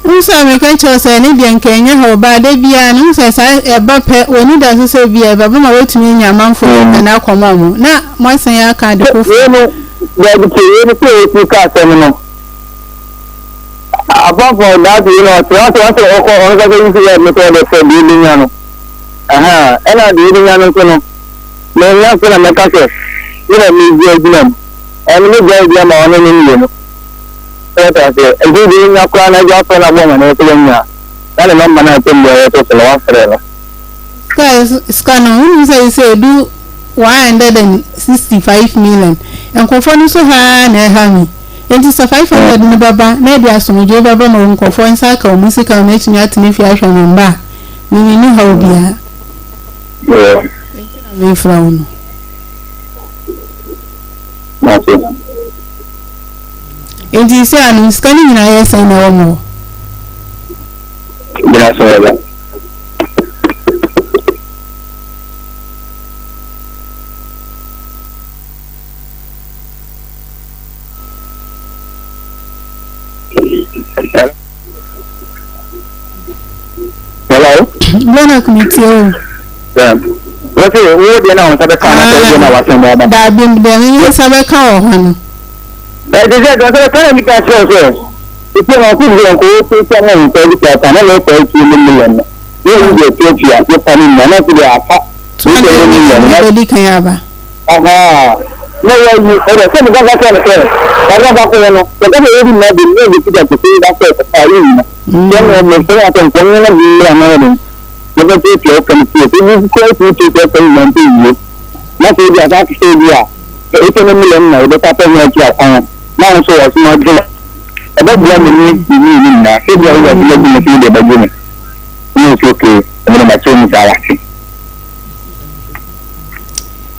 Wohu sɛ meka kyerɛ wo sɛ ɛno deɛ nka ɛnyɛ ha o, but da biara no wohu sɛ saa ɛba pɛ w'ani da so sɛ bi a ɛbɛba ma woatumi anya amanfoɔ sika no akɔma wɔn na moasan aka ade foforɔ. Wei no, daabi tie, wei no sɛ wɔsi ka asɛm no apart from that wei no ɔkyerɛ ɔsɛ ɔsɛ ɔkɔ ɔno kasa yi si yɛ no sɛ ɔde fɛ deɛ ɛbɛnya no ɛha ɛna deɛ ɛbɛnya no nso no mɛnya nso na mɛka sɛ me na megye agyina mu ɛno me gya adi ama ɔne ne mmienu. Wate aseɛ? Nti deɛ ɔnya koraa no agya afrɛ no abɔ amaneɛ sɛ wanya a, na ne nɔmba no a ɛtɛm biara yɛto so no, wafrɛ no. Sika sika no, wonim sɛ sɛ ɛdu 165 million, nkurɔfoɔ no nso ha ara na ɛha me. Enti sɛ 500 no bɛba na ɛde asomdwoeɛ bɛba ma nkurɔfoɔ nsa aka wɔn sika ma matumi atena fie ahwɛ me mma a, me menni haw biara. Enti na mefrɛ wo no. Mate. Enti sɛ ano sika no nyinaa yɛ sɛn na ɛwɔ mo hɔ? Gyina so ɛba. Bernard mi tie o. Wọ́n sè wo deɛ na wɔn nsa bɛka na sɛ wo deɛ na wasɛn bɛ aba. Daabi deɛ mi nsa bɛka wɔ hɔ no. Ɛte sɛ deɛ ɔsɛ bɛka na mi ka kyerɛ sɛ ebi na ɔkò bi nko wo sɛ na nsa bi ka ta na na ɛkɔ akyi ne million no. Ne yɛ deɛ tuatua yɛ pa ne nyinaa na sɛ deɛ aka. 200 million na bɛdi kan aba. Ahaa na wayi ɛdɛ sɛ meka ka kyerɛ no sɛ kakra baako yɛ no sɛ ka sɛ yɛdi nyinaa bom na yɛde sika kɛse yi ba sɛ ɛkɔfa a yɛnnyina sɛ no mesrɛ wo sɛ nkɔm no na bi mmra na yɛde yɛbɛtuatua wo ka no tie sɛ bi koraa tumi tuatua ka nyinaa mpo wie na sɛ ebi asa sɛ ebi a ɛsɛ no million na yɛbɛka pɛ ho akyi akwan na wo nso wɔ so adwene ɛbɛboa me ne me ne nyinaa sɛ bi a woyɛ adwuma bi na sɛ wode bɛgye me ne nso okay ɛmene makyerɛ mu saa wate.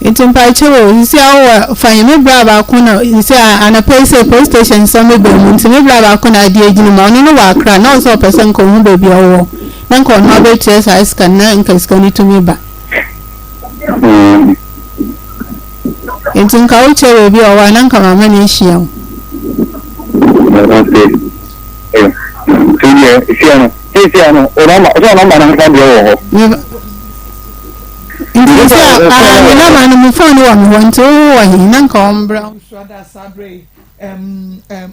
Nti mpakyɛw o, sisi a wowɔ fa yi me bra baako na sisi a anɔpa yi sɛ police station nsɛm bɛ mu nti me bra baako na ade agyina mu ɔno no wɔ Accra na ɔsɛ ɔpɛ sɛ nka ohu baabi a ɔwɔ na nka ɔno abɛtua saa sika no na nka sika no tumi ba. Nti nka wokyerɛ baabi a ɔwɔ a na nka mama no ahyia wo. Okay. Nti deɛ esia no, esia no, ɔnɔma, ɔsɛ ɔnɔma no nsa deɛ wɔ hɔ. Nti sɛ ah me nɔma no me phone wɔ me hɔ nti wo wɔ he na nka ɔmbra. Nso ada saa berɛ yi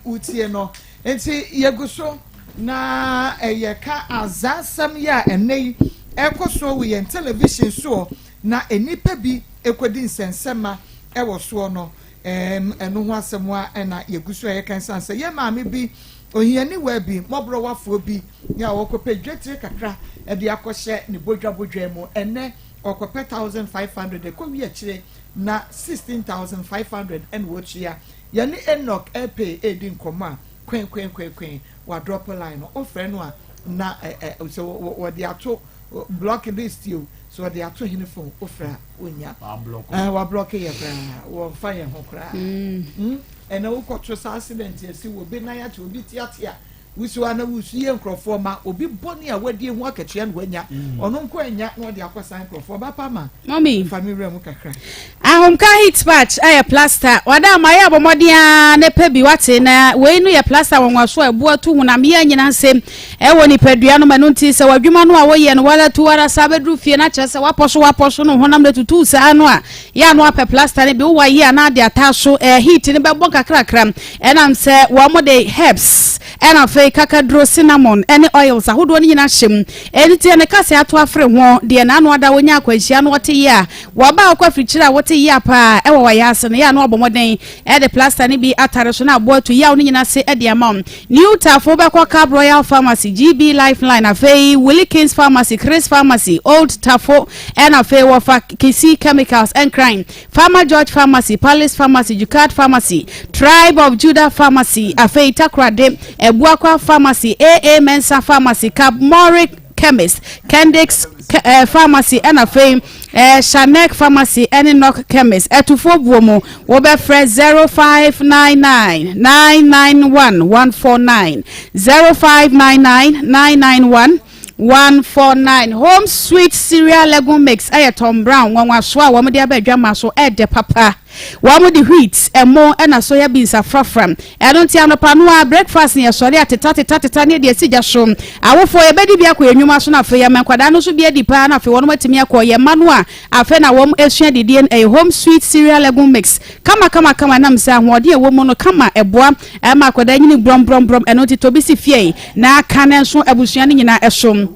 wotie no nti yɛgu so na ɛyɛ ka azaa asɛm yi a ɛnɛ yi ɛkɔ soɔ wɔ yɛn television soɔ na nnipa bi ɛkɔdi nsɛnsɛmma ɛwɔ soɔ no ɛno ho asɛm a ɛna yɛgu so a yɛka ɛsiane sɛ yɛ maame bi ohianiwaa bi mmɔborɔwafoɔ bi Nea ɔkɔpɛ dwetire kakra de akɔhyɛ ne bodwabodwa mu ɛnnɛ, ɔkɔpɛ 1,500 ɛkɔwie akyire na 16,500 ɛna ɔtua. Yɛne Enoch Epee redi nkɔmmɔ a, kwenkwenkwenkwen, wadrɔpo line no, wofrɛ no a na ɛ ɛ sɛ wɔde ato block list o, sɛ wɔde ato hene phone, wofrɛ a wonnya. Ɛɛ wablɔke yɛ koraa, wɔmfa yɛn ho koraa. Mm. Ɛnɛ wokɔto saa accident asi wɔ obi nan ate obi tiatia Wusu a na wusu yɛ nkurɔfoɔ ma obi bɔne a wadie ho akatua na wanya. Mm. Ɔno nko anya na ɔde akɔsan nkurɔfoɔ. Ɔba pa ma. Mɔmi. Fa me wura mu kakra. Ahomka heat patch ɛyɛ plaster. Wada ama yɛ abɔ mmɔden ara na pɛ bi wate na wei no yɛ plaster wɔnwaso a ɛboa tu honam yɛ nyina nsɛm ɛwɔ nipadua no ma ɛno nti sɛ w'adwuma no a woyɛ no wala tu ara saa bɛduru fie na kyerɛ sɛ wapɔ so wapɔ so no honam no tutu saa no a yɛ ano apɛ plaster no bi wowɔ yɛ anaa de ataa so ɛɛ heat no bɛbɔ nkakrakra Ɛnam sɛ wɔde herbs ɛna afei kakaduro, cinnamon ɛne oils ahodoɔ no nyinaa hyɛ mu nti ɛne kasa ato afere ho deɛ n'ano ada wonya akwanhyia no ɔte yea wɔba a wokɔ afirikyiri a wote yea paa ɛwɔ wayɛ ase no yɛ ano abɔ mmɔden ɛde plaster no bi atare so na aboa atu yaw no nyinaa se ɛde ama wo. New Tafo wobɛkɔ Cab Royal Pharmacy, GB Lifeline, afei Willie Kings Pharmacy, Chris Pharmacy, Old Tafo ɛna afei wɔfa Kisi Chemicals Nkran Farmer George Pharmacy, Palace Pharmacy, Jucard Pharmacy, Tribe of Judah Pharmacy, afei Takoradi, Abuakwa Pharmacy, AA Mensah Pharmacy, Cabmoric Chemist, Kendix eh, Pharmacy, ɛna afei eh, Shanek Pharmacy ɛne Nok Chemist. Ɛtufoɔ buo mu, wobɛfrɛ 0599 991 149, 0599 991 149 Home Sweet Cereal Legume Mix yɛ Tom Brown nwanwasoɔ a wɔde aba adwammaa so, ɛdɛ papa. Wɔde wheat, ɛmo ɛna soya beans afrafra. Ɛno nti anɔpa no ara breakfast no yɛsɔre a teta teta teta ne yɛde asi gya so. Awofoɔ yɛbɛdi bi akɔ yɛn nnwuma so na afei yɛama nkwadaa no nso bi adi paa na afei wɔn atumi akɔ. Yɛn mma no a afei na wɔn asua didie no ɛyɛ Home Sweet Cereal Legume Mix. Kama kama kama ɛnam sɛ ahoɔden a ɛwɔ mu no kama ɛboa ɛma akwadaa nyini brɔmbrɔmbrɔm ɛno nti tɔ bi si fie na aka ne nso abusua no nyinaa ɛso.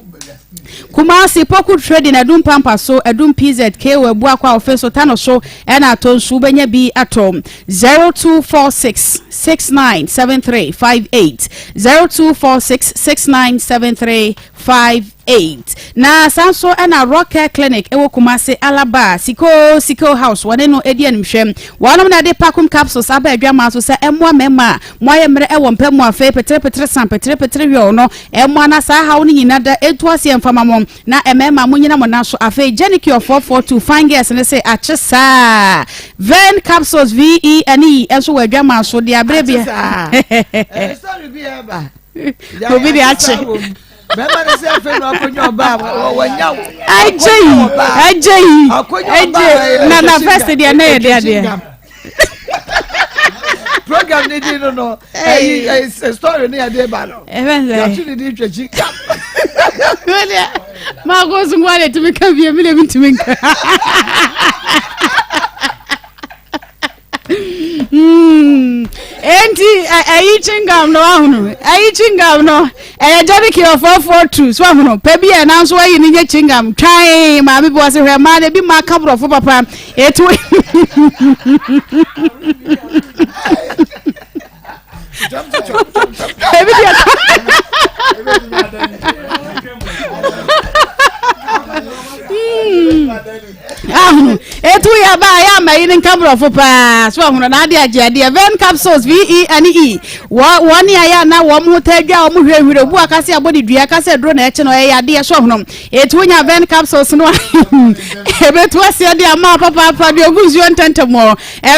Kumasi, Poku Trading, Adum Pampa so, Adum PZ, KO Abuakwa Ofe so, Tano so, ɛna atɔ nsu wobɛnya bi atɔ. 0246 697358 0246 697358 8. Na saa nso na Rock Care Clinic wɔ Kumasi, Alaba, Siko Siko House wɔne no di animhwɛ. Wɔnom na ɛde Pakum Capsules aba adwamaa so sɛ ɛmmoa mmarima a moayɛ mmerɛ wɔ mpa mu afei petere petere san petere petere yɔɔ no ɛmmoa na saa haw no nyina da ɛntu aseɛ mfa ma mo na mmarima monyina mo nan so afei Genicure 442 Fine Girls no se akye saa Ven Capsules VE ne E nso wɔ adwamaa so de aberɛ Akye bia saa. Eh, story bi ɛba. Obi de akye. Bɛrima no sɛ afei na akɔnya ɔbaa wɔnya wo. Agye yi agye yi agye na na first deɛ na yɛ deɛ deɛ. Program ni di no no ɛyi ɛyi story ni yɛ de ba no. Yàtú ni di twɛkyi. Maako so nkoa de tumi ka bie mi de mi ntumi nka. Enti ɛyi chingam no ahunu ɛyi chingam no ɛyɛ jɛbi kii ɔfɔɔfɔɔ tu so ahunu pɛ bi yɛ nanso ayi ne nye chingam twan maame bi wɔsi hwɛ maa na ebi maa ka borɔfo papa etu. Ebi deɛ ahunu etu yɛ ba yɛ ama yi ne nka borɔfo paa so ahunu na ade agye adeɛ ven capsules v e n e wɔ wɔn ne ayɛ ana wɔn ho taa dwa wɔn hwirehwire obu akase abɔ ne dua akase aduro na ɛkye no ɛyɛ adeɛ so ahunu etu nya ven capsules no ebetu aseɛ de ama papaapa deɛ ogu nsuo ntɛntɛm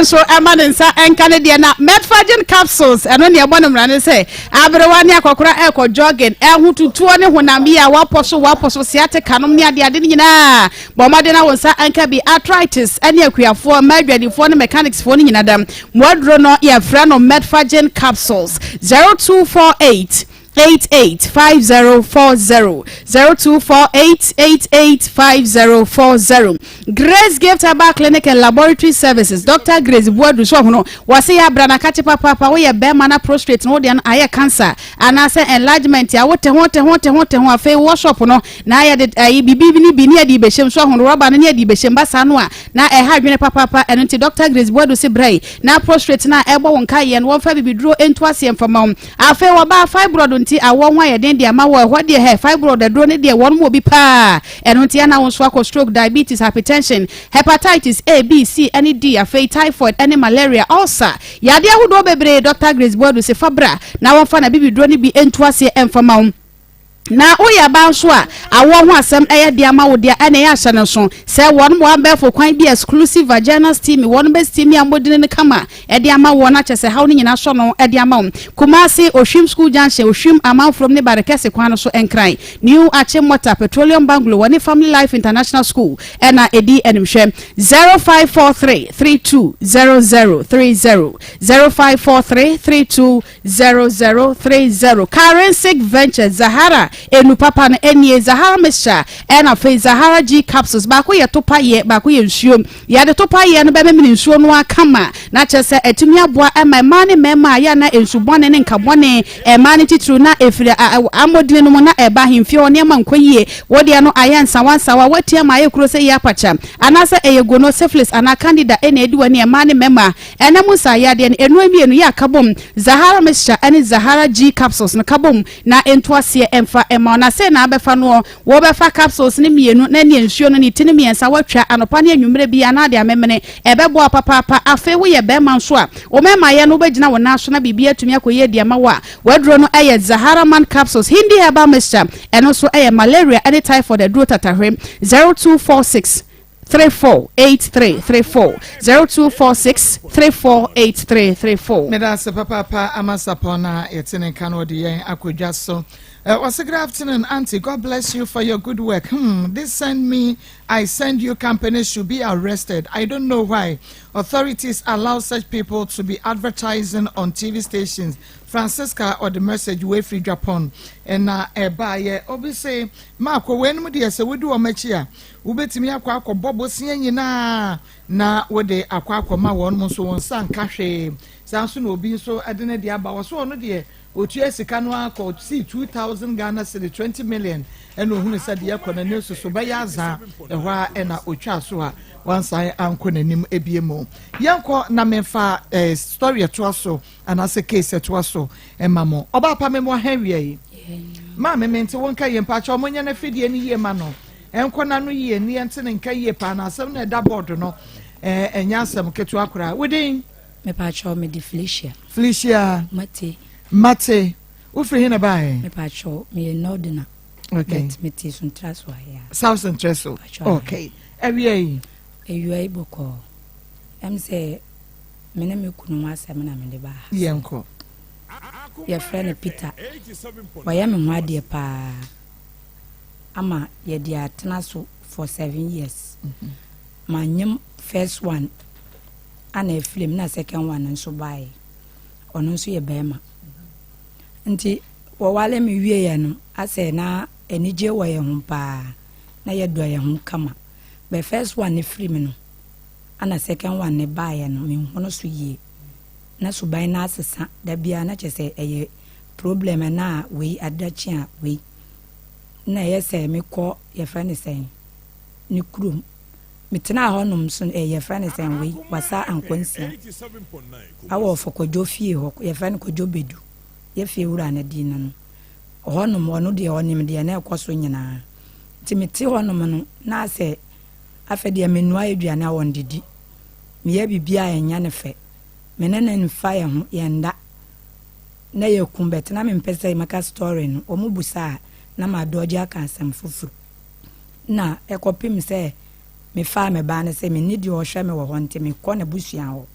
Nso ɛma ne nsa nka ne deɛ na Metforgen capsules ɛno nea ɛbɔ no mmara ne sɛ aberewa ne akɔkora ɛrekɔ jogging ɛho tutuo ne honam yi a wapɔ so wapɔ so sciatica nom ne adeade no nyinaa bɔ mmɔden na wo nsa nka bi arthritis ɛne akuafoɔ mmaa adwadifoɔ ne mechanicsfoɔ no nyina dam mo aduro no yɛfrɛ no Metforgen capsules 0248 88 5040 0248 88 5040 Grace Gift Herbal Clinic and Laboratory Services Dr. Grace Buadu so ɔhono wɔse yɛ abra na kakye papaapa woyɛ bɛrima na prostrate no wodeɛ no ayɛ cancer anaasɛ enlargement a wote ho te ho te ho te ho afei wɔ shop no na yɛde ayi bibi ne bi ne yɛde bɛhyɛm so ɔhono rɔba no ne yɛde bɛhyɛm ba saa no a na ɛha adwene papaapa ɛno nti Dr. Grace Buadu se brɛ na prostrate no a ɛbɔ wo nka yɛ no wɔmfa bibiduro nto aseɛ mfama wo Afei wɔbaa fibroid nti awoɔ ho ayɛ den de ama wo ɛhɔ deɛ hɛ fibroid aduro no deɛ wɔnom wɔ bi paa ɛno nti ɛna wo nso akɔ stroke diabetes hypertension hepatitis A B C ɛne D afei typhoid ɛne malaria ulcer yadeɛ ahodoɔ bebree Doctor Grace Boadu se fa bra na wɔmfa n'abibiduro no bi nto aseɛ ɛmfa ma wo Na woyɛ baa nso a, awoɔ ho asɛm yɛ den ama wo deɛ, ɛna ɛyɛ ahyɛ no nso sɛ wɔn wɔ abɛɛfo kwan bi exclusive vaginal steaming, wɔn bɛ steami amodini no kama de ama woɔ na kyerɛ sɛ haw no nyinaa sɔ no de ama wo. Kumasi, Ohwim School Junction, Ohwim, Amanfurom ne Barekɛse kwan no so, Nkran, New Achimota, Petroleum Bungalow, wɔne Family Life International School na ɛdi animhwɛ. 0543 32 0030, 0543 32 0030 Karensic Ventures Zahara enu papa no nie Zahara mixture ɛna afei Zahara G capsules baako yɛ topa yɛ baako yɛ nsuo yɛde topa yɛ no bɛmemene nsuo no ara kama na kyerɛ sɛ atumi aboa ɛma mmaa ne mmarima a yɛ na nsu bɔne ne nka bɔne mmaa no titiriw na ɛfiri amodini no mu na ɛba ahemfie hɔ nneɛma nkɔ yie wodeɛ no ayɛ nsawansawa woatia ma ayɛ kuro sɛ yɛ apakya anaasɛ ɛyɛ gono syphilis anaa candida ɛna ɛdi w'ani mmaa ne mmarima Ɛna mu nsaeyadeɛ no, nnuro mmienu yi a ka bom, Zahara Mixture ne Zahara G Capsules no ka bom na ɛntu aseɛ mfa mma wo. Na sei na abɛfa noɔ, wobɛfa capsules no mmienu na ɛne nsuo no ne ti no mmiɛnsa woatwa anɔpa ne anwummerɛ biara na ade amemene. Ɛbɛboa wo papaapa. Afei woyɛ barima nso a, wo mmarima no wobɛgyina wo nan so na biribi atumi akɔ yie de ama wo a, w'aduro no yɛ Zahara Man Capsules, Hindi Herbal Mixture, ɛno nso yɛ malaria ne typhoid aduro tatahwe. 0246. 348334 0246 348334. Meda ase papaapa ama Sapon na yɛte ne nka no ɔde yɛn akɔ dwa so. Uh, wɔse good afternoon auntie God bless you for your good work. Hmm, this send me I send you company should be arrested. I don't know why authorities allow such people to be advertising on TV stations. Francisca ɔde message wei firi Dwapɔn ɛna ɛbaayɛ. Obi se maakɔ weinom deɛ sɛ wodi wɔn akyi a Wobɛtumi akɔ akɔbɔ bosea nyinaa na wode akɔ akɔma wɔn nso wɔn nsa nka hwee. Saa nso na obi nso de ne deɛ aba. Ɔso ɔno deɛ ɔtua sika no ara kɔ sii 2000 Ghana cedi 20 million ɛna ohunu sɛ deɛ ɛkɔ n'ani nso so bɛyɛ azaa. Ɛhɔ ara ɛna ɔtwaa so a wansan ankɔ n'anim ebie mu. Yɛnkɔ na memfa eh, story ɛtoa so anaasɛ case ɛtoa so ɛma mo. Ɔbaa pa me mo ahɛn wia yi. Maame mente wo nka yie mpakyɛ ɔmo nyɛ n'afidie no yie ma no. Ɛnkɔ n'ano yie ne yɛnte ne nka yie paa na asɛm no a ɛda bɔɔdo no ɛnyɛ asɛm ketewa koraa. Wo din? Mepaakyɛw mede Felicia. Felicia. Mate. Mate. Wofiri he na baeɛ? Mepaakyɛw meyɛ Northerner. Okay. But mete Suntraso ha ya. South Suntraso. Okay. Awia yi. Awia yi bɔkɔɔ. Ɛm sɛ me ne me kunu ho asɛm na mede baa ha. Yɛnkɔ. Yɛfrɛ no Peter. Ɔyɛ me ho adeɛ paa. ama yɛde atena so for 7 years. Manyem first one ana afiri mu na second one nso baeɛ. Ɔno nso yɛ bɛrima. Nti wɔwale me wieɛ no asɛ na anigyeɛ wɔ yɛn ho paa, na yɛdɔ yɛn ho kama. But first one no firi mu no, ana second one no baeɛ no, menhu no so yie. Na suban no asesa, da biara na kyerɛ sɛ ɛyɛ problem ɛna a wei adakye a wei. Na ɛyɛ sɛ mekɔ yɛfrɛ no sɛn ne kurom. Metenaa hɔnom nso eh, yɛfrɛ no sɛn wei, Wasa Ankwansia. Awɔ ɔfɔ Kwadwo fie hɔ, yɛfrɛ no Kwadwo Bedu. Yɛ fie wura no din no no. Hɔnom, ɔno deɛ ɔnim deɛ na ɛkɔ so nyinaa. Nti mete hɔnom no, na asɛ afei deɛ menoa aduane a ɔndidi. Meyɛ biribi a ɛnyɛ no fɛ. Me ne no mfa yɛn ho, yɛnda. Na yɛku but na mempɛ sɛ mɛka story no. Wɔn busa a, na madɔgye aka asɛm foforo. Na ɛkɔpem sɛ mefaa me ba no sɛ menni deɛ ɔhwɛ me wɔ hɔ nti mekɔ n'abusua hɔ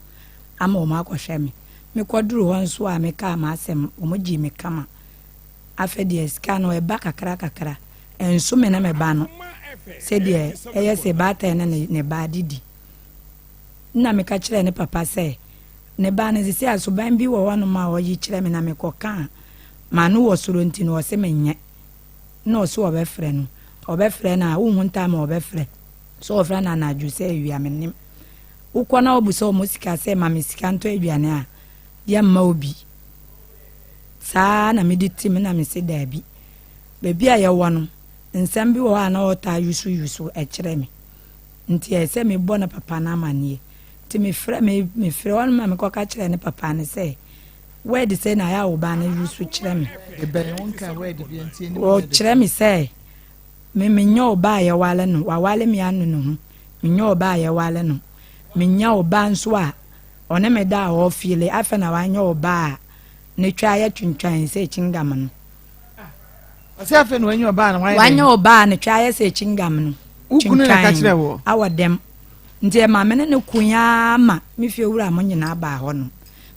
ama wɔn akɔhwɛ me. Mekɔduru hɔ nso a mekaa m'asɛm, wɔn gyee me kama. Afei deɛ sika no ɛba kakra kakra, ɛnso me ne me ba no sɛdeɛ ɛyɛ sɛ baatan ne ne ba didi. Nna meka kyerɛɛ ne papa sɛ, ne ba no sesei a suban bi wɔ hɔnom a ɔyi kyerɛ me na mekɔka a m'ano wɔ soro nti no ɔse menyɛ. Nna ɔse ɔbɛfrɛ no. Ɔbɛfrɛ no a wonhu time a ɔbɛfrɛ. Sɛ ɔfrɛ no anadwo sɛ awia mennim. Wokɔ na wobisa wɔn sika sɛ ma me sika ntɔ aduane a, yɛmma wo bi. Saa na mede tim na mese daabi. Baabi a yɛwɔ no, nsɛm bi wɔ hɔ a na ɔtaa yusu yusu kyerɛ me. Nti ɛyɛ sɛ mebɔ ne papa no amaneɛ. Nti mefrɛ me mefrɛ hɔ no ma mekɔka kyerɛ ne papa no sɛ word sɛ na ayɛ a wo ba no yusu kyerɛ me. Ɔkyerɛ me sɛ me menyɛ ɔba a yɛwale no, wawale me anu ne ho. Menyɛ ɔba a yɛwale no. Menya ɔba nso a ɔne me da a ɔfeele afei na wanyɛ ɔba a ne twa ayɛ twintwan sɛ kyingam no. Ɔsɛ afei na wanya ɔbaa na wayɛ dɛn? Wanya ɔbaa ne twa ayɛ sɛ kyingam no. Wo kunu na ɛka kyerɛ wɔ? Awɔ dɛm. Nti ɛma me ne no ko ara ma me fie wura mo nyinaa baa hɔ no.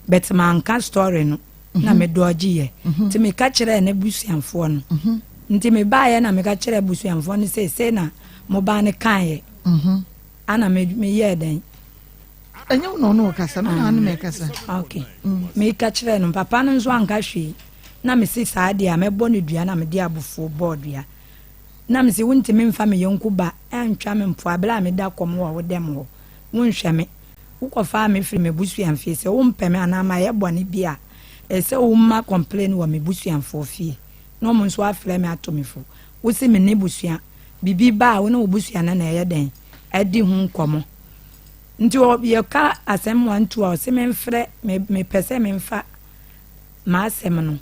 But manka story no na mhm. me dɔɔgye yɛ. Mhm. Nti meka kyerɛɛ ne busuafoɔ no. Mhm. Nti mebaeɛ na meka kyerɛɛ busuafoɔ no sɛ sei na mo ba no kaeɛ. Ana meyɛɛ dɛn? Ɛnyɛ wo na ɔne ɔkasa, me na ɔne me kasa. Okay. Meka kyerɛɛ no, papa no nso anka hwee. Na mese saa deɛ a mɛbɔ no dua na mede abufuo bɔɔ dua. Na mese wontumi mfa me yɔnko ba ntwa me mpoa berɛ a meda kɔm wɔ wo dɛm hɔ. Wonhwɛ me. Wokɔfaa me firi m'abusuafie. Sɛ wompɛ me anaa mayɛ bɔne bi a, ɛsɛ sɛ woma complain wɔ m'abusuafoɔ fie na wɔn nso afrɛ me ato me fo. Wose me ne busua. Biribi ba a, wo ne wo busua no na ɛyɛ dɛn? Adi ho nkɔmmɔ. Nti yɛka asɛm wantu a, ɔse memfrɛ, mepɛ sɛ memfa m'asɛm no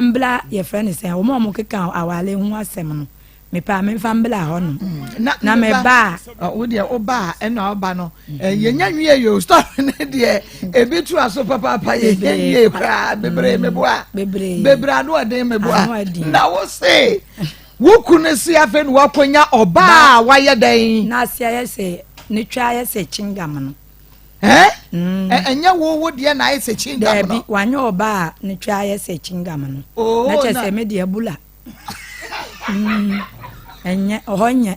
mbra yɛfrɛ no sɛn wɔn a wɔkeka awale ho asɛm no mepɛ a memfa mbra hɔ nom mm, na meba a wo deɛ woba a ɛna woba no mm. eh, yɛnya nwie yɛ story no deɛ ebi to aso papaapa yɛnya nwie koraa bebree mm. meboa bebree ano ɔden meboa na wo se wo kunu se afei na wakɔnya ɔbaa a wayɛ dɛn na ase ayɛ sɛ ne twa ayɛ sɛ kyingam no Ɛɛ? Mm. Ɛnyɛ wo wo deɛ na ayɛ sɛ chingam no. Daabi, wanyɛ ɔbaa a ne twa ayɛ sɛ chingam no. Oh, na kyerɛ sɛ me deɛ bula. Mm. Ɛnyɛ, ɔhɔ nyɛ.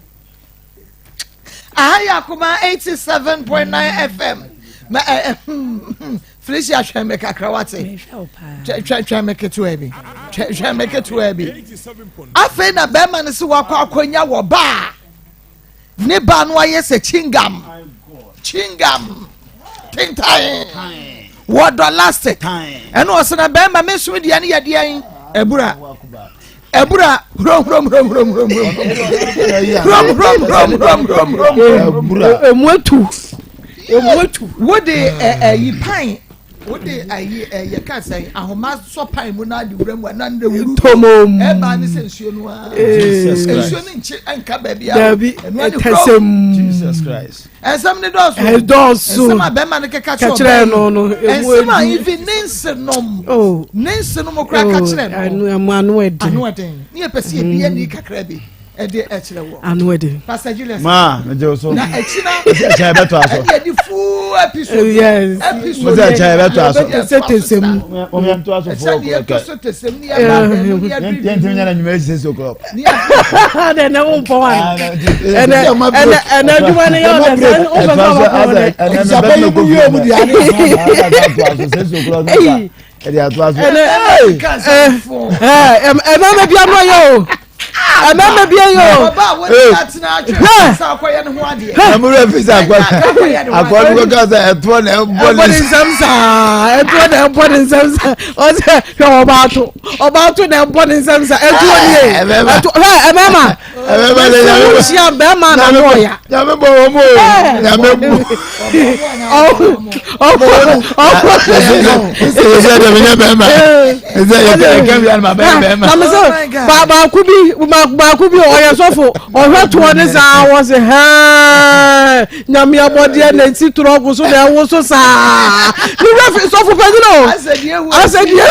Aha yɛ akoma 87.9 FM. Ma ɛ ɛ hmm, hmm. Felicia hwɛ me kakra wate. Hwɛ hwɛ me ketewa bi. Hwɛ hwɛ me ketewa bi. Afei na bɛrima no sɛ wakɔ akɔnya wɔ baa. Ne ba no ayɛ sɛ chingam chingam tentan wɔdɔ lastic ɛna ɔsɛ na bɛrima me nso deɛ no yɛ deɛn abura abura hurom hurom hurom hurom hurom hurom hurom hurom hurom hurom hurom emu etu emu etu wode ɛyi pan wode ayi ɛ yɛ ka sɛ ahoma sɔ pan mu na ade wura mu a na ne wuru tomom ɛbaa ne sɛ nsuo no ara Jesus Christ nsuo no nkye nka baabi a dabi ɛtɛsɛm Jesus Christ ɛnsɛm ne dɔɔso ɛdɔɔso nsɛm a bɛrima no kɛka kyerɛ no no emu nsɛm a ivi ne nse nom oh. ne nse nom koraa ka oh, kyerɛ no ano ɛden ano ɛden ne yɛ pɛ sɛ ebi yɛ ni kakra bi ɛde ɛkyerɛ wɔ. Ano ɛde. Pastor Julius. Maa mi jẹ oso. Na akyi na. Ɛsɛ ɛkyɛn ɛbɛ to aso. Ɛdi ɛdi full episode. Yes. Episode. Ɛsɛ ɛkyɛn ɛbɛ to aso. Ɛsɛ tɛsɛm. Wɔn yɛn to aso fo Ɛsɛ yɛ to so tɛsɛm ni yɛ ba bɛn mu ni yɛ bi. Yɛn ti mi nyɛ na nyuma esi six o'clock. Ɛnɛ ɛnɛ wo mpɔ wa. Ɛnɛ ɛnɛ ɛnɛ adwuma ni yɛ ɔdɛ sɛ o fɛ fɛ wa kɔn dɛ. Ɛnɛ bɛ mi ko fi mu di ani. Six o'clock ɛdi ato aso. Ɛnɛ ɛnɛ ɛnɛ bi ano yɛ o. Ɛmɛɛma bi yɛ o. Ɔba a wɔn atena atwe sɛ akɔyɛ ne ho adeɛ. Ɛmúrɛ fi sɛ akɔ akɔ no kɔkɔ sɛ ɛtoɔ na ɛbɔ ne nsam saa ɛtoɔ na ɛbɔ ne nsam saa ɔsɛ hwɛ ɔbaa to ɔbaa to na ɛbɔ ne nsam saa ɛtoɔ nie ɛtoɔ hwɛ ɛmɛɛma. Ɛmɛɛma de nyame bɔ hyia bɛɛma na no ɔya. Nyame bɔ wɔn o nyame bɔ. Ɔkɔ ɔkɔ. Ɛsɛ dɛ menyɛ bɛɛma. Ɛsɛ yɛ kɛ kɛ bi anima bɛyɛ bɛɛma. Na mi sɛ baako bi baako bi ɔyɛ sɔfo ɔhwɛ toɔ ne saa wɔ se hɛɛ nyame abɔdeɛ na esi torɔko so na ɛwo so saa. Ne wura fi sɔfo panyin o. Asɛ deɛ ewu Asɛ deɛ.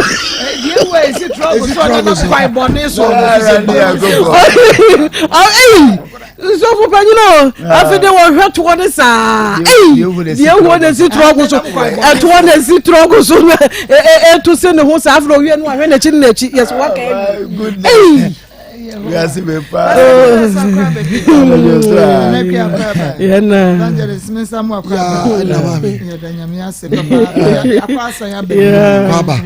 Deɛ ewu a esi torɔko so ɔnam kwan bɔne so. Ɛyi nsɔfo panyin o afi de wɔhwɛ toɔ ne saa ɛyi deɛ ewu na esi torɔko so ɛtoɔ na esi torɔko so na ɛto se ne ho saa afei owie no ahwɛ n'akyi ne n'akyi yɛsɛ waka ɛyi. Wiase bɛ paa. Evangelist Mensa mu akɔ aba. Yɛda Nyame ase papa. Akɔ asan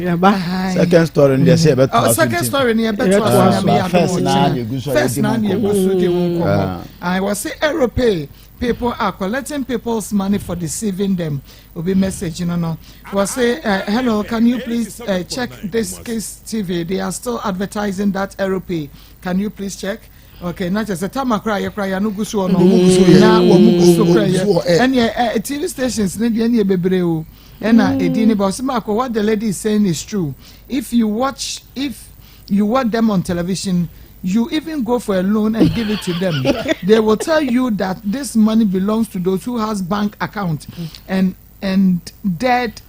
aba. Second story no deɛ sɛ yɛbɛto aso. Second story no yɛbɛto aso Nyame yɛ adom ɔkyena. First na na egu so de wo nkɔmmɔ. I was say Aeropay people are collecting people's money for deceiving them. Obi message no no. Was say uh, hello, can you please uh, check this case TV? They are still advertising that Aeropay. Can you please check? Okay, na kyerɛ sɛ tama koraa yɛ koraa yɛn gu so no na wɔn mu gu so koraa yɛ ɛnneɛ ɛ TV stations ne deɛ ɛnneɛ bebree o ɛna edi ne ba ɔsɛ maako what the lady is saying is true if you watch if you watch them on television you even go for a loan and give it to them they will tell you that this money belongs to those who has bank account and and dead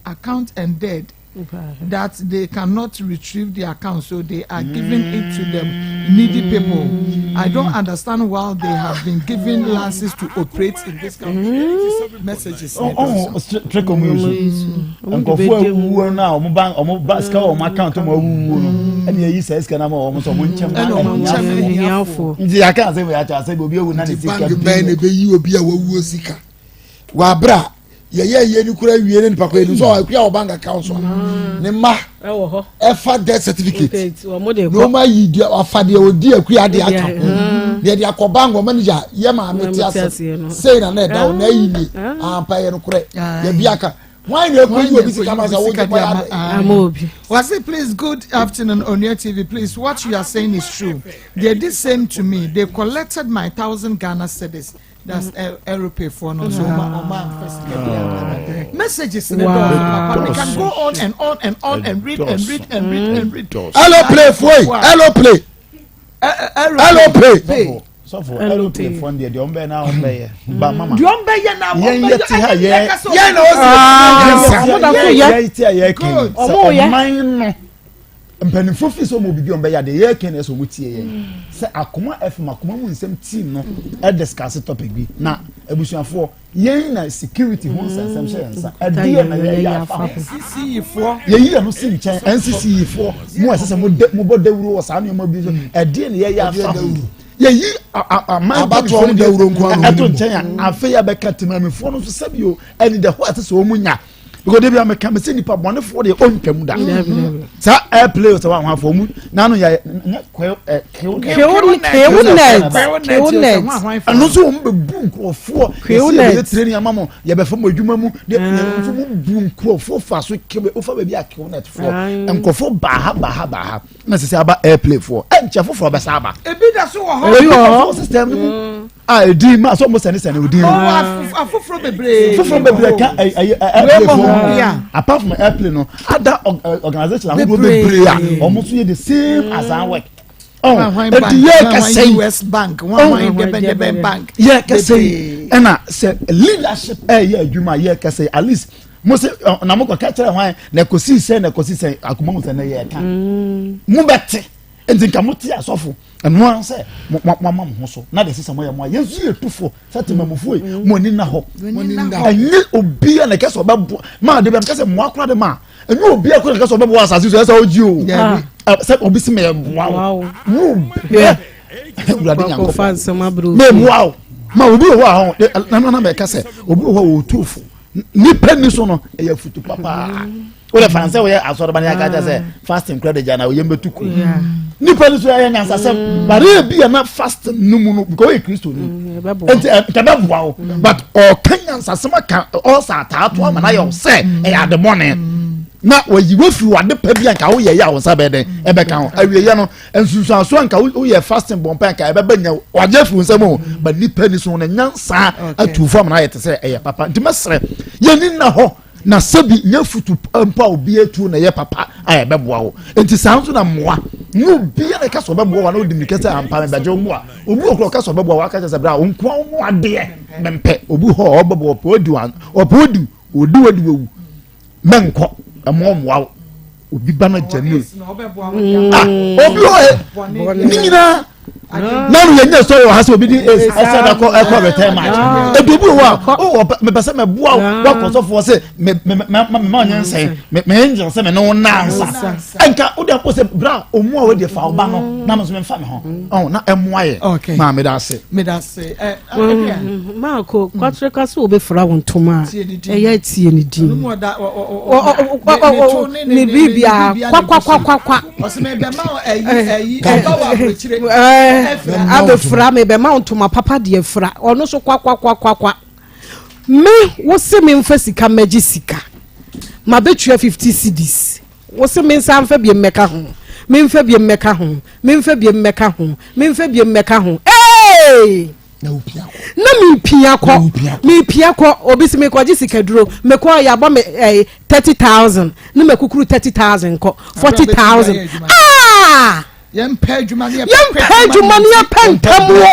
account and dead that they cannot retrieve the account so they are giving it to the needy people i don't understand why they have been given licenses to operate in this country mm. messages. ɔhun oh, oh, trick ɔmu yi so nkɔfo awuwuo no a ɔmo ba ɔmo ba sika wɔ ɔmo account ɔmo awuwuo no ɛna eyi sɛ sika na ma ɔmo sɛ ɔmo nkyɛn ma ɛhiafo nti yaka asɛm yɛ akyɛ asɛm obi ewu na ne sika bi. bank bɛn na ebeyi obi a wawuo sika wabra yɛyɛ yie ni kura wie ne nipa kura yɛ sɛ ɔkura wɔ bank account so a mm. ne mma ɛfa death certificate na wɔn ayi deɛ afa deɛ odi akua deɛ aka ho mm. deɛ de akɔ bank wɔn manager yɛ maame te ase sei na na ɛda hɔ na ayi nie ah. ampa yɛ no korɛ yɛ bi aka wọn na ekɔ yi obi sika ma sɛ wogye kɔ yɛ adɛ. Wasi please good afternoon Onua TV please what you are saying is true they did same to me they collected my thousand Ghana cedis. That's Aeropay for no so oma oma first messages in the door. Papa, we can go on and on and on and read and read and read and read. Hello play foi. Hello play. Hello play. sɔfo aeroplane fɔ deɛ deɛ ɔmo bɛyɛ na ɔmo bɛyɛ ba mama deɛ ɔmo bɛyɛ na ɔmo bɛyɛ yɛn yɛ ti ha yɛ yɛn na ɔsi yɛn yɛ ti ha yɛ kɛn sɛ ɔman no. Mpanimfoɔ fii sɛ wɔn biribi a wɔbɛyɛ adeɛ yɛ kɛn na ɛsɛ wɔn tie yɛn sɛ akoma fm akoma mu nsɛm team no ɛdiscuss topic bi na abusuafoɔ yɛn na security ho nsɛnsɛm hyɛ yɛn nsa ɛdeɛ na yɛyɛ afa ho yɛyi yɛn ho si nkyɛn ncce foɔ mo ɛsɛ sɛ mo bɔ dawuro wɔ saa nneɛma bi so ɛdeɛ na yɛyɛ afa ho yɛyi aman mpanimfoɔ no deɛ ɛto nkyɛn a afei abɛka temamifoɔ no nso sɛbio ɛne da hɔ a ɛsɛ sɛ wɔn nya because debi ameka me sɛ nipa bɔnefoɔ deɛ ɔntwa mu da saa airplane sɛ wɔn ahoafo mu n'ano yɛ nyɛ kwew ɛ kew net kew net ɛno nso wɔn bɛ bu nkurɔfoɔ yɛsi yɛ bɛ training ama mo yɛ bɛ fɛ mo adwuma mu de yɛ nso mo bu nkurɔfoɔ fa so kew ofa baabi a kew net foɔ nkurɔfoɔ baaha baaha baaha na sisi aba airplane foɔ ɛnkyɛ foforɔ bɛ sa aba ebi da so wɔ hɔ ebi wɔ hɔ system no mu. a edin ma sɛ ɔmo sɛne sɛne odin no. ɔwɔ afoforɔ bebree. foforɔ bebree ka ɛyɛ airplane fo ho apart from airplane no other organisation ahodoɔ bebree a ɔmo nso yɛ the same as our work. eti yɛ kɛse yi US bank wɔn dɛbɛndɛbɛn bank. yɛ kɛse yi ɛna sɛ leadership ɛyɛ adwuma yɛ kɛse yi at least mo se na mo kɔ kɛkyerɛ hwan na ekosi sɛ na ekosi sɛ akoma mu sɛ na yɛ ka mo bɛ te nti nka mo te asɔfo. Ɛno ara sɛ moama mo ho so na deɛ ɛsɛ sɛ moyɛ mo a yɛn nso yɛ tufo sɛ temamufoɔ yi mo ani nna hɔ ɛnyɛ obi a na ɛkɛ sɛ ɔbɛboa maa de bɛm kɛ sɛ mmoa kora de ma ɛnyɛ obi a kora na ɛkɛ sɛ ɔbɛboa asase so ɛsɛ ɔgye o sɛ obi si mɛ ɛboa wo wo ɛ wurade nyankopɔn mɛ ɛboa wo ma obi wɔ hɔ a hɔn na na mɛ ɛka sɛ obi wɔ hɔ a ɔtu fo nipa ni so no ɛyɛ futu papaa wọ́n lè fa nsẹ́ wọ́yẹ asọ́rọ́bani akájà sẹ́ fasting kura de gya na oyè mbẹ́tu kù. Nipa ni so ɛyɛ nyansasɛm mm. but ebi yɛ na fast no mu no because ɔyɛ kristo ni mm, nti nka bɛ boa o mm. but ɔka nyansasɛm aka ɔsa ataato ama na yɛ ɔsɛ ɛyɛ ade bɔne na wɔyi wofiri wade pa bi a nka woyɛ yɛ a wɔn nsa bɛyɛ dɛn ɛbɛka ho awie yɛ no nsunsuanso a nka woyɛ fasting bɔ mpa nka ɛbɛbɛ nya wagye afiri nsɛm o but nipa ni so na nyansa atu fam na ayɛ te sɛ ɛyɛ papa nti mɛsrɛ yɛn ni nna hɔ. Na sɛbi nyɛ futu mpo a obi atu na ɛyɛ papa a ɛbɛboa wo. Nti saa nso na mmoa. Nyɛ obiara na ɛka sɛ ɔbɛboa wo na odi mmirika sɛ ampa mebɛgye wo mmoa. Obi wɔ kora ɔka sɛ ɔbɛboa wo aka kyerɛ sɛ bra wo nkoa wo mmoa deɛ mempɛ. Obi hɔ a ɔbɛboa ɔpɛ odi ɔpɛ odi odi wadi wawu. Mɛnkɔ ɛmmoa mmoa wo. Obi ba no gya ne. Ah obi hɔ ɛ ne nyinaa. nanu yɛ nyɛ sɔrɔ wɔ ha sɛ obi di ɛsɛ na kɔ ɛkɔ return match ebi obi wɔ hɔ a o ɔpɛ mepɛ sɛ mɛboa wo wakɔ sɔfoɔ sɛ mɛ mɛ mɛ mɛ mɛ ɔnyɛ nsɛn mɛ mɛ angel sɛ mɛ ne wo nansa nka o de akɔ sɛ bra omu a o de fa ɔba no na mo nso mɛ nfa mi ho ɔn na ɛmoa yɛ maa mi da ase. mi da ase ɛ ɛ maako kwatere ka sɛ obɛfura wo ntoma a ɛyɛ tie ne din ne biribia kwakwakwakwa abɛfura me bɛma wo ntoma papa deɛ fura ɔno so kwakwakwakwa me wo se me mfa sika mɛgye sika ma bɛtua 50 cedis wo se me nsa mfa biem mɛka ho memfa biem mɛka ho memfa biem mɛka ho memfa biem mɛka ho ee na mepia kɔ mepia kɔ obi si mekɔgye sikaduro mekɔ yɛabɔ me ɛɛ eh, 30000 ne makukuru 30000 kɔ 40000 aa yɛmpɛ adwuma ne yɛmpɛ adwuma ne yɛpɛ ntamuo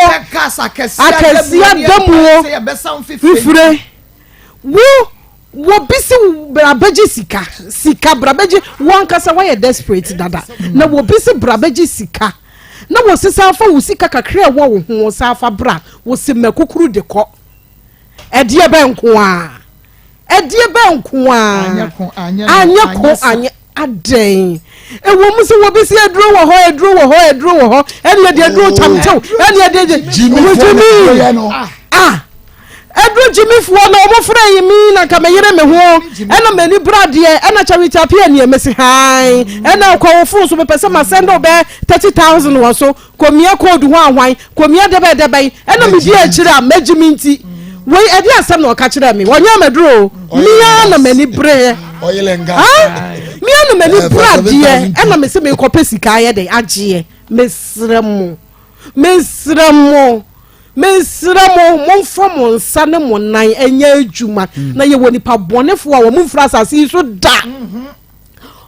akɛseɛ adamuo fifire wo wɔbi si bra bɛgye sika sika bra bɛgye wɔn ankasa wɔyɛ desperate dada na wɔbi si bra bɛgye sika. Na wɔse san fa wo sika kakra a ɛwɔ wo ho san fa bra, wose makukuru de kɔ. Ɛdeɛ bɛn nko ara? Ɛdeɛ bɛn nko ara? Anyɛ ko, anyɛ no, anyɛ ko, anyɛ sa. anyɛ adɛn? Ɛwɔ mu sɛ wɔbi si aduro wɔ hɔ, aduro wɔ hɔ, aduro wɔ hɔ, ɛne ɛde aduro kyamtew, ɛne ɛde ɛde Gyimifoɔ na ɛyɛ no. Ah! Ɛduru gyimifoɔ no ɔmo frɛ yi mi na nka meyere me ho ɛna m'ani bra deɛ ɛna Charity Appiah nie mesi hann ɛna ɔkɔ wo phone so mepɛ sɛ ma send wo bɛyɛ 30,000 wɔ so kɔmia code ho ahwan kɔmia dɛbɛn dɛbɛn ɛna medi akyire a mɛgye me nti wei ɛde asɛm na ɔka kyerɛ me ɔnyɛ amaduro o mia na m'ani bereɛ mia na m'ani bra deɛ ɛna mese mekɔpɛ sika ayɛ dɛ agyeɛ mesrɛ mo mesrɛ mo Mesrɛ mo, momfa mo nsa ne mo nan nyɛ adwuma. Mm. Na yɛwɔ nipa bɔnefoɔ a wɔn mfiri asase yi so da. Mm-hmm.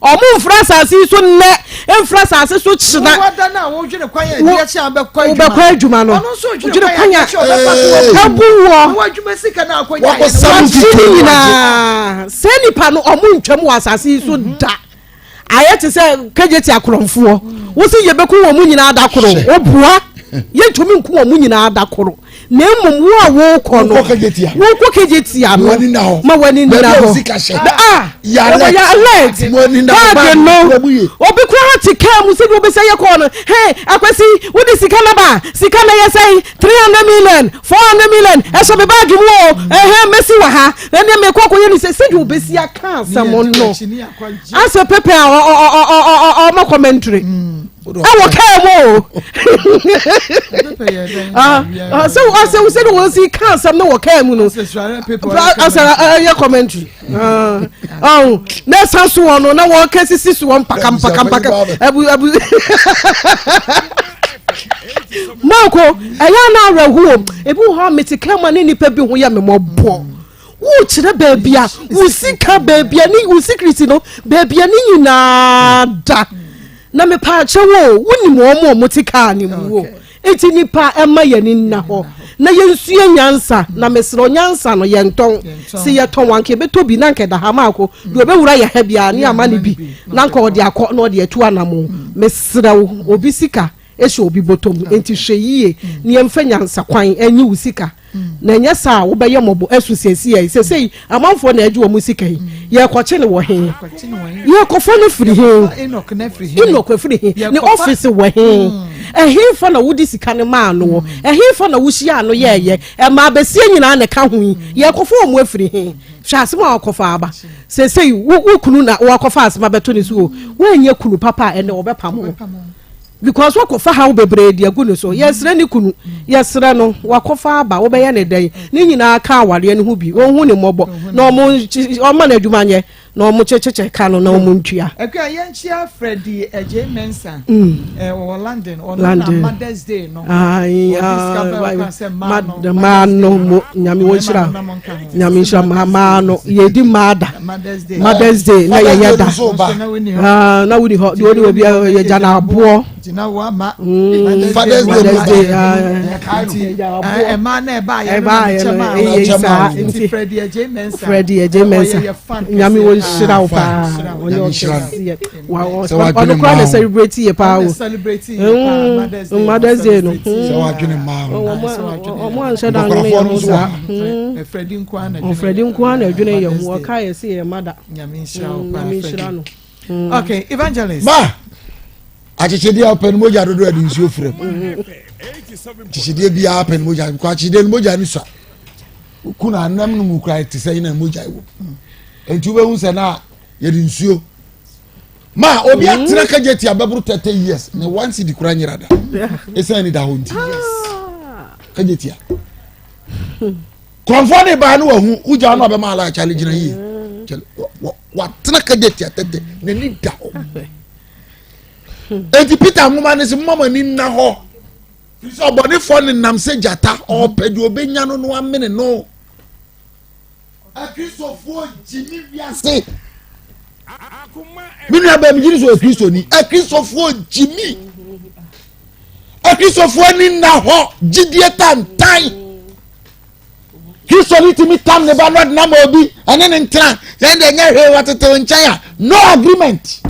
Wɔn mfiri asase yi so nnɛ, mfiri asase so kyena. Wobɛkɔ adwuma no. Wodwene kwan a ɛbu wɔ. Wɔkye ne nyinaa. Sɛ nipa no wɔn ntwam wɔ asase yi so mm-hmm. da. Ayɛ te sɛ kegyeti akorɔmfoɔ. Wo se yɛbɛku wɔn mu nyinaa da koro. Woboa. Yɛntumi nku wɔn mu nyinaa da koro. Na mmom wo a wokɔ no, wokɔ kegyetia no, ma w'ani nna hɔ. Ah, yɛ alert. Baage no, obi koraa te kaa mu sɛdeɛ obɛsɛ yɛ kɔɔ no. Hey, Akwasi, wode sika no ba? Sika no yɛ sɛn? 300 million, 400 million, ɛhyɛ me baage mu o. Ɛhɛn, mɛsi wɔ ha. Ɛnneɛ mekɔ akɔyɛ no sɛ sɛdeɛ obɛsi aka asɛm no. Asɛ pepe a ɔma commentary ɛwɔ kaa mu o sɛ asɛ sɛ de wɔn si ka asɛm no wɔ kaa mu no asɛ ɛyɛ commentary ɔn na ɛsan so wɔn no na wɔn kɛ sisi so wɔn mpaka mpaka mpaka abu abu mako ɛyɛ ana awerɛhoɔ ebi wɔ hɔ a mete kaa mu a ne nipa bi ho yɛ me mɔbɔ. Wokyerɛ baabi a wo sika baabi a ne wo secret no baabi a ne nyinaa da. Na mepaakyɛ wo wonim wɔn a wɔte kaa ne mu o. Eti nipa ɛma yɛn ani nna hɔ na yɛnsua nyansa na mesrɛ nyansa no yɛntɔn. Se yɛtɔn anka yɛbɛtɔ bi na anka ɛda ha maako deɛ ɔbɛwura yɛ ha biara ne ama no bi na anka ɔde akɔ na ɔde atu anamo. Mesrɛ wo obi sika hyɛ obi bɔtɔ mu enti hwɛ yie na yɛmfa nyansa kwan nyi wo sika. Na ɛnyɛ saa a wobɛyɛ mmɔbɔ asu seesei yi. Seesei amanfoɔ na ɛgye wɔn sika yi. Yɛrekɔkye no wɔ he? Yɛrekɔfa no firi he? Enoch afiri he? Ne ɔfise wɔ he? Ɛhefa na wode sika no maa noɔ? Ɛhefa na wohyiaa no yɛɛyɛ? Ɛmaa bɛsie nyinaa na ɛka ho yi. Yɛrekɔfa wɔn afiri he? Hwɛ asɛm a wakɔfa aba. Seesei wo kunu na wakɔfa asɛm abɛto ne so o. Woanyɛ kunu papa a ɛnnɛ wɔbɛpam wo. Because wakɔfa haw bebree de agu ne so. Yɛsrɛ ne kunu, yɛsrɛ no, wakɔfa aba, wobɛyɛ ne dɛn? Ne nyinaa ka awareɛ no ho bi. Ɔnhu ne mmɔbɔ na ɔmo ɔma no adwuma nyɛ na ɔmo kyekyekye ka no na ɔmo ntua. Akua yɛnkyia Freddie Adjei Mensah ɔwɔ London ɔno na Mother's Day no ɔde sika bɛ ɔka sɛ mmaa no mmaa no mo nyame wɔ nhyira nyame nhyira mmaa no yɛdi mmaa da Mother's Day na yɛyɛ da ah, na woni hɔ deɛ ɔne obi yɛgya no aboɔ mm, Father's Day ɛma na ɛba ayɛ no kyɛm a ɛyɛ saa nti Freddie Adjei Mensah Freddie Adjei Mensah nyame wɔ nhyira wo paa ɔnyɛ ɔkɛseɛ ɔno koraa na celebrate yɛ paa o mm, Mother's Day no ɔmo anhyɛ da nwene yɛ ho saa Ɔfrɛdi nko ara na ɛdwene yɛ ho ɔka yɛ se yɛ mada nyame nhyira wo paa nyame nhyira no okay evangelist ma akyekyedeɛ a ɔpɛ no mogya dodo ɛde nsuo frɛ mu akyekyedeɛ biara pɛ no mogya kɔ akyekyedeɛ no mogya no sua kuna anam no mu kura te sɛ yi na mogya wɔ nti wobɛhu sɛ na yɛde nsuo ma obi mm. atena kagye ti abɛboro 30 years ne one cedi kura nyera da ɛsiane ne da hɔ nti kagye tia kurɔnfoɔ ne baa no wahu wogya no abɛma ala akyale gyina yie watena kagye tia tɛtɛ n'ani da hɔ eti peter nwoma ne sɛ mma mo ani nna hɔ sɛ ɔbɔnefoɔ ne nam sɛ gyata ɔpɛ deɛ ɔbɛnya no no amene no Akristofoɔ gyimi wiase. Me nua bɛn mi gyimi sɛ ɔyɛ Akristofoɔ gyimi. Akristofoɔ ani nna hɔ gyidie tantan. Kristoni tumi tam ne ba no ɔde nam obi ɛne ne ntena yɛn deɛ nyɛ hwee wɔtete wo nkyɛn a no agreement.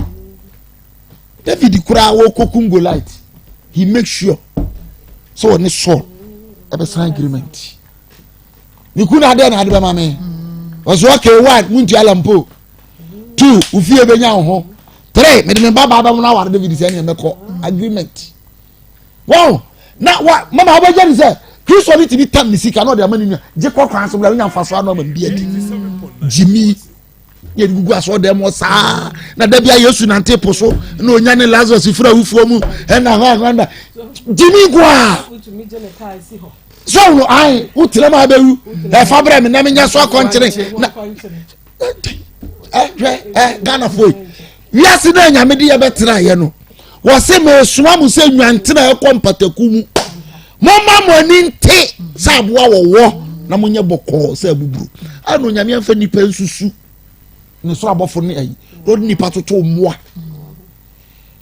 David koraa wɔkɔkum Goliath he make sure sɛ ɔne Saul ɛbɛsan agreement. ne kunu adeɛ na ade bɛma me ɔsɛ okay one muntua lampo two ofie bɛnya wo ho three mede me ba baa bɛmo no aware david sɛ ɛneɛ mɛkɔ agreement wɔn na wa mama wobɛgya ne sɛ kristo ne tumi tam ne sika na ɔde ama ne nua gye kɔ kwan so bla wonya mfaso ano ama bi adi gyimi yɛ gugu asɔ dɛm hɔ saa na dabi a yesu nante po so na onya ne lazarus firi awufoɔ mu ɛna hɔ ahɔ na gyimi nko a so no ae wotena mu abɛwu ɛfa brɛ me na menya so akɔnkyere na ɛhwɛ ɛ ghanafoɔ yi wiase no anyame de yɛbɛtena yɛ no wɔse mesoma mo sɛ nnwantena ɛkɔ mpataku mu momma mo ani nte sɛ aboa wɔwɔ na monyɛ bɔkɔɔ sɛ abuburo ɛna onyame amfa nnipa nsusu ne soro abɔfo ne ayi na ɔde nnipa toto mmoa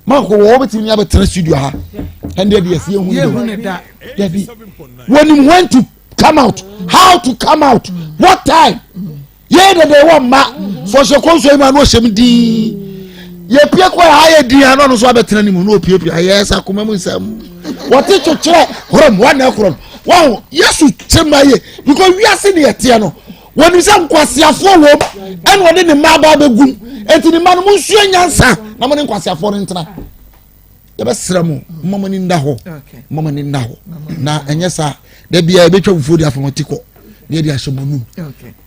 manko wɔ wɔbɛtumi ne abɛtena studio ha ɛndeɛ deɛ ɛsi ehu ne da dabi wɔnim when to come out how to come out what time yɛn dede wɔ mma sɛ ɔhyɛ kɔnsuo yi mu a na ɔhyɛ mu dii yɛpie kɔ ha yɛ din a na ɔno nso abɛtena ne mu na ɔpiepie ayɛ sɛ akoma mu nsɛm wɔte kyekyerɛ horom wɔn na ɛkorɔ no wɔn yesu kyerɛ mu ayɛ because wiase ne yɛteɛ no wɔnim sɛ nkwaseafoɔ wɔm ɛna ɔde ne mma aba abɛgum eti ne mma no mo nsua nyansa na mo ne nkwaseafoɔ no ntena yɛbɛsrɛ mo mma mo ani nda hɔ mma mo ani nda hɔ na ɛnyɛ saa da biara yɛbɛtwa fufuo de afam ati kɔ na yɛde ahyɛ mo anum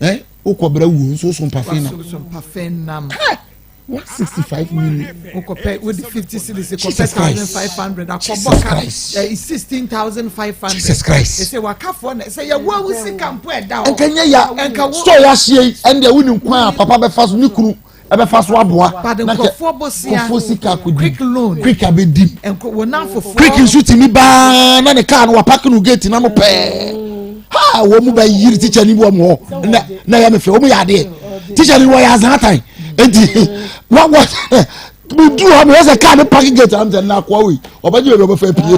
ɛ wokɔ brɛ wuo nso so mpafe nam 165 million. wokɔpɛ wode 50 cedis kɔpɛ Jesus Christ. 1500 akɔbɔ Jesus ka Christ. 16500 Jesus Christ. ɛsɛ wakafoɔ na sɛ yɛwo awo sika mpo ɛda hɔ nka nyɛ ya Ɛnka wo- store yɛ ahyia yi ɛndeɛ wonim kwan a papa bɛfa so ne kunu ɛbɛfa so aboa But nkurɔfoɔ bosea nkurɔfoɔ sika akɔdi quick loan quick abɛdi wɔn afofoɔ quick nso tumi baa na ne kaa no wapaki no gate na no pɛɛ ha wɔn mu bɛ yiri tikya ni bi wɔn hɔ na na yɛ mi fɛ wɔn yɛ adeɛ tikya ni wɔyɛ azanatan eti wa wa mi du hɔ mi yɛ sɛ kaa ne paki gate am sɛ na akɔa wei ɔbɛgye baabi ɔbɛfɛ pie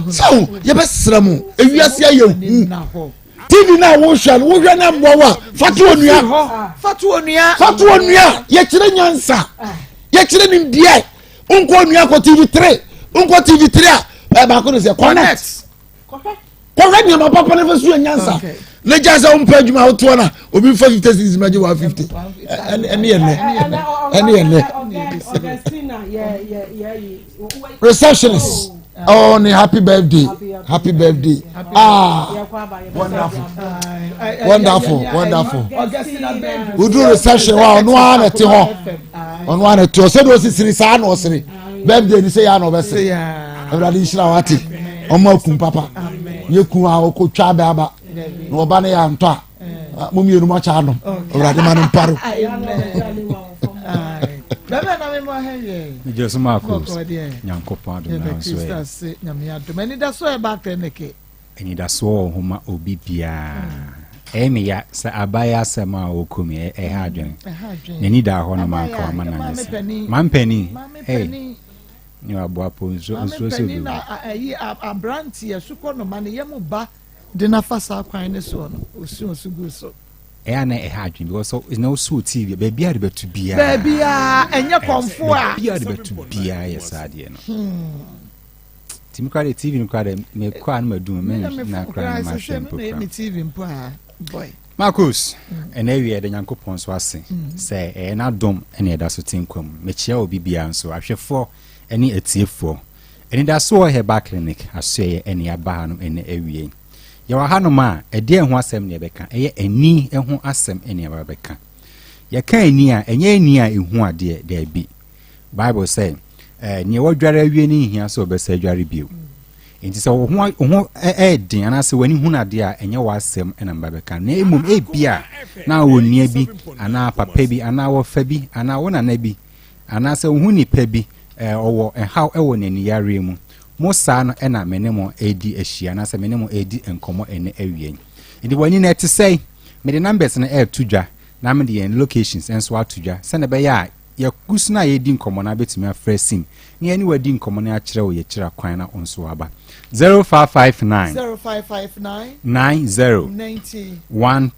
sɛw yɛbɛ srɛ mo ewiase ayɛ hu. tv no a wohwɛ no wohwɛ no mmoa wo a fa to onua fa to onua fa to onua yɛkyerɛ nyansa yɛkyerɛ nimdeɛ nkɔ onua kɔ tv 3 nkɔ tv 3 a ɛ baako no sɛ connect kɔhwɛ nneɛma papa no fa so yɛ nyansa ne gya sɛ wompɛ adwuma wotoɔ no a obi mfa 50 cedis magye 150 ɛne yɛ nnɛ ɛne yɛ nnɛ receptionist oh ne happy birthday happy birthday ah wonderful wonderful wonderful wodu reception hɔ a ɔno ara na ɛte hɔ ɔno ara na ɛte hɔ sɛdeɛ ɔsisiri saa na ɔsere. Birthday ni sɛ yɛ ana ɔbɛsɛ. Awurade nhyira wate. Ɔmo akun papa. Nyɛ kun a ɔkɔ twa abɛ aba. Na ɔba no yɛ antɔ a. Mo mmienu mo akyɛ anom. Awurade ma no mparo. Bɛbɛ na memmɔ ha wie. Megye so maako. Nyankopɔn adom na nso ɛ. Nyame adom. Anidaso a ɛba clinic. Anidasoɔ wɔ ho ma obi biara. Ɛyɛ me ya sɛ abayɛ asɛm a ɔkɔ mu yi, ɛha adwene. N'ani daa hɔ nom anka wama no anyɛ saa. Mampanin, ei, ne waboa po nsuo nsuo sɛ obi wu. Ayi aberanteɛ sukɔnoma ne yam ba de no afa saa kwan no soɔ no, ɔsu ɔsu gu so. Ɛyɛ a na ɛha adwene because na wosu TV baabi a de bɛto biara. Baabi a ɛnyɛ kɔnfo a. Baabi a de bɛto biara yɛ saa adeɛ no. Nti me koraa deɛ TV no koraa deɛ mekɔ a na madum me na koraa na mahwɛ mpo koraa. Me TV mpo a boy. Marcus, ɛna awie yɛda Nyankopɔn nso ase sɛ ɛyɛ n'adom ɛna yɛda so te nkwa mu. Mekyia obi biara nso, ahwɛfoɔ ɛne atiefoɔ. Anidasoɔ Herbal Clinic asoɛeɛ ɛna yɛaba hanom ɛnɛ awie. Yɛwɔ hanom a, ɛdeɛn ho asɛm na yɛbɛka? Ɛyɛ ani ho asɛm ɛna yɛba bɛka. Yɛka ani a, ɛnyɛ ani a ɛhu adeɛ, daabi. Bible sɛ, eh, nea wadware awie no nhia sɛ ɔbɛsa adware bio. Enti sɛ wo ho wo ho ɛyɛ den anaasɛ w'ani hunu adeɛ a, ɛnyɛ w'asɛm na mba bɛka. Na mmom ebia na wo nua bi anaa papa bi anaa wɔfa bi anaa wo nana bi anaasɛ wo ho nipa bi eh, ɔwɔ ɛhaw ɛwɔ n'ani yareɛ mu. Mo saa no ɛna me ne mo ɛredi ahyia anaasɛ me ne mo ɛredi nkɔmmɔ ɛnɛ awie. Enti w'ani no ɛte sɛn? Mede numbers no ɛreto dwa na mede yɛn locations nso ato dwa sɛnea ɛbɛyɛ a Yɛgu so na yɛredi nkɔmmɔ no abɛtumi afrɛ sim na yɛne wo adi nkɔmmɔ no akyerɛ wo yɛkyerɛ kwan na wo nso waba. 0559 0559 90 90 12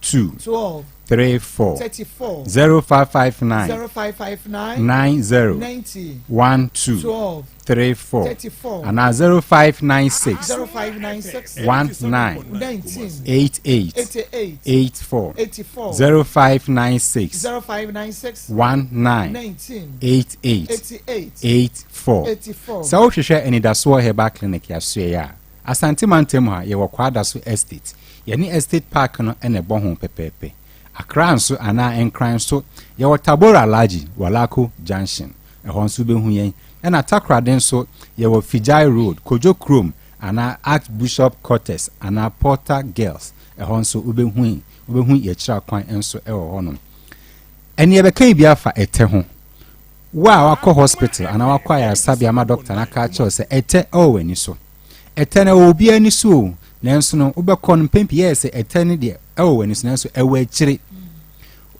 12 34 34 0559 0559 90 90 12 12 34 34 anaa 0596 0596 19 19 88 88 84 84 0596 0596 19 19 88 88 84 84 Sɛ wohwehwɛ Anidasoɔ Herbal Clinic asoɛeɛ a, Asante mantam ha yɛwɔ Kwadaso Estate. Yɛne Estate Park no na ɛbɔ ho pɛpɛɛpɛ. Accra nso anaa Nkran nso, yɛwɔ Tabora Alhaji, Walako Junction. Ɛhɔ nso wobɛhu yɛn. Ɛna Takoradi nso, yɛwɔ Fijai Road, Kojo Kurom anaa Archbishop Quarters anaa Porter Girls. Ɛhɔ nso wobɛhu wobɛhu yɛkyerɛ kwan nso wɔ hɔnom. Ɛne yɛbɛka bi afa ɛtɛ ho. Wo a wakɔ hospital anaa wakɔ ayaresabea ma dɔkta no aka akyerɛ wo sɛ ɛtɛ wɔ w'ani so. Ɛtɛ no ɛwɔ obiara ani so o, nanso no wobɛkɔ no mpɛn pii yɛyɛ sɛ ɛtɛ no deɛ ɛwɔ w'ani so nanso ɛwɔ akyire.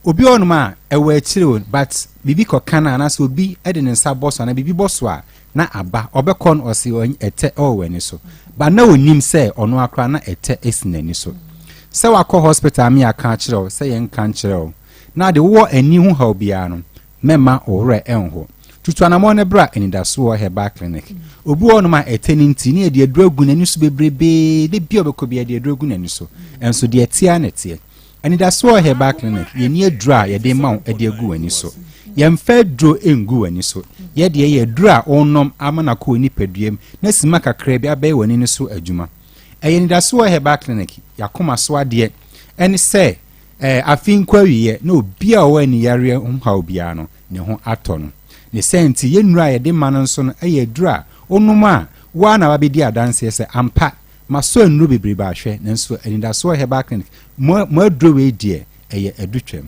Obi wɔ hɔnom a ɛwɔ akyire o but biribi kɔka no anaasɛ obi de ne nsa bɔ so anaa biribi bɔ so a na aba ɔbɛkɔ no ɔse ɛtɛ ɛwɔ w'ani so but na onim sɛ ɔno akora na ɛtɛ esi n'ani so. Sɛ wakɔ hospital ame aka akyerɛ wo sɛ yɛnka nkyerɛ wo na de wowɔ ani ho haw biara no mɛmma wo werɛ nho. Tutu anamɔn no bra Anidasoɔ Herbal Clinic. Obi wɔ hɔnom a ɛtɛ no nti na yɛde aduro agu n'ani so bebrebee, da bi a ɔbɛkɔ biara yɛde aduro agu n'ani so. Nso deɛ ɛteɛ ara na ɛteɛ. Anidasoɔ Herbal Clinic, yɛnni aduro a yɛde ma wo de agu w'ani so. Yɛmfa aduro ngu w'ani so. Yɛ deɛ yɛ aduro a wonom ama no akɔ wo nipadua mu na simma kakra bi abɛyɛ w'ani no so adwuma. Ɛyɛ Anidasoɔ Herbal Clinic, y'akoma so adeɛ ɛne sɛ Ɛɛ, afe nkɔ awieɛ na obi a ɔwɔ aniyareɛ ho haw biara no, ne ho atɔ no. Ne saa nti, yɛn nnuro a yɛde ma no nso no yɛ aduro a wonom a, wo ara na wabɛdi adanseɛ sɛ, ampa, masɔ nnuro bebrebe ahwɛ, nanso Anidasoɔ Herbal Clinic, mo, mo aduro wei deɛ, ɛyɛ adutwam.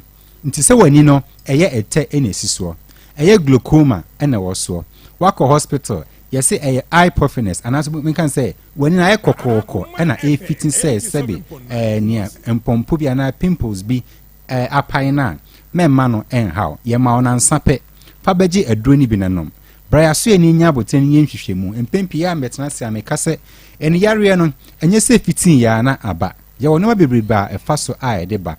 Nti sɛ w'ani no, ɛyɛ ɛtɛ na ɛsi soɔ, ɛyɛ glaucoma na ɛwɔ soɔ, woakɔ hospital, yɛse ɛyɛ eye puffiness, anaasɛ menka no sɛ, W'ani no ayɛ kɔkɔɔkɔ ɛna ɛrefiti sɛ sɛbe ɛɛ nea mpɔmpɔ bi anaa pimples bi ɛɛ apae no a, mɛmma no ɛnhaw. Yɛma wo nansa pɛ. Fa bɛgye aduro no bi na nom. Bra yɛaso ani nyɛ abotire no nyɛ nhwehwɛmu. Mpɛn pii a mɛtena ase a meka sɛ ani yareɛ no, ɛnyɛ sɛ ɛfitii yɛ ara na aba. Yɛwɔ nneɛma bebrebe a ɛfa so a ɛde ba.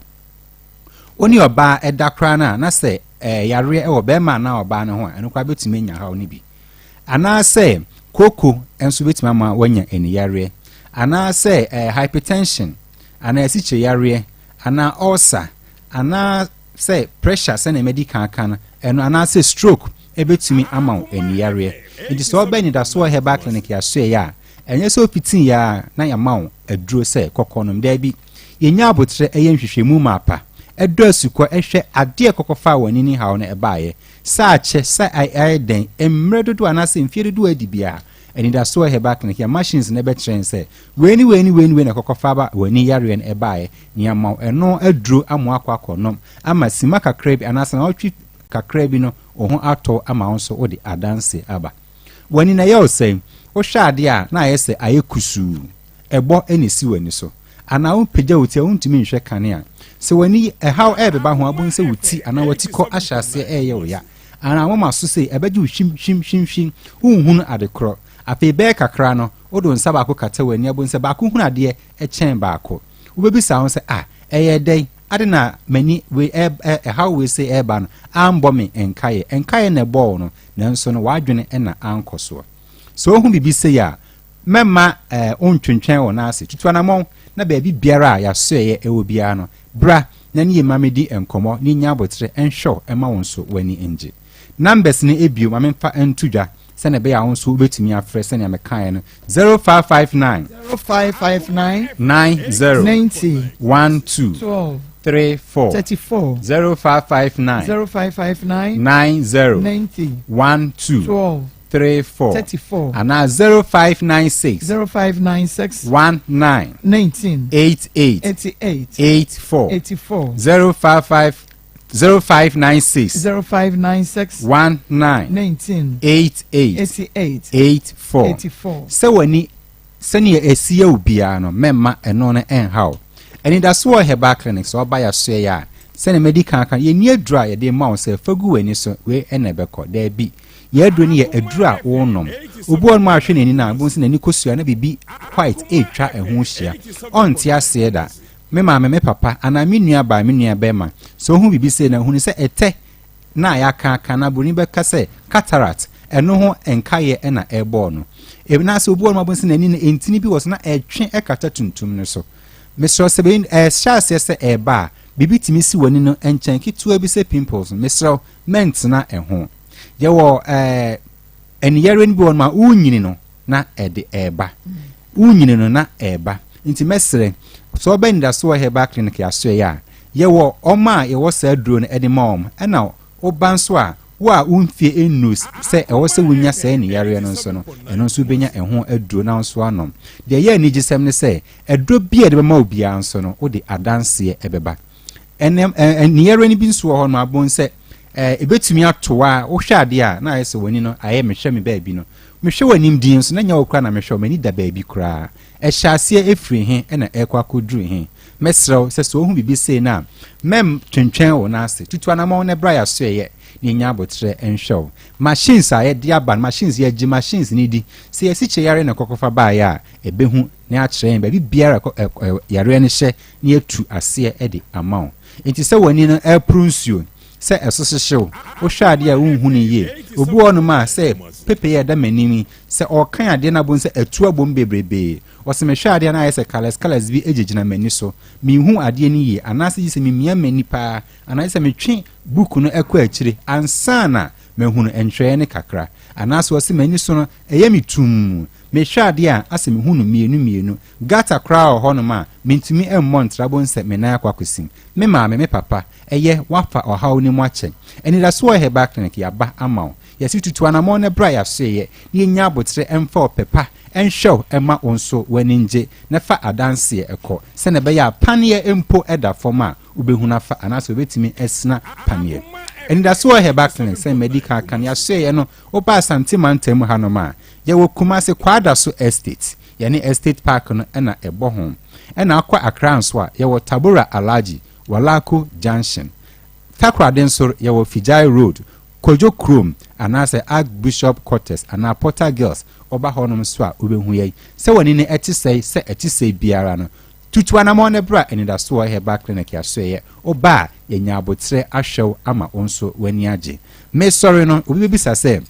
Wo ne ɔbaa ɛda koraa no a, na sɛ ɛɛ yareɛ ɛwɔ bɛrima anaa ɔbaa no ho a, ɛno koraa bɛtumi anya haw no bi. Anaasɛ kooko nso bɛtumi ama woanya aniyareɛ. Anaasɛ eh, hypertension, anaa asikyireyareɛ, anaa ulcer, anaasɛ pressure sɛnea madi kan aka no, ɛno anaasɛ stroke ɛbɛtumi ama wo aniyareɛ. Nti sɛ ɔba anidasoɔ herbal clinic yɛasoɛeɛ a, ɛnyɛ sɛ ofitii yɛ a na yɛama wo aduro sɛ kɔkɔ nom. Daabi, yɛnya aboterɛ ɛyɛ nhwehwɛmu mapa. dɔ asukɔ hwɛ adeɛ a ɛkɔkɔfaa w'ani ne haw no baeɛ. Sɛ akyɛ, sɛ ayɛ dɛn, mmerɛ dodoɔ anaasɛ mfeɛ dodoɔ a adi biara, Anidasoɔ Herbal Clinic, yɛn machines no bɛkyerɛ yɛn sɛ wei ne wei ne wei ne wei na ɛkɔkɔfa ba w'ani yareɛ no baeɛ, na yɛama wo ɛno aduro ama woakɔ akɔnom ama simma kakra bi anaasɛ naawɔtwe kakra bi no wo ho atɔ wo ama wo nso wode adanseɛ aba. W'ani no ɛyɛ wo sɛn? Wohwɛ adeɛ a na ayɛ sɛ ayɛ kusuu, ɛbɔ na ɛsi w'ani so. Anaa wopagya wo ti a wontumi nhwɛ kanea. Sɛ w'ani ɛhaw ɛrebeba ho a wobɛhu sɛ wo ti anaa w'atikɔ ahyɛ aseɛ ɛreyɛ wo ya. Anaa moma so sei ɛbɛgye wo hwim hwim hwim hwim, wonhunu ade korɔ. Afei bɛyɛ kakra no wode wo nsa baako kata w'ani a wobɛhu sɛ baako hunu adeɛ kyɛn baako. Wobɛbisa wo ho sɛ ah ɛyɛɛ dɛn? Adɛn na m'ani wei ɛ ɛ ɛhaw wei sei ɛreba no ambɔ me nkaeɛ? Nkaeɛ na ɛbɔɔ wo no nanso no w'adwene na ankɔ soɔ. Sɛ wohu biribi sei a, mɛmma eh, wontwentwɛn wo nan ase. Tutu anammɔn na baabi biara a yɛasoɛeɛ wɔ biara no, bra na ne yɛn mma mmɛdi nkɔmmɔ na yɛnnya aboterɛ nhwɛ wo mma wo nso w'ani nnye. Numbers no bio, ma memfa nto dwa sɛdeɛ ɛbɛyɛ a wo nso wobɛtumi afrɛ sɛdeɛ mekaeɛ no, 0559 0559 90 90 12 12 34 34 0559 0559 90 90 12 12 34 34 anaa 0596 0596 19 19 88 88 84 84 055 0596 0596 19 19 88 88 84 84 Sɛ w'ani Sɛnea ɛsi yɛ wo biara no, mɛmma ɛno no ɛnha wo. Anidaso wɔ Herbal Clinic, sɛ woba yɛasoɛeɛ a, sɛnea madi kan aka no, yɛnni aduro a yɛde rema wo sɛ fa gu w'ani so, wei na ɛbɛkɔ. Daabi. Yɛn aduro no yɛ aduro a wonom. Obi wɔ hɔnom a wohwɛ n'ani no a, wobɛhu sɛ n'ani kɔsua na biribi white retwa ɛho hyia. Ɔnte aseɛ da. Me maame, me papa, anaa me nuabaa, me nuabarima, sɛ ɔhu biribi sei no a, hunu sɛ ɛtɛ na a yɛaka aka na buroni bɛka sɛ cataract, ɛno ho nkaeɛ na ɛrebɔɔ no. Anaasɛ obi wɔ hɔ nom a wobɛhu sɛ n'ani no ntini bi wɔ so na ɛtwe kata tuntum no so. Mesrɛ wo sɛ bɛyi ɛhyɛ aseɛ sɛ ɛreba a, biribi tumi si w'ani no nkyɛn ketewa bi sɛ pimples no, mesrɛ wo mɛntena ɛho. Yɛwɔ ɛɛ aniyareɛ no bi wɔ nom a wonyini no na ɛde ɛreba. Wonyini no na ɛreba. Nti mɛsrɛ, sɛ ɔba Anidasoɔ Herbal Clinic asoɛeɛ a, yɛwɔ wɔn a yɛwɔ saa aduro no de ma wɔn, ɛna woba nso a, wo a wo mfeɛ nnuru sɛ ɛwɔ sɛ wonya saa aniyareɛ no nso no, ɛno nso wobɛnya ɛho aduro na wo nso anom. Deɛ ɛyɛ anigyesɛm ne sɛ, aduro bi a yɛde bɛma wo biara nso no, wode adanseɛ bɛba. Ɛnɛ aniyareɛ no bi nso wɔ hɔ no abon sɛ ɛbɛtumi ato wo a, wohwɛ adeɛ a na ayɛ sɛ w'ani no ayɛ mehwɛ me baabi no. Mehwɛ w'anim din nso na nyɛ wo koraa na mehwɛ wo, m'ani da baabi koraa. Ɛhyɛ aseɛ ɛfiri he na ɛrekɔ akɔduru he? Mɛsrɛ wo sɛ sɛ wohu biribi sei no a, mɛntwentwɛn wo nan ase. Tutu anamɔn na bra yɛasoɛeɛ na yɛnya aboterɛ nhwɛ wo. Machines a yɛde aba no, machines, yɛgye machines no di. Sɛ yɛasikyire yareɛ na ɛkɔkɔfa baeɛ a, ɛbɛhu na akyerɛ yɛn baabi biara a yareɛ no hyɛ na yɛatu aseɛ de ama wo. Enti sɛ w'ani no reporo nsuo, sɛ ɛso hyehye wo, wohwɛ adeɛ a wonhu no yie. Obi wɔ hɔnom a sɛ pepee a ɛda m'anim yi, sɛ ɔrekan adeɛ no abom sɛ atu abom bebrebee. Ɔse mehwɛ adeɛ a na ayɛ sɛ colours colours bi gyinagyina m'ani so. Menhu adeɛ no yie anaasɛ gye sɛ memia m'ani paa anaa gye sɛ metwe book no kɔ akyire ansa na mahunu ntwerɛeɛ no kakra. Anaasɛ ɔse m'ani so no ɛyɛ me tumm. Mehwɛ adeɛ a asɛ mehu no mmienu mmienu. Gutter koraa wɔ hɔnom a mentumi mmɔ ntra bohu sɛ me nan akɔ akɔsim. Me maame, me papa, ɛyɛ, woafa ɔhaw no mu akyɛ. Anidasoɔ Herbal Clinic, yɛaba ama wo. Yɛse tutu anamɔn na bra yɛasoɛeɛ na yɛnya aboterɛ mfa ɔpɛ pa nhwɛ wo mma wo nso w'ani ngye na fa adanseɛ kɔ sɛdeɛ ɛbɛyɛ a paneɛ mpo da fam a wobɛhunu afa anaasɛ wobɛtumi asina paneɛ. Anidasoɔ Herbal Clinic, sɛdeɛ madi kan aka no, yɛasoɛeɛ no woba Asante mantam mu hanom a, yɛwɔ Kumasi Kwadaso Estate, yɛne Estate Park no na ɛbɔ ho. Ɛna akɔ Accra nso a, yɛwɔ Tabora Alhaji, Walako Junction. Takoradi nso yɛwɔ Fijai Road, Kojo Kurom anaasɛ Archbishop Quarters anaa Porter Girls, woba hɔnom nso a wobɛhu yɛn. Sɛ w'ani no te sɛe sɛ ɛte sɛe biara no, tutu anammɔn na bra Anidasoɔ Herbal Clinic asoɛeɛ. Woba a, yɛanya aboterɛ ahwɛ wo ama wo nso w'ani agye. Mesɔre no, obi bɛbisa sɛ,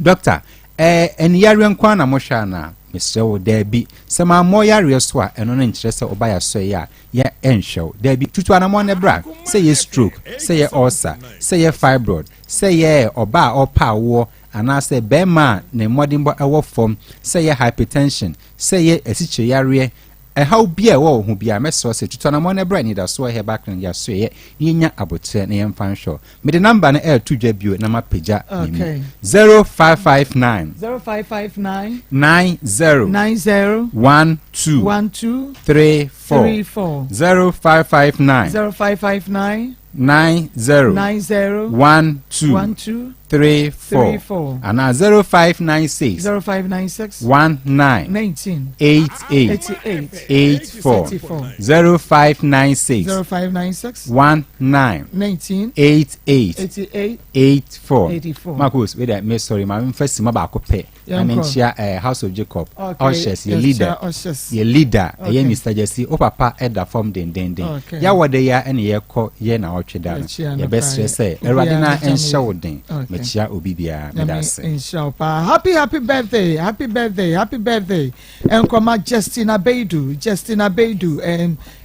Dɔkta, ɛɛ aniyareɛ nko ara na mohwɛ anaa? Mesrɛ wo, daabi. Sɛ mammɔ yareɛ so a, ɛno no nkyerɛ sɛ woba yɛn asoɛeɛ a, yɛ nhwɛ wo. Daabi, tutu anamɔn na bra. Sɛ yɛ stroke, sɛ yɛ ulcer, sɛ yɛ fibroid, sɛ yɛ ɔbaa a ɔpɛ awoɔ anaasɛ bɛɛma a ne mmɔdenbɔ wɔ fam, sɛ yɛ hypertension, sɛ yɛ asikyire yareɛ. Ɛhaw biara a ɛwɔ wo ho biara, mɛsrɛ wo sɛ tutu anammɔn na bra Anidasoɔ Herbal Clinic yɛasoɛeɛ na yɛnya aboterɛ na yɛmfa nhwɛ wo. Mede number no ɛreto dwa bio na mapagya ne mu. 0559. 0559. 90. 90. 12. 12. 34. 34. 0559. 0559. 90. 90. 12. 12. 34. 34. Anaa 0596. 0596. 19. 19. 88. 88. 84. 84. 0596. 0596. 19. 19. 88. 88. 84. 84. Marcus, wait there, me sorry, ma me first ma baako pɛ. Na me Yɛnkɔ. nkyia eh, House of Jacob. Okay, Ushers, yɛ yɛkyia leader. ushers. Yɛ leader, ɛyɛ Okay. Mr. Jesse. O papa ɛda fam dendenden. Okay. Yɛawɔ de ya ɛna yɛkɔ yɛ na ɔtwe da no. Yɛkyia no Yɛbɛsrɛ paa. sɛ Obiara Awurade na bɛgya ɛnhyɛ me. wo den. Okay. Mekyia obi biara. Meda Nyame ase. nhyira wo paa. Happy happy birthday, happy birthday, happy birthday. Nkɔma Justina Beidu, Justina Beidu,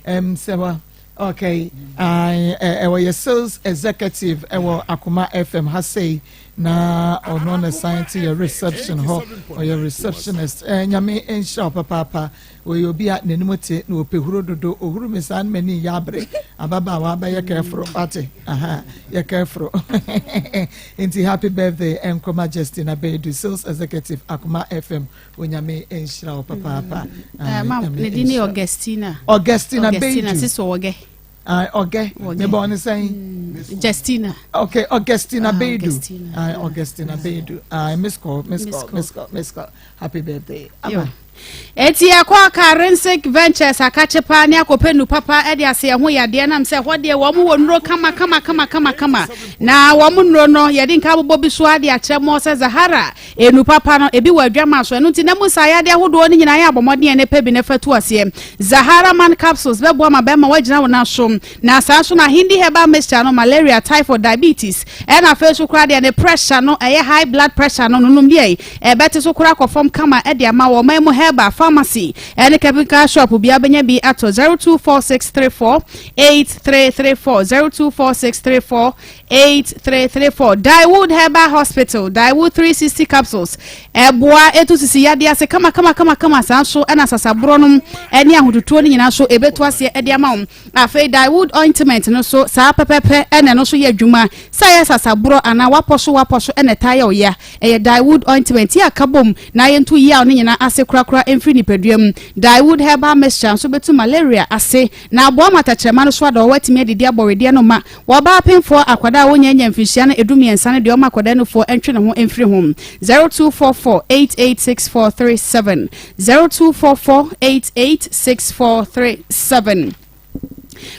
sɛwa. Okay, ɛwɔ yɛ sales executive ɛwɔ Akoma FM ha sei na ɔno na san te yɛ reception hɔ, ɔyɛ receptionist. Nyame nhyira wo papaapa. Ɔyɛ obi a n'anim te na ɔpɛ huro dodo, ohuru mi saa no m'ani yɛ abere. Ababaawa bɛyɛ kɛforo, wate, aha, yɛ kɛforo. Nti happy birthday nkɔma Justina Beidu, sales executive Akoma FM. Onyame nhyira wo papaapa. Ma Nyame ne din ne nhyira wo. Augustina. Augustina Augustina Beidu. sisi Ɔgɛ. Ah, Ɔgɛ. Ɔgɛ. Mebɔ ne sɛn? Justina. Okay, Augustina Ah, Beidu. Augustina. Ah, Augustina Beidu. Ah, miss call, miss Miss call, call. miss call, miss call. Happy birthday. Yo. Ama. Eti ɛkɔ Karensic Ventures akakye paa ne akɔpɛ nu papa ɛde ase ɛho yadeɛ nam sɛ ɛhɔ deɛ wɔn wɔ nnuro kama kama kama kama kama na wɔn nnuro no yɛde nka abobɔ bi so ade akyerɛ mɔ sɛ Zahara enu papa no ebi wɔ adwama so, ɛno nti na mu saa yadeɛ ahodoɔ no nyinaa yɛ abɔmmɔden ne pɛ bi ne fa tu aseɛ. Zahara Man capsules bɛboa ma bɛrima wagyina wɔn aso, na saa nso na Hindi herbal mixture no, malaria, typhoid, diabetes, ɛna afei so koraa deɛ ne pressure no ɛyɛ high blood pressure no nonom deɛ ɛbɛte so koraa kɔ fam kama ɛde ama wɔ ɔman mu. Herbal pharmacy ɛne chemical shop bia bɛnya bi ato. 024634 8334, 024634 8334. Diewood Herbal Hospital, Diewood 360 capsules ɛboa etu sisi yadeɛ ase kama kama kama kama. Saa nso ɛna sasaborɔ nom ɛne ahototuo no nyinaa so ebetu aseɛ ɛde ama wɔn. Afei Diewood ointment no so saa pɛpɛpɛ, ɛna ɛno nso yɛ adwuma sɛ ɛyɛ sasaborɔ anaa wapɔ so wapɔ so ɛna ɛtaa yɛ ɔya. Ɛyɛ Diewood ointment yɛ aka bom na yɛnto yaw no nyinaa ase korakora mfiri nipadua mu. Diewood herbal mixture nso bɛtu malaria ase na aboa ma tɛkyerɛma no so ada wɔatumi adidi abɔwedeɛ no ma wɔbaa pemfoɔ. Akwadaa a wɔnya nya mfinhyia no 13 no deɛ, ɔma akwadaa no foɔ ntwe ne ho mfiri ho. 0244 886437, 0244 886437.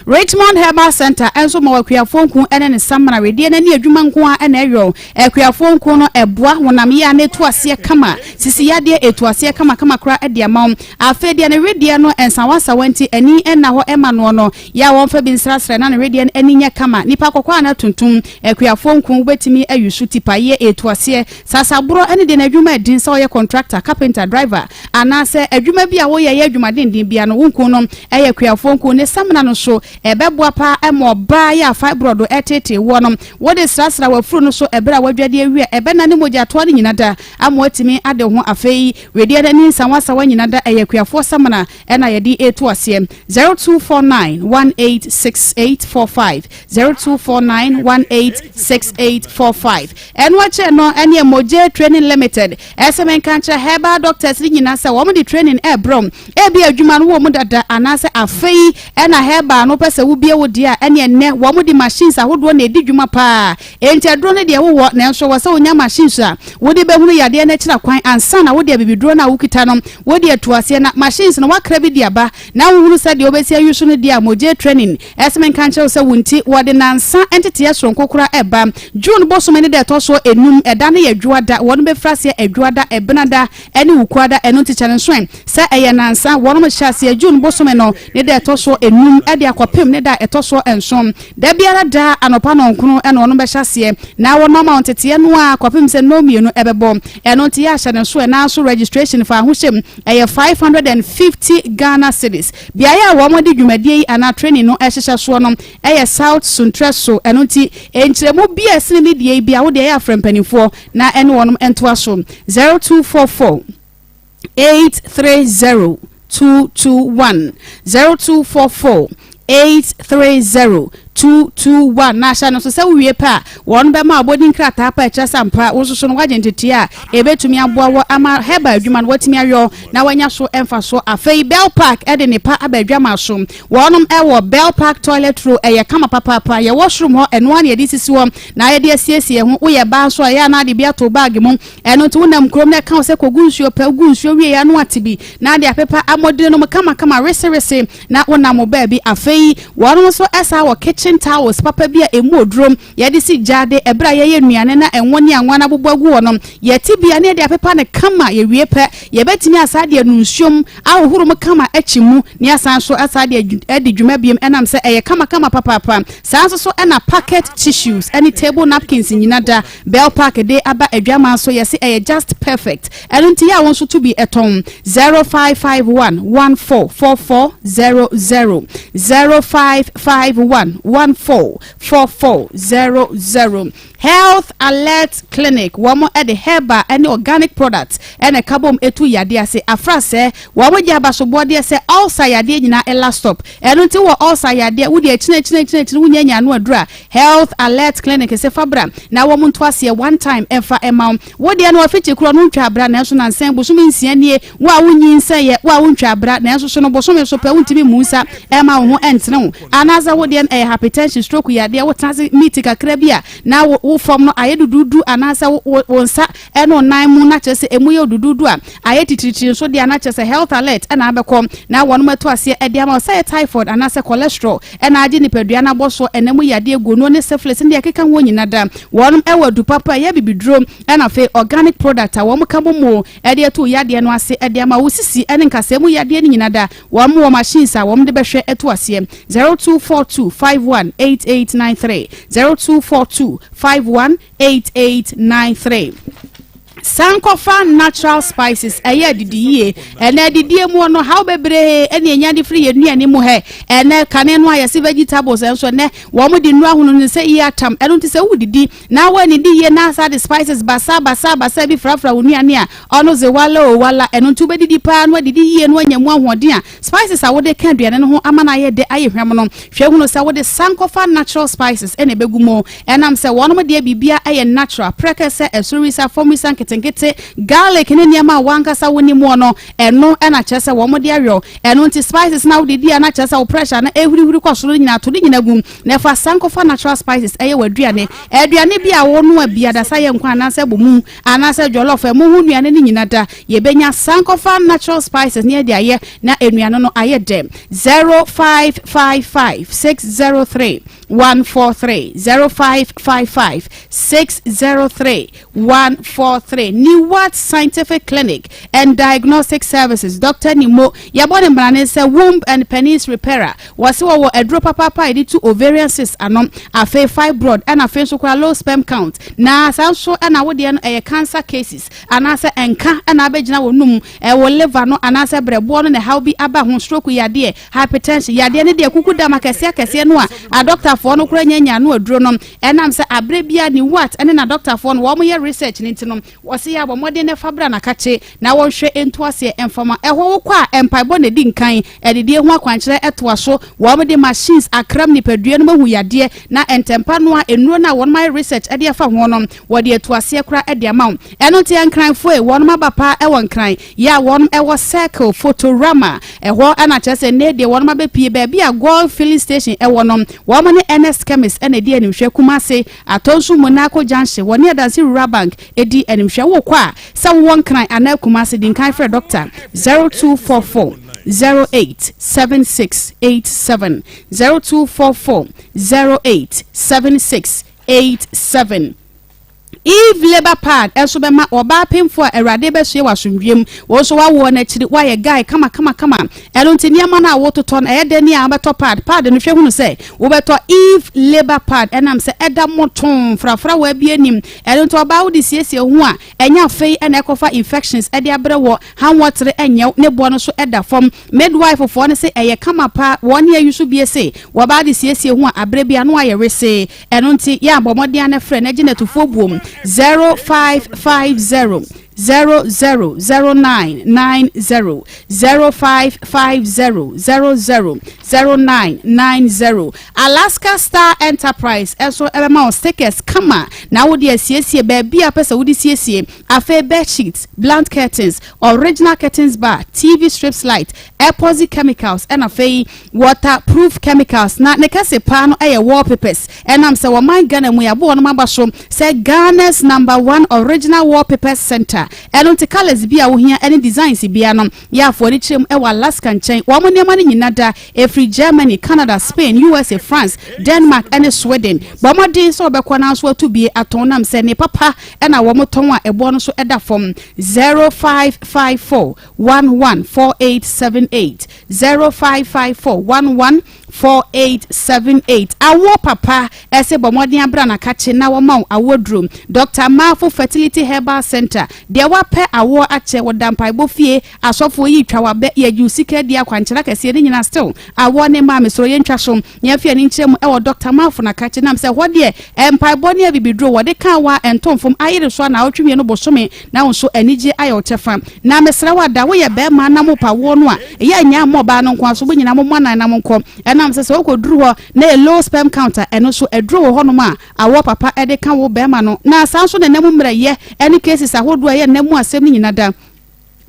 Richmond Herbal Center nso ma akuafoɔ nku ne ne samana wedeɛ n'ani adwuma nko a ɛna ɛyɔ. Akuafoɔ nku no ɛboa honam yie a na etu aseɛ kama, sisi yadeɛ etu aseɛ kama kama kora ɛde ama wɔn. Afei deɛ ne wedeɛ no nsawansawa nti ani ɛna hɔ ɛma noɔ no yɛ a wɔmfa bi nsrasra na ne wedeɛ no ani nyɛ kama. Nipa kɔkɔɔ ana tuntum, akuafoɔ nku wobɛtumi ayi so tipa yie etu aseɛ. Sasaborɔ ɛne deɛ n'adwuma ɛdin sɛ ɔyɛ contractor, carpenter, driver anaasɛ adwuma bi a woyɛ yɛ adwuma denden bia no, wo nku no ɛyɛ akuafoɔ nku ne samina no so ɛbɛboa paa ɛma ɔbaa yɛ a fibroid ɛtete woɔ no, wode srasra wafuru no so ɛberɛ a wadwade awie, ɛbɛna ne mogyatoa no nyina da ama watumi ade ho. Afei wedeɛ no ani nsawasawa nyina da, ɛyɛ akuafoɔ samina ɛna yɛde ɛtu aseɛ. 0249 186845, 0249 186845. Ɛno akyerɛ no ɛne Mogye Training Limited. Ɛsɛ menka nkyerɛ herbal doctors ne nyinaa sɛ wɔn de training ɛɛbrɛm. Ebi adwuma no wɔ mu dada anaasɛ afei ɛna herbal no pɛ sɛ wobie wo deɛ a, ɛne ɛnɛ wɔn de machines ahodoɔ na ɛdi dwuma paa. Enti aduro no deɛ wowɔ, nanso wɔ sɛ wonya machines a wode bɛhunu yadeɛ no akyira kwan ansa na wode abibiduro no a wokita no wode atu aseɛ. Na machines no wakra bi de aba na wohunu sɛ deɛ wobɛsi ayi so no deɛ a, Mogye Training ɛsɛ menka nkyerɛ wo sɛ wo nti wɔde nansa nteteɛ soronko kora ɛba. June bosome ne deɛ ɛtɔ soɔ 5, ɛda no yɛ dwoada. Wɔn bɛfiri aseɛ adwoada, ɛbenada ɛne wukuada. Ɛno nti kyɛ no nso ɛ sɛ ɛyɛ nansa. Wɔn hyɛ aseɛ June bosome no ne da ɛtɔ soɔ 5 ɛde akɔpem ne da ɛtɔ soɔ 7. Da biara da anɔpa 9 ɛna wɔn bɛhyɛ aseɛ na wɔn ama wɔn teteɛ no a kɔpem sɛ 2:00 ɛbɛbɔ. Ɛno nti yɛ ahyɛ ne nso ɛnan so registration fa ahohyɛ mu ɛyɛ 550 Ghana cedis. Beaeɛ a wɔn de dwumadie yi anaa training no ɛhyehyɛ soɔ no ɛyɛ South Suntrɛ so. Ɛno nti nkyerɛmu bi a ɛsene ne deɛ yi bi a wode ɛyɛ afrɛ mpanimfoɔ na ɛne wɔn ntoa so. 0244 830. 221 0244 830 221 na ahyɛ no nso sɛ wowie pɛ a wɔn bɛma abɔdin krataa pa ɛkyerɛ sɛ ampa wo nso so no woagye nteteɛ a ɛbɛtumi aboa wɔ ama herbal adwuma no watumi ayɔ na wanya so mfasoɔ. Afei Bell Park de ne pa aba adwama so. Wɔnom wɔ Bell Park toilet roll, ɛyɛ kama papaapa. Yɛ washroom hɔ, ɛno ara na yɛde sisi hɔ na yɛde asiesie ho. Woyɛ baa nso a, ɛyɛ a na ade bi ato bag mu. Ɛno nti wonam kurom na ɛka wo sɛ kɔgu nsuo pɛ, wogu nsuo wie a na wate bi na ade apepa amɔdene no mu kamakama weserese na wonam wo baabi. Afei wɔnom nso san wɔ kitchen towels papa bi a ɛmu oduro. Yɛde si gyaade ɛberɛ a yɛyɛ nnuane na ngo ne anwa no abobɔ agu hɔ no. Yɛte bi a na yɛde apepa no kama. Yɛwie pɛ, yɛbɛtumi asan de anu nsuom ahohoro mu kama akyi mu na yɛasan nso asan de adi dwuma biom ɛnam sɛ ɛyɛ kamakama papaapa. Saa nso so na pocket tissues ne table napkins nyina da Bell Park de aba adwaman so. Yɛse ɛyɛ just perfect. Ɛno nti yɛ a wo nso to bi tɔn. 0551 144400 0551 14 4400 Health Alert Clinic, wɔn de herbal ne organic products na ɛka bom tu yadeɛ ase. Afra sɛ wɔn gye abasobɔdeɛ sɛ ulcer yadeɛ nyinaa Elastop. Ɛno nti wɔ ulcer yadeɛ wode akyini akyini akyini akyini wonya nya ano aduru a, Health Alert Clinic se fa bra na wɔn nto aseɛ one time mfa mma wo. Wo deɛ no wafikyi korɔ no wontwa abra nanso nansa yi bosome nsia nie wo a wonyinsɛn yɛ wo a wontwa abra nanso so no bosome so pɛ wontumi mmu nsa mma wo ho ntene wo anaasɛ wo deɛ no ɛyɛ hypertension stroke yadeɛ wotena ase meat kakra bi a na wo wo fam no ayɛ duduudu anaasɛ wo wo wo nsa ne wo nan mu na kyerɛ sɛ emu yɛ duduudu a ayɛ titiritiri nso deɛ na kyerɛ sɛ health alert ɛna abɛkɔ na wɔnom atu aseɛ ɛde ama wo sɛ ɛyɛ typhoid anaasɛ cholesterol ɛna agye nipadua no abɔ soɔ ɛna mu yadeɛ gono ne syphilis ne deɛ ɛkeka ho nyina da wɔnom ɛwɔ adu papa ɛyɛ abibiduro ɛna afei organic product a wɔn ka bɔ mu ɛde atu yadeɛ no ase ɛde ama wo sisi ɛne nkasɛɛ mu yadeɛ no nyina da wɔn wɔ machines a wɔn de bɛhwɛ atu aseɛ 0242 51 8893 0242 51 8893. Sankɔfa natural spices ɛyɛ adidi yie. Ɛnɛ adidie mu no haw bebree ɛne ɛnya de firi yɛn nnuane mu hɛ. Ɛnɛ kane no a yɛse vegetables ɛnso ɛnɛ wɔn de nnuro ahono no sɛ yie atam. Ɛno nti sɛ wodidi na woanidi yie na asa de spices basa basa basa bi frafra wo nnuane a ɔno dze wala o wala. Ɛno nti wobɛdidi paa na wadidi yie na wanya mu ahoɔden a spices a wode ka aduane no ho ama no ayɛ dɛ ayɛ hwam no hwɛ hunu sɛ wode sankɔfa natural spices ɛna ɛbɛgu mu. Ɛnam sɛ wɔnom deɛ biribiara yɛ natural, prɛkɛsɛ, ɛsoro wisa, fam wisa nketenkete, garlic ne nneɛma a w'ankasa wonim wɔ no, ɛno na kyerɛ sɛ wɔn de ayɔ. Ɛno nti spices no a wode di a na kyerɛ sɛ wo pressure no ɛrehurihuri kɔ soro no nyinaa, to ne nyinaa gu mu na fa sankɔfa natural spices yɛ w'aduane. Aduane bi a wonoa biara, sɛ ayɛ nkwan anaasɛ abomu anaasɛ jollof, ɛmo ho nnuane no nyinaa da, yɛbɛnya sankɔfa natural spices na yɛde ayɛ na nnuane no ayɛ dɛ. 0555 603 143 0555 603 143 Newat Scientific Clinic and Diagnostic Services Dr. Nimo yɛbɔ ne mmarane sɛ womb and penis repairer. Wɔse wɔwɔ aduro papaapa a yɛde tu ovarian cyst ano, afei fibroid, ɛna afei nso koraa low sperm count, na saa nso ɛna wodeɛ no ɛyɛ cancer cases anaasɛ ɛnka ɛna abɛgyina wɔn num ɛwɔ liver no anaasɛ brɛboɔ no na ɛhaw bi aba ho, stroke yadeɛ, Hypertension, yadeɛ no deɛ kuku dam akɛseɛ akɛseɛ no a adɔktafoɔ no koraa nya nyaa ano aduro no. Ɛnam sɛ aberɛ biara Newat ne n'adɔktafoɔ no wɔn yɛ research no nti no, wɔse yɛ a bɔ mmɔden na fa bra na kakye na wɔnhwɛ ntu aseɛ mfa ma. Ɛhɔ wokɔ a mpaebɔ na ɛdi nkan, adidie ho akwankyerɛ toa so, wɔn de machines akram nipadua no mu ahu yadeɛ na ntɛmpa no a nnuro no a wɔn ayɛ research de afa ho no wɔde atu aseɛ koraa de ama wo. Ɛno nti Nkranfoɔ ei, wɔnom aba paa wɔ Nkran yɛ a wɔnom wɔ Circle Photorama, ɛhɔ na kyerɛ sɛ nnɛ deɛ wɔnom abɛpue baabi a Goil Filling Station wɔ no, wɔn ne Ernest Chemist na ɛdi animhwɛ, Kumasi, Atonsu Monaco Junction, wɔne Adansi Rural Bank di animhwɛ. Wokɔ a, sɛ wowɔ Nkran anaa Kumasi, di nkan frɛ Dɔkta 0244 08 7687, 0244 08 7687. Eve Labour Pad nso bɛma ɔbaa pemfoɔ a Awurade bɛsoɛ wɔ asomdwoeɛ mu. Wo nso woawoɔ no akyiri woayɛ guy kama kama kama. Ɛno nti nneɛma no a wototɔ no ɛyɛ dɛn ni a wobɛtɔ pad? Pad no hwɛ hunu sɛ wobɛtɔ Eve Labour Pad ɛnam sɛ ɛda motoo mfrafrawa bi anim. Ɛno nti ɔbaa wode siesie wo ho a ɛnyɛ afei na ɛkɔfa infections de abrɛ wɔ hanwɔtere ɛnyɛ wo ne boɔ no so da fam. Midwife foɔ no se ɛyɛ kama paa wɔn ne ayi so bie se wɔbaa de siesie ho a aberɛ bi ano ayɛ wesee. Ɛno nti yɛ a bɔ mmɔden ara na frɛ na gye natufoɔ buom 0550. 00 09 90, 0550 00 09 90. Alaska Star Enterprise nso bɛma wo stickers kama na wode asiesie baabi a wopɛ sɛ wode siesie. Afei bed sheets, blunt curtains, original curtains bar, TV strips light, epoxy chemicals ɛna afei water proof chemicals na ne kɛse paa no yɛ wallpapers. Ɛnam sɛ wɔman Ghana mu yɛabɔ wɔnom aba so sɛ Ghana's number one original wallpapers center. Ɛno nti colours bi a wohia ɛne designs bia no yɛ afoɔ ani kyerɛ mu ɛwɔ Alaska nkyɛn. Wɔn nneɛma no nyina da ɛfiri Germany, Canada, Spain, USA, France, Denmark ɛne Sweden. Bɔ mmɔden sɛ wobɛkɔ na nso atu bie atɔn nam sɛ ne papa ɛna wɔn tɔn a ɛboɔ no nso ɛda fam. 0554 11 4878 0554 11 4878 Awoɔ papa ɛse bɔ mmɔden abra na kakye na wɔma wo awoɔ duro. Doctor Marfo Fertility Herbal Centre deɛ wapɛ awoɔ akyɛ wɔda mpaebɔ fie asɔfoɔ yi twa wabɛ yɛgye wo sika di akwankyerɛ akɛseɛ ne nyinaa still awoɔ ne mmaa mesrɛ yɛntwa so yɛmfa yɛn ani nkyerɛ mu ɛwɔ Doctor Marfo na kakye nam sɛ hɔ deɛ mpaebɔ ne abibiduro wɔde ka wo a ɛnto mfom ayere so a naawɔtwe mmienu bosome na wo nso anigye ayɛ wo kyɛfa. Na mesrɛ wo ada, woyɛ barima na mopa woɔ no a, ɛyɛ a nyaa mmɔ ɔbaa no nko ara so, mo nyinaa mommɔ anan na monkɔ. Ɛnam sɛ sɛ wokɔduru hɔ na ɛyɛ low sperm count a, ɛno nso aduro wɔ hɔnom a awoɔ papa de ka wo barima no. Na saa nso na nna mu mmerɛyɛ ne cases ahodoɔ a ɛyɛ nna mu asɛm no nyina da.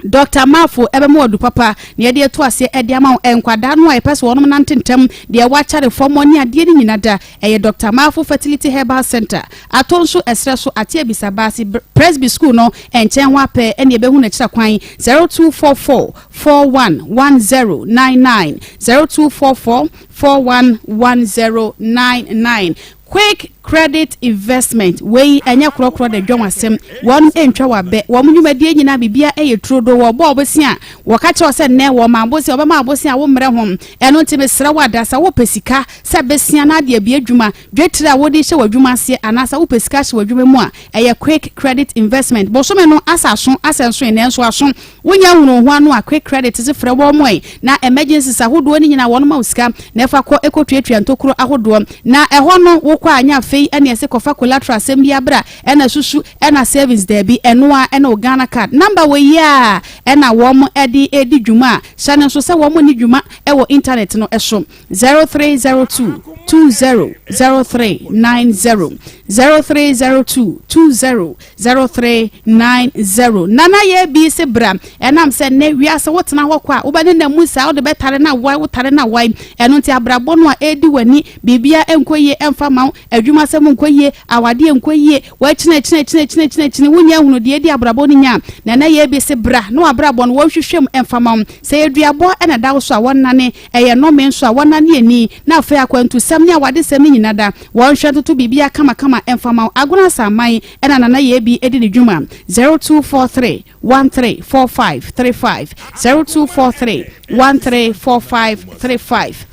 Dɔkta Marfo bɛma wo adu papa na yɛde ato aseɛ de ama wo. Nkwadaa no a yɛpɛ sɛ wɔnom nante ntɛm, deɛ wɔakyare fam ne adeɛ no nyina da. Ɛyɛ Dɔkta Marfo Fertility Herbal Centre, Ato nso ɛserɛ so, Ate Abisa Baase, Presby School no nkyɛn hɔ ara pɛ na yɛbɛhu no akyira kwan, 0244 41 1099, 0244 41 1099. Quick credit investment, wei ɛnyɛ korɔkorɔ da dwa wasɛm, wɔnom ɛntwa wabɛ, wɔn nnwumadie nyinaa biribiara ɛyɛ turodoo, wɔbɔ bosea a, wɔka kyerɛ wo sɛ nnɛ wɔma bosea, wɔbɛma wo bosea a wo mmerɛ ho, ɛno nti mesrɛ wo ada, sɛ wopɛ sika sɛ besea na ade abue adwuma, dwetire a wode hyɛ w'adwuma aseɛ anaasɛ wopɛ sika hyɛ w'adwuma mu a, ɛyɛ quick credit investment. Bosome no asa aso, asɛ nsoe nanso aso, Wonya hunu ho ano a quick credit se frɛ wɔn ɛ na emergencies ahodoɔ no nyinaa wɔn ma wo sika na ɛfa kɔ ɛkɔ tuatua ntokuro ahodoɔ na ɛhɔ no wokɔ a nyɛ afei ɛne ɛse kɔfa collateral asɛm biara bra ɛna susu ɛna savings daabi ɛno ara ɛne wo Ghana card number wɔ yi a ɛna wɔn ɛde ɛdi dwuma a hyɛ no nso sɛ wɔn nni dwuma ɛwɔ internet no ɛso 0302 20 0390 0302 20 0390 Nana yɛ bi se bra ɛnam sɛ nnɛ wiase wo tena hɔ kwa a wobɛ nenam mu saa wode bɛtare no awae wo tare no awae ɛno nti abrabɔ no a ɛredi w'ani biribia ɛnkɔ yie ɛmfa ma wo adwuma sɛm nkɔ yie awadeɛ nkɔ yie wakyini akyini akyini akyini akyini akyini wonya ahunu deɛ ɛdi abrabɔ no nya Nana yɛ bi se bra na wabrabɔ no wɔnhwehwɛ mu ɛmfa ma wo sɛ yɛ duabɔ ɛna ɛda wo so a wɔnnane ɛyɛ nnome nso a wɔnnane ani na afei akwantusɛm ne awadesɛm no nyina da wɔnhwɛ ntoto biribia kamakama ɛmfa ma wo Agona Asaman Ɛna Nana Yebi di ne dwuma 0243 1345 35 0243 1345 35.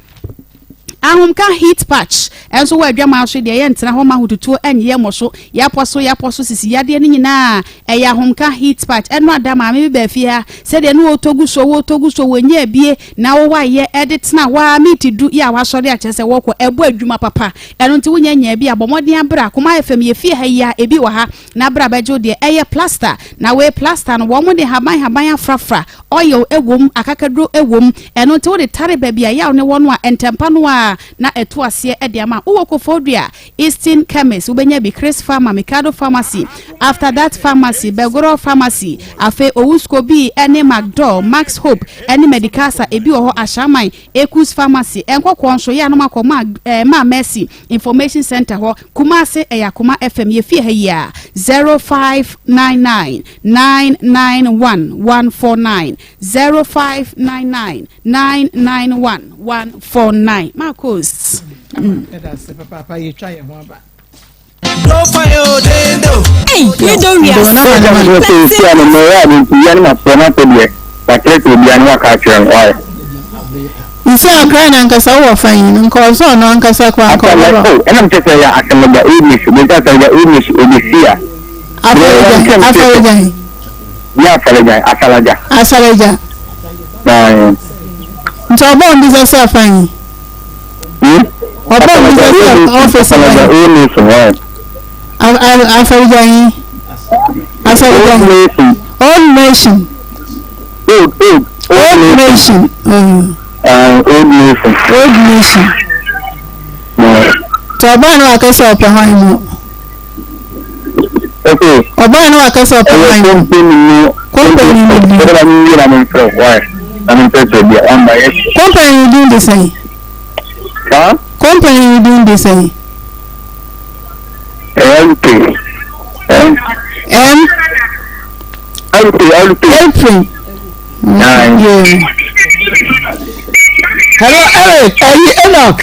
Ahomka heat patch nso wɔ adwaman so deɛ yɛntena hɔ ma ahotutuo nyeyɛ mmɔ so yɛapɔ so yɛapɔ so sisi yadeɛ no nyinaa ɛyɛ ahomka heat patch ɛno ada maame bi baa fie ha sɛdeɛ ne wɔtɔ gu so wɔtɔ gu so wɔnyɛ abie na wɔwɔ ayɛ ɛde tena hɔ a meeti du yɛ a wasɔre akyerɛ sɛ wɔkɔ ɛbɔ adwuma papa Ɛno nti wonya nyaa bi a, bɔ mmɔden ara bra Kumah FM, yɛ fie ha yi ara, ebi wɔ ha, na bra bɛgye wo deɛ. Ɛyɛ plaster, na wei plaster no, wɔn de nhaban nhaban afrafra, oil wɔ mu, akakaduro wɔ mu, ɛno nti wode tare baabi a yaw no wɔ no a, ntɛmpa no ara na ɛto aseɛ de ama wo. Wowɔ Koforidua, Eastern Chemist, wobɛnya bi, Chris Pharma, Mikado Pharmacy, After That Pharmacy, Begorɔ Pharmacy, afei Owusko bi ne Macdor, Max Hope ne Medicasa, ebi wɔ hɔ, Ashaiman, Ekus Pharmacy, Nkɔkɔɔ nso yɛ a na wɔakɔ Ma eh, Ma Mercy Information Centre hɔ, Kumasi ɛyɛ Akoma FM, yɛ fie ha yi a, 0599 991 149, 0599 991 149. Marcos. Mm. Ɛda ase papaapa yɛtwa yɛn ho aba. Nse akra na ankasa wowɔ fa yi no nka ɔsɛ ɔno ankasa koraa nka ɔbɛba. Ɛna mekyɛ sɛ yɛ asɛmagya English bɛnti asɛmagya English ɛbɛsi a. Afɔregya afɔregya he. Yɛ afɔregya asalaja. Asalaja. Nti ɔbɔ mbisa sɛ afa yi. Ɔbɔ mbisa sɛ ɔfisi bɛn. Afɔregya he. Asalaja he. Old Nation. Old, old. Old Nation. Mm. Old Nation. Old Nation. Nti ɔbaa no waka sɛ ɔpɛ hwan mu? Okay. Ɔbaa no waka sɛ ɔpɛ hwan mu? Company no. Company no din. Ɔbɛba mi yie na mi nfrɛ why na mi nfrɛ sɛ bi a ɔmba yɛ. Company no din de sɛn? Ha? Company no din de sɛn? LP. M. M. LP LP. LP. Nine. Yeah. Hello Eric, ɛyi Enoch.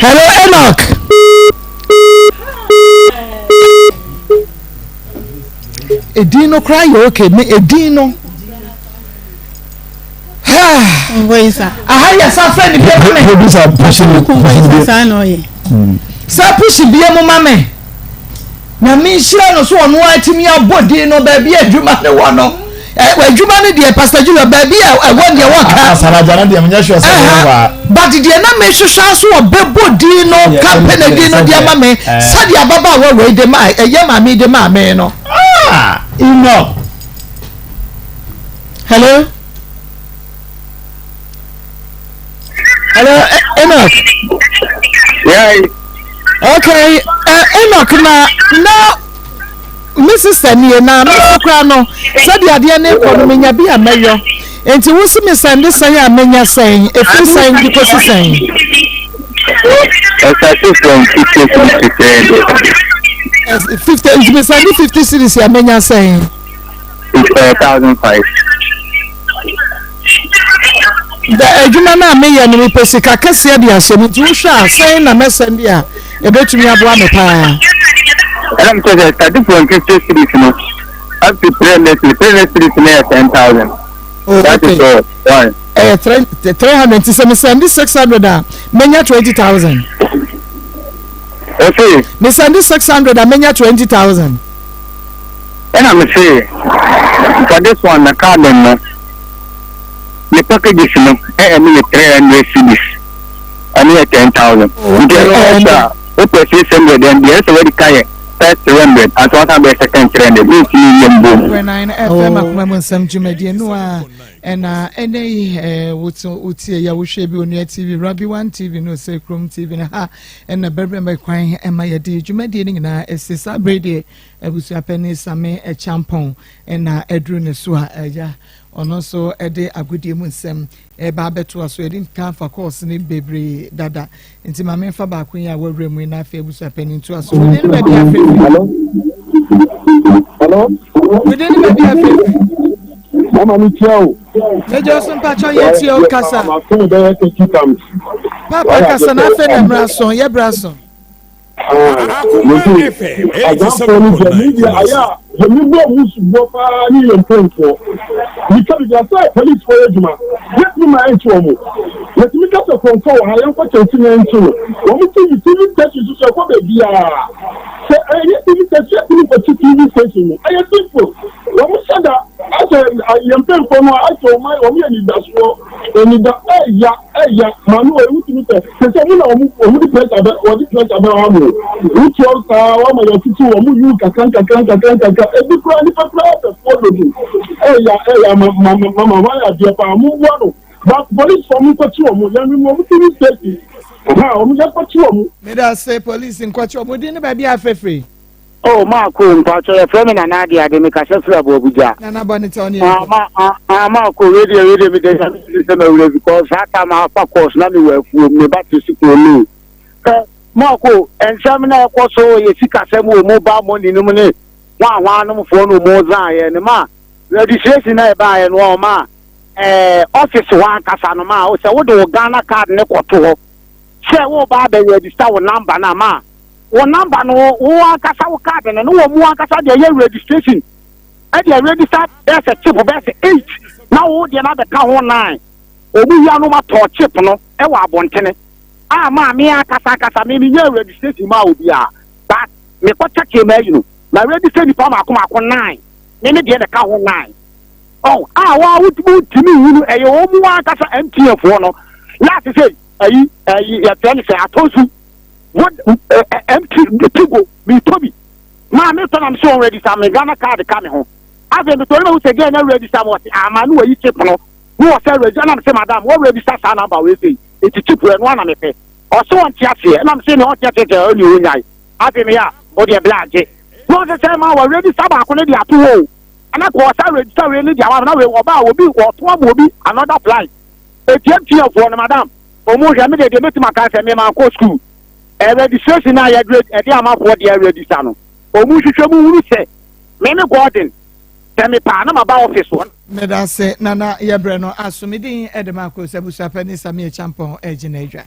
Hello Enoch. Edin no koraa yɛ okay me edin no. Aha yɛ sa fɛ ni bie ma me. Producer pushi ni pushi ni bie. Sa pushi bie mu ma me. Nyame nhyira no so ɔno ara atumi abɔ din no baabi a adwuma no wɔ no. Adwuma no deɛ Pastor Junior baabi a ɛwɔ deɛ wɔka. Asaraja no deɛ menyɛ sure sɛ ɛwɔ hɔ a. But deɛ na mehwehwɛ so ɔbɛbɔ din no company din no deɛ ma me sɛdeɛ ababaawa wei de ma ɛyɛ maame de maa me no. Ah, Enoch. Hello. Hello, e- Enoch. Yeah. Okay, uh, Enoch na na me sister nie na me so kora no sɛdeɛ adeɛ ne kɔ no menya bi a mɛyɔ nti wo si me sɛn de sɛn a menya sɛn ɛfiri sɛn de kɔsi sɛn. Ɛsate from 50 cedis to 300. 50 nti me sɛn de 50 cedis a menya sɛn. 1005. Dɛ adwuma no a meyɛ no, mepɛ sika kɛseɛ de ahyɛ mu, nti wohwɛ a sɛn na mɛsɛn de a ɛbɛtumi aboa me paa? Ɛna mekyerɛ sɛ start from 50 cedis no up to 300 cedis, 300 cedis no yɛ 10,000. Oh, That okay. is all. One. Ɛyɛ 300 nti sɛ mesɛnde 600 a mɛnya 20,000. Ɔse. Mesɛnde 600 a mɛnya 20,000. Ɛna me se for this one na carbon no ne packages no ɛne yɛ 300 cedis ɛne yɛ 10,000 nti ɛno ɛsɛ a wopɛ 600 ɛn deɛ ɛsɛ wadi ka yɛ first 300 ansa wasan bɛyɛ second 300 ne ntumi nyɛ mbom. Brɛ FM akoma mu nsɛm dwumadie no a ɛna ɛnɛ yi wotie yɛ wohwɛ bi onua TV Rabi One TV no sɛ kurom TV no ha ɛna bɛbrɛ kwan ɛma yɛde dwumadie no nyinaa ɛsi saa bere deɛ Abusuapanin Same Acheampong na aduru ne so a agya ɔno nso de agodie mu nsɛm reba abɛtoa so. Yɛde nka afa kɔɔse no bebree dada nti ma memfa baako yi a wawura mu yi na afei abusuapanin ntoa so. Wode ne baabi afeefee. Hello? Hello? Wode ne baabi afeefee. Mama mi tia o. Mejɔ so mpakyɛ yɛ tie o kasa. Papa kasa na afei na mmra so yɛ bra so. Mese adanfoɔ no deɛ me deɛ ayɛ a deɛ mebɔ ɔmo soboɔ paa ne yɛn mpanyinfoɔ. Meka biribi a sɛ policefoɔ yɛ adwuma yɛtumi ma ɛnkye wɔn. Yɛtumi ka sɛ korɔmfoɔ wɔ ha yɛnkɔ kyɛnse na ɛnkye no. Wɔn TV TV station nso so ɛkɔ baabiara. Sɛ ɛyɛ TV station yɛtumi kɔkye TV station no. Ɛyɛ simple. Wɔn hyɛ da asɛ yɛn mpanyinfoɔ no asɛ wɔn wɔn yɛ anidasoɔ anida ɛya ɛya maame wɔ ewutumi sɛ Te sɛ mo na wɔn wɔn de pressure bɛ wɔde pressure bɛ wɔn o. Wotua wo saa wɔama yɛatutu wɔn yiw kakra nkakra nkakra nkakra ebi koraa nipa koraa pɛ foɔ dodo. Ɛya ɛya ma ma ma ma ma wɔayɛ adeɛ paa mo mmoa no. Ba police foɔ mo nkɔkye wɔn yɛn no wɔn TV station ha wɔn yɛn kɔkye wɔn. Meda ase police nkɔkye wɔn din ne baabi a afefere. Oh Marko mpakyɛ yɛfrɛ me Nana Adeade me kasa firi Aboabugya. Nana bɔ ne tɛw ne yɛnkɔ. Ah ma ah ah Marko wei deɛ wei deɛ meda nyame ase sɛ mawura because saa time a afa course na mewɔ afuom me ba te sukuu no. Hwɛ Marko nsɛm na ɛkɔ so yɛ sikasɛm wɔ mobile money no mu ne hwan hwan nom foɔ no ɔmo zan yɛ no ma registration na ɛbaayɛ no ɔma ɛɛ office hɔ ankasa no ma sɛ wode wo Ghana card ne kɔto hɔ sɛ wo ba abɛ register wo number no ama Wo number no wo ankasa wo card no ne wɔn mu ankasa deɛ yɛ registration ɛdeɛ register bɛyɛ sɛ chip bɛyɛ sɛ eight na wo deɛ no abɛka ho nine wɔn wia no ma tɔɔ chip no ɛwɔ abɔntene a maa me ankasa ankasa me me nyɛ registration maa obi a but me kɔ check ma ayi no ma register nipa mako mako nine me me deɛ na ɛka ho nine ɔn a wɔn a wotumi nhunu ɛyɛ wɔn mu ankasa MTN foɔ no last sɛ ayi ayi yɛfrɛ no sɛ atɔnsu. What ɛ ɛ MT Tigo metɔ bi. Maa me tɔ na me se wɔn register me Ghana card ka me ho. Afei me tɔ ne ma hu sɛ girl na register me wɔse ama ne wɔyi chip no ne wɔ sɛ register na me se madam wɔ register saa number wei sei eti chip ɛno ana me pɛ. Ɔse ɔnte aseɛ ɛna me se nea ɔnte aseɛ kyɛ ɛne ɔnyae. Afei me yɛ a ɔdeɛ bla agye. Na ɔse sɛ ma wɔ register baako no de ato hɔ o. Ana kɔ ɔsa register wei ne de ama me na wei ɔbaa obi ɔto ama obi another flight. Eti MTN foɔ no madam ɔmo hwɛ me deɛ deɛ mɛtumi aka sɛ me mankɔ school. Ɛ registration a yɛde ɛde amafoɔ deɛ register no ɔmo hwehwɛ mu hunu sɛ me me Gordon sɛ me paa na maba office hɔ. Medase Nana yɛbrɛ no aso me din de Marcos Abusuapɛni Sammy Acheampong ɛgyina adwa.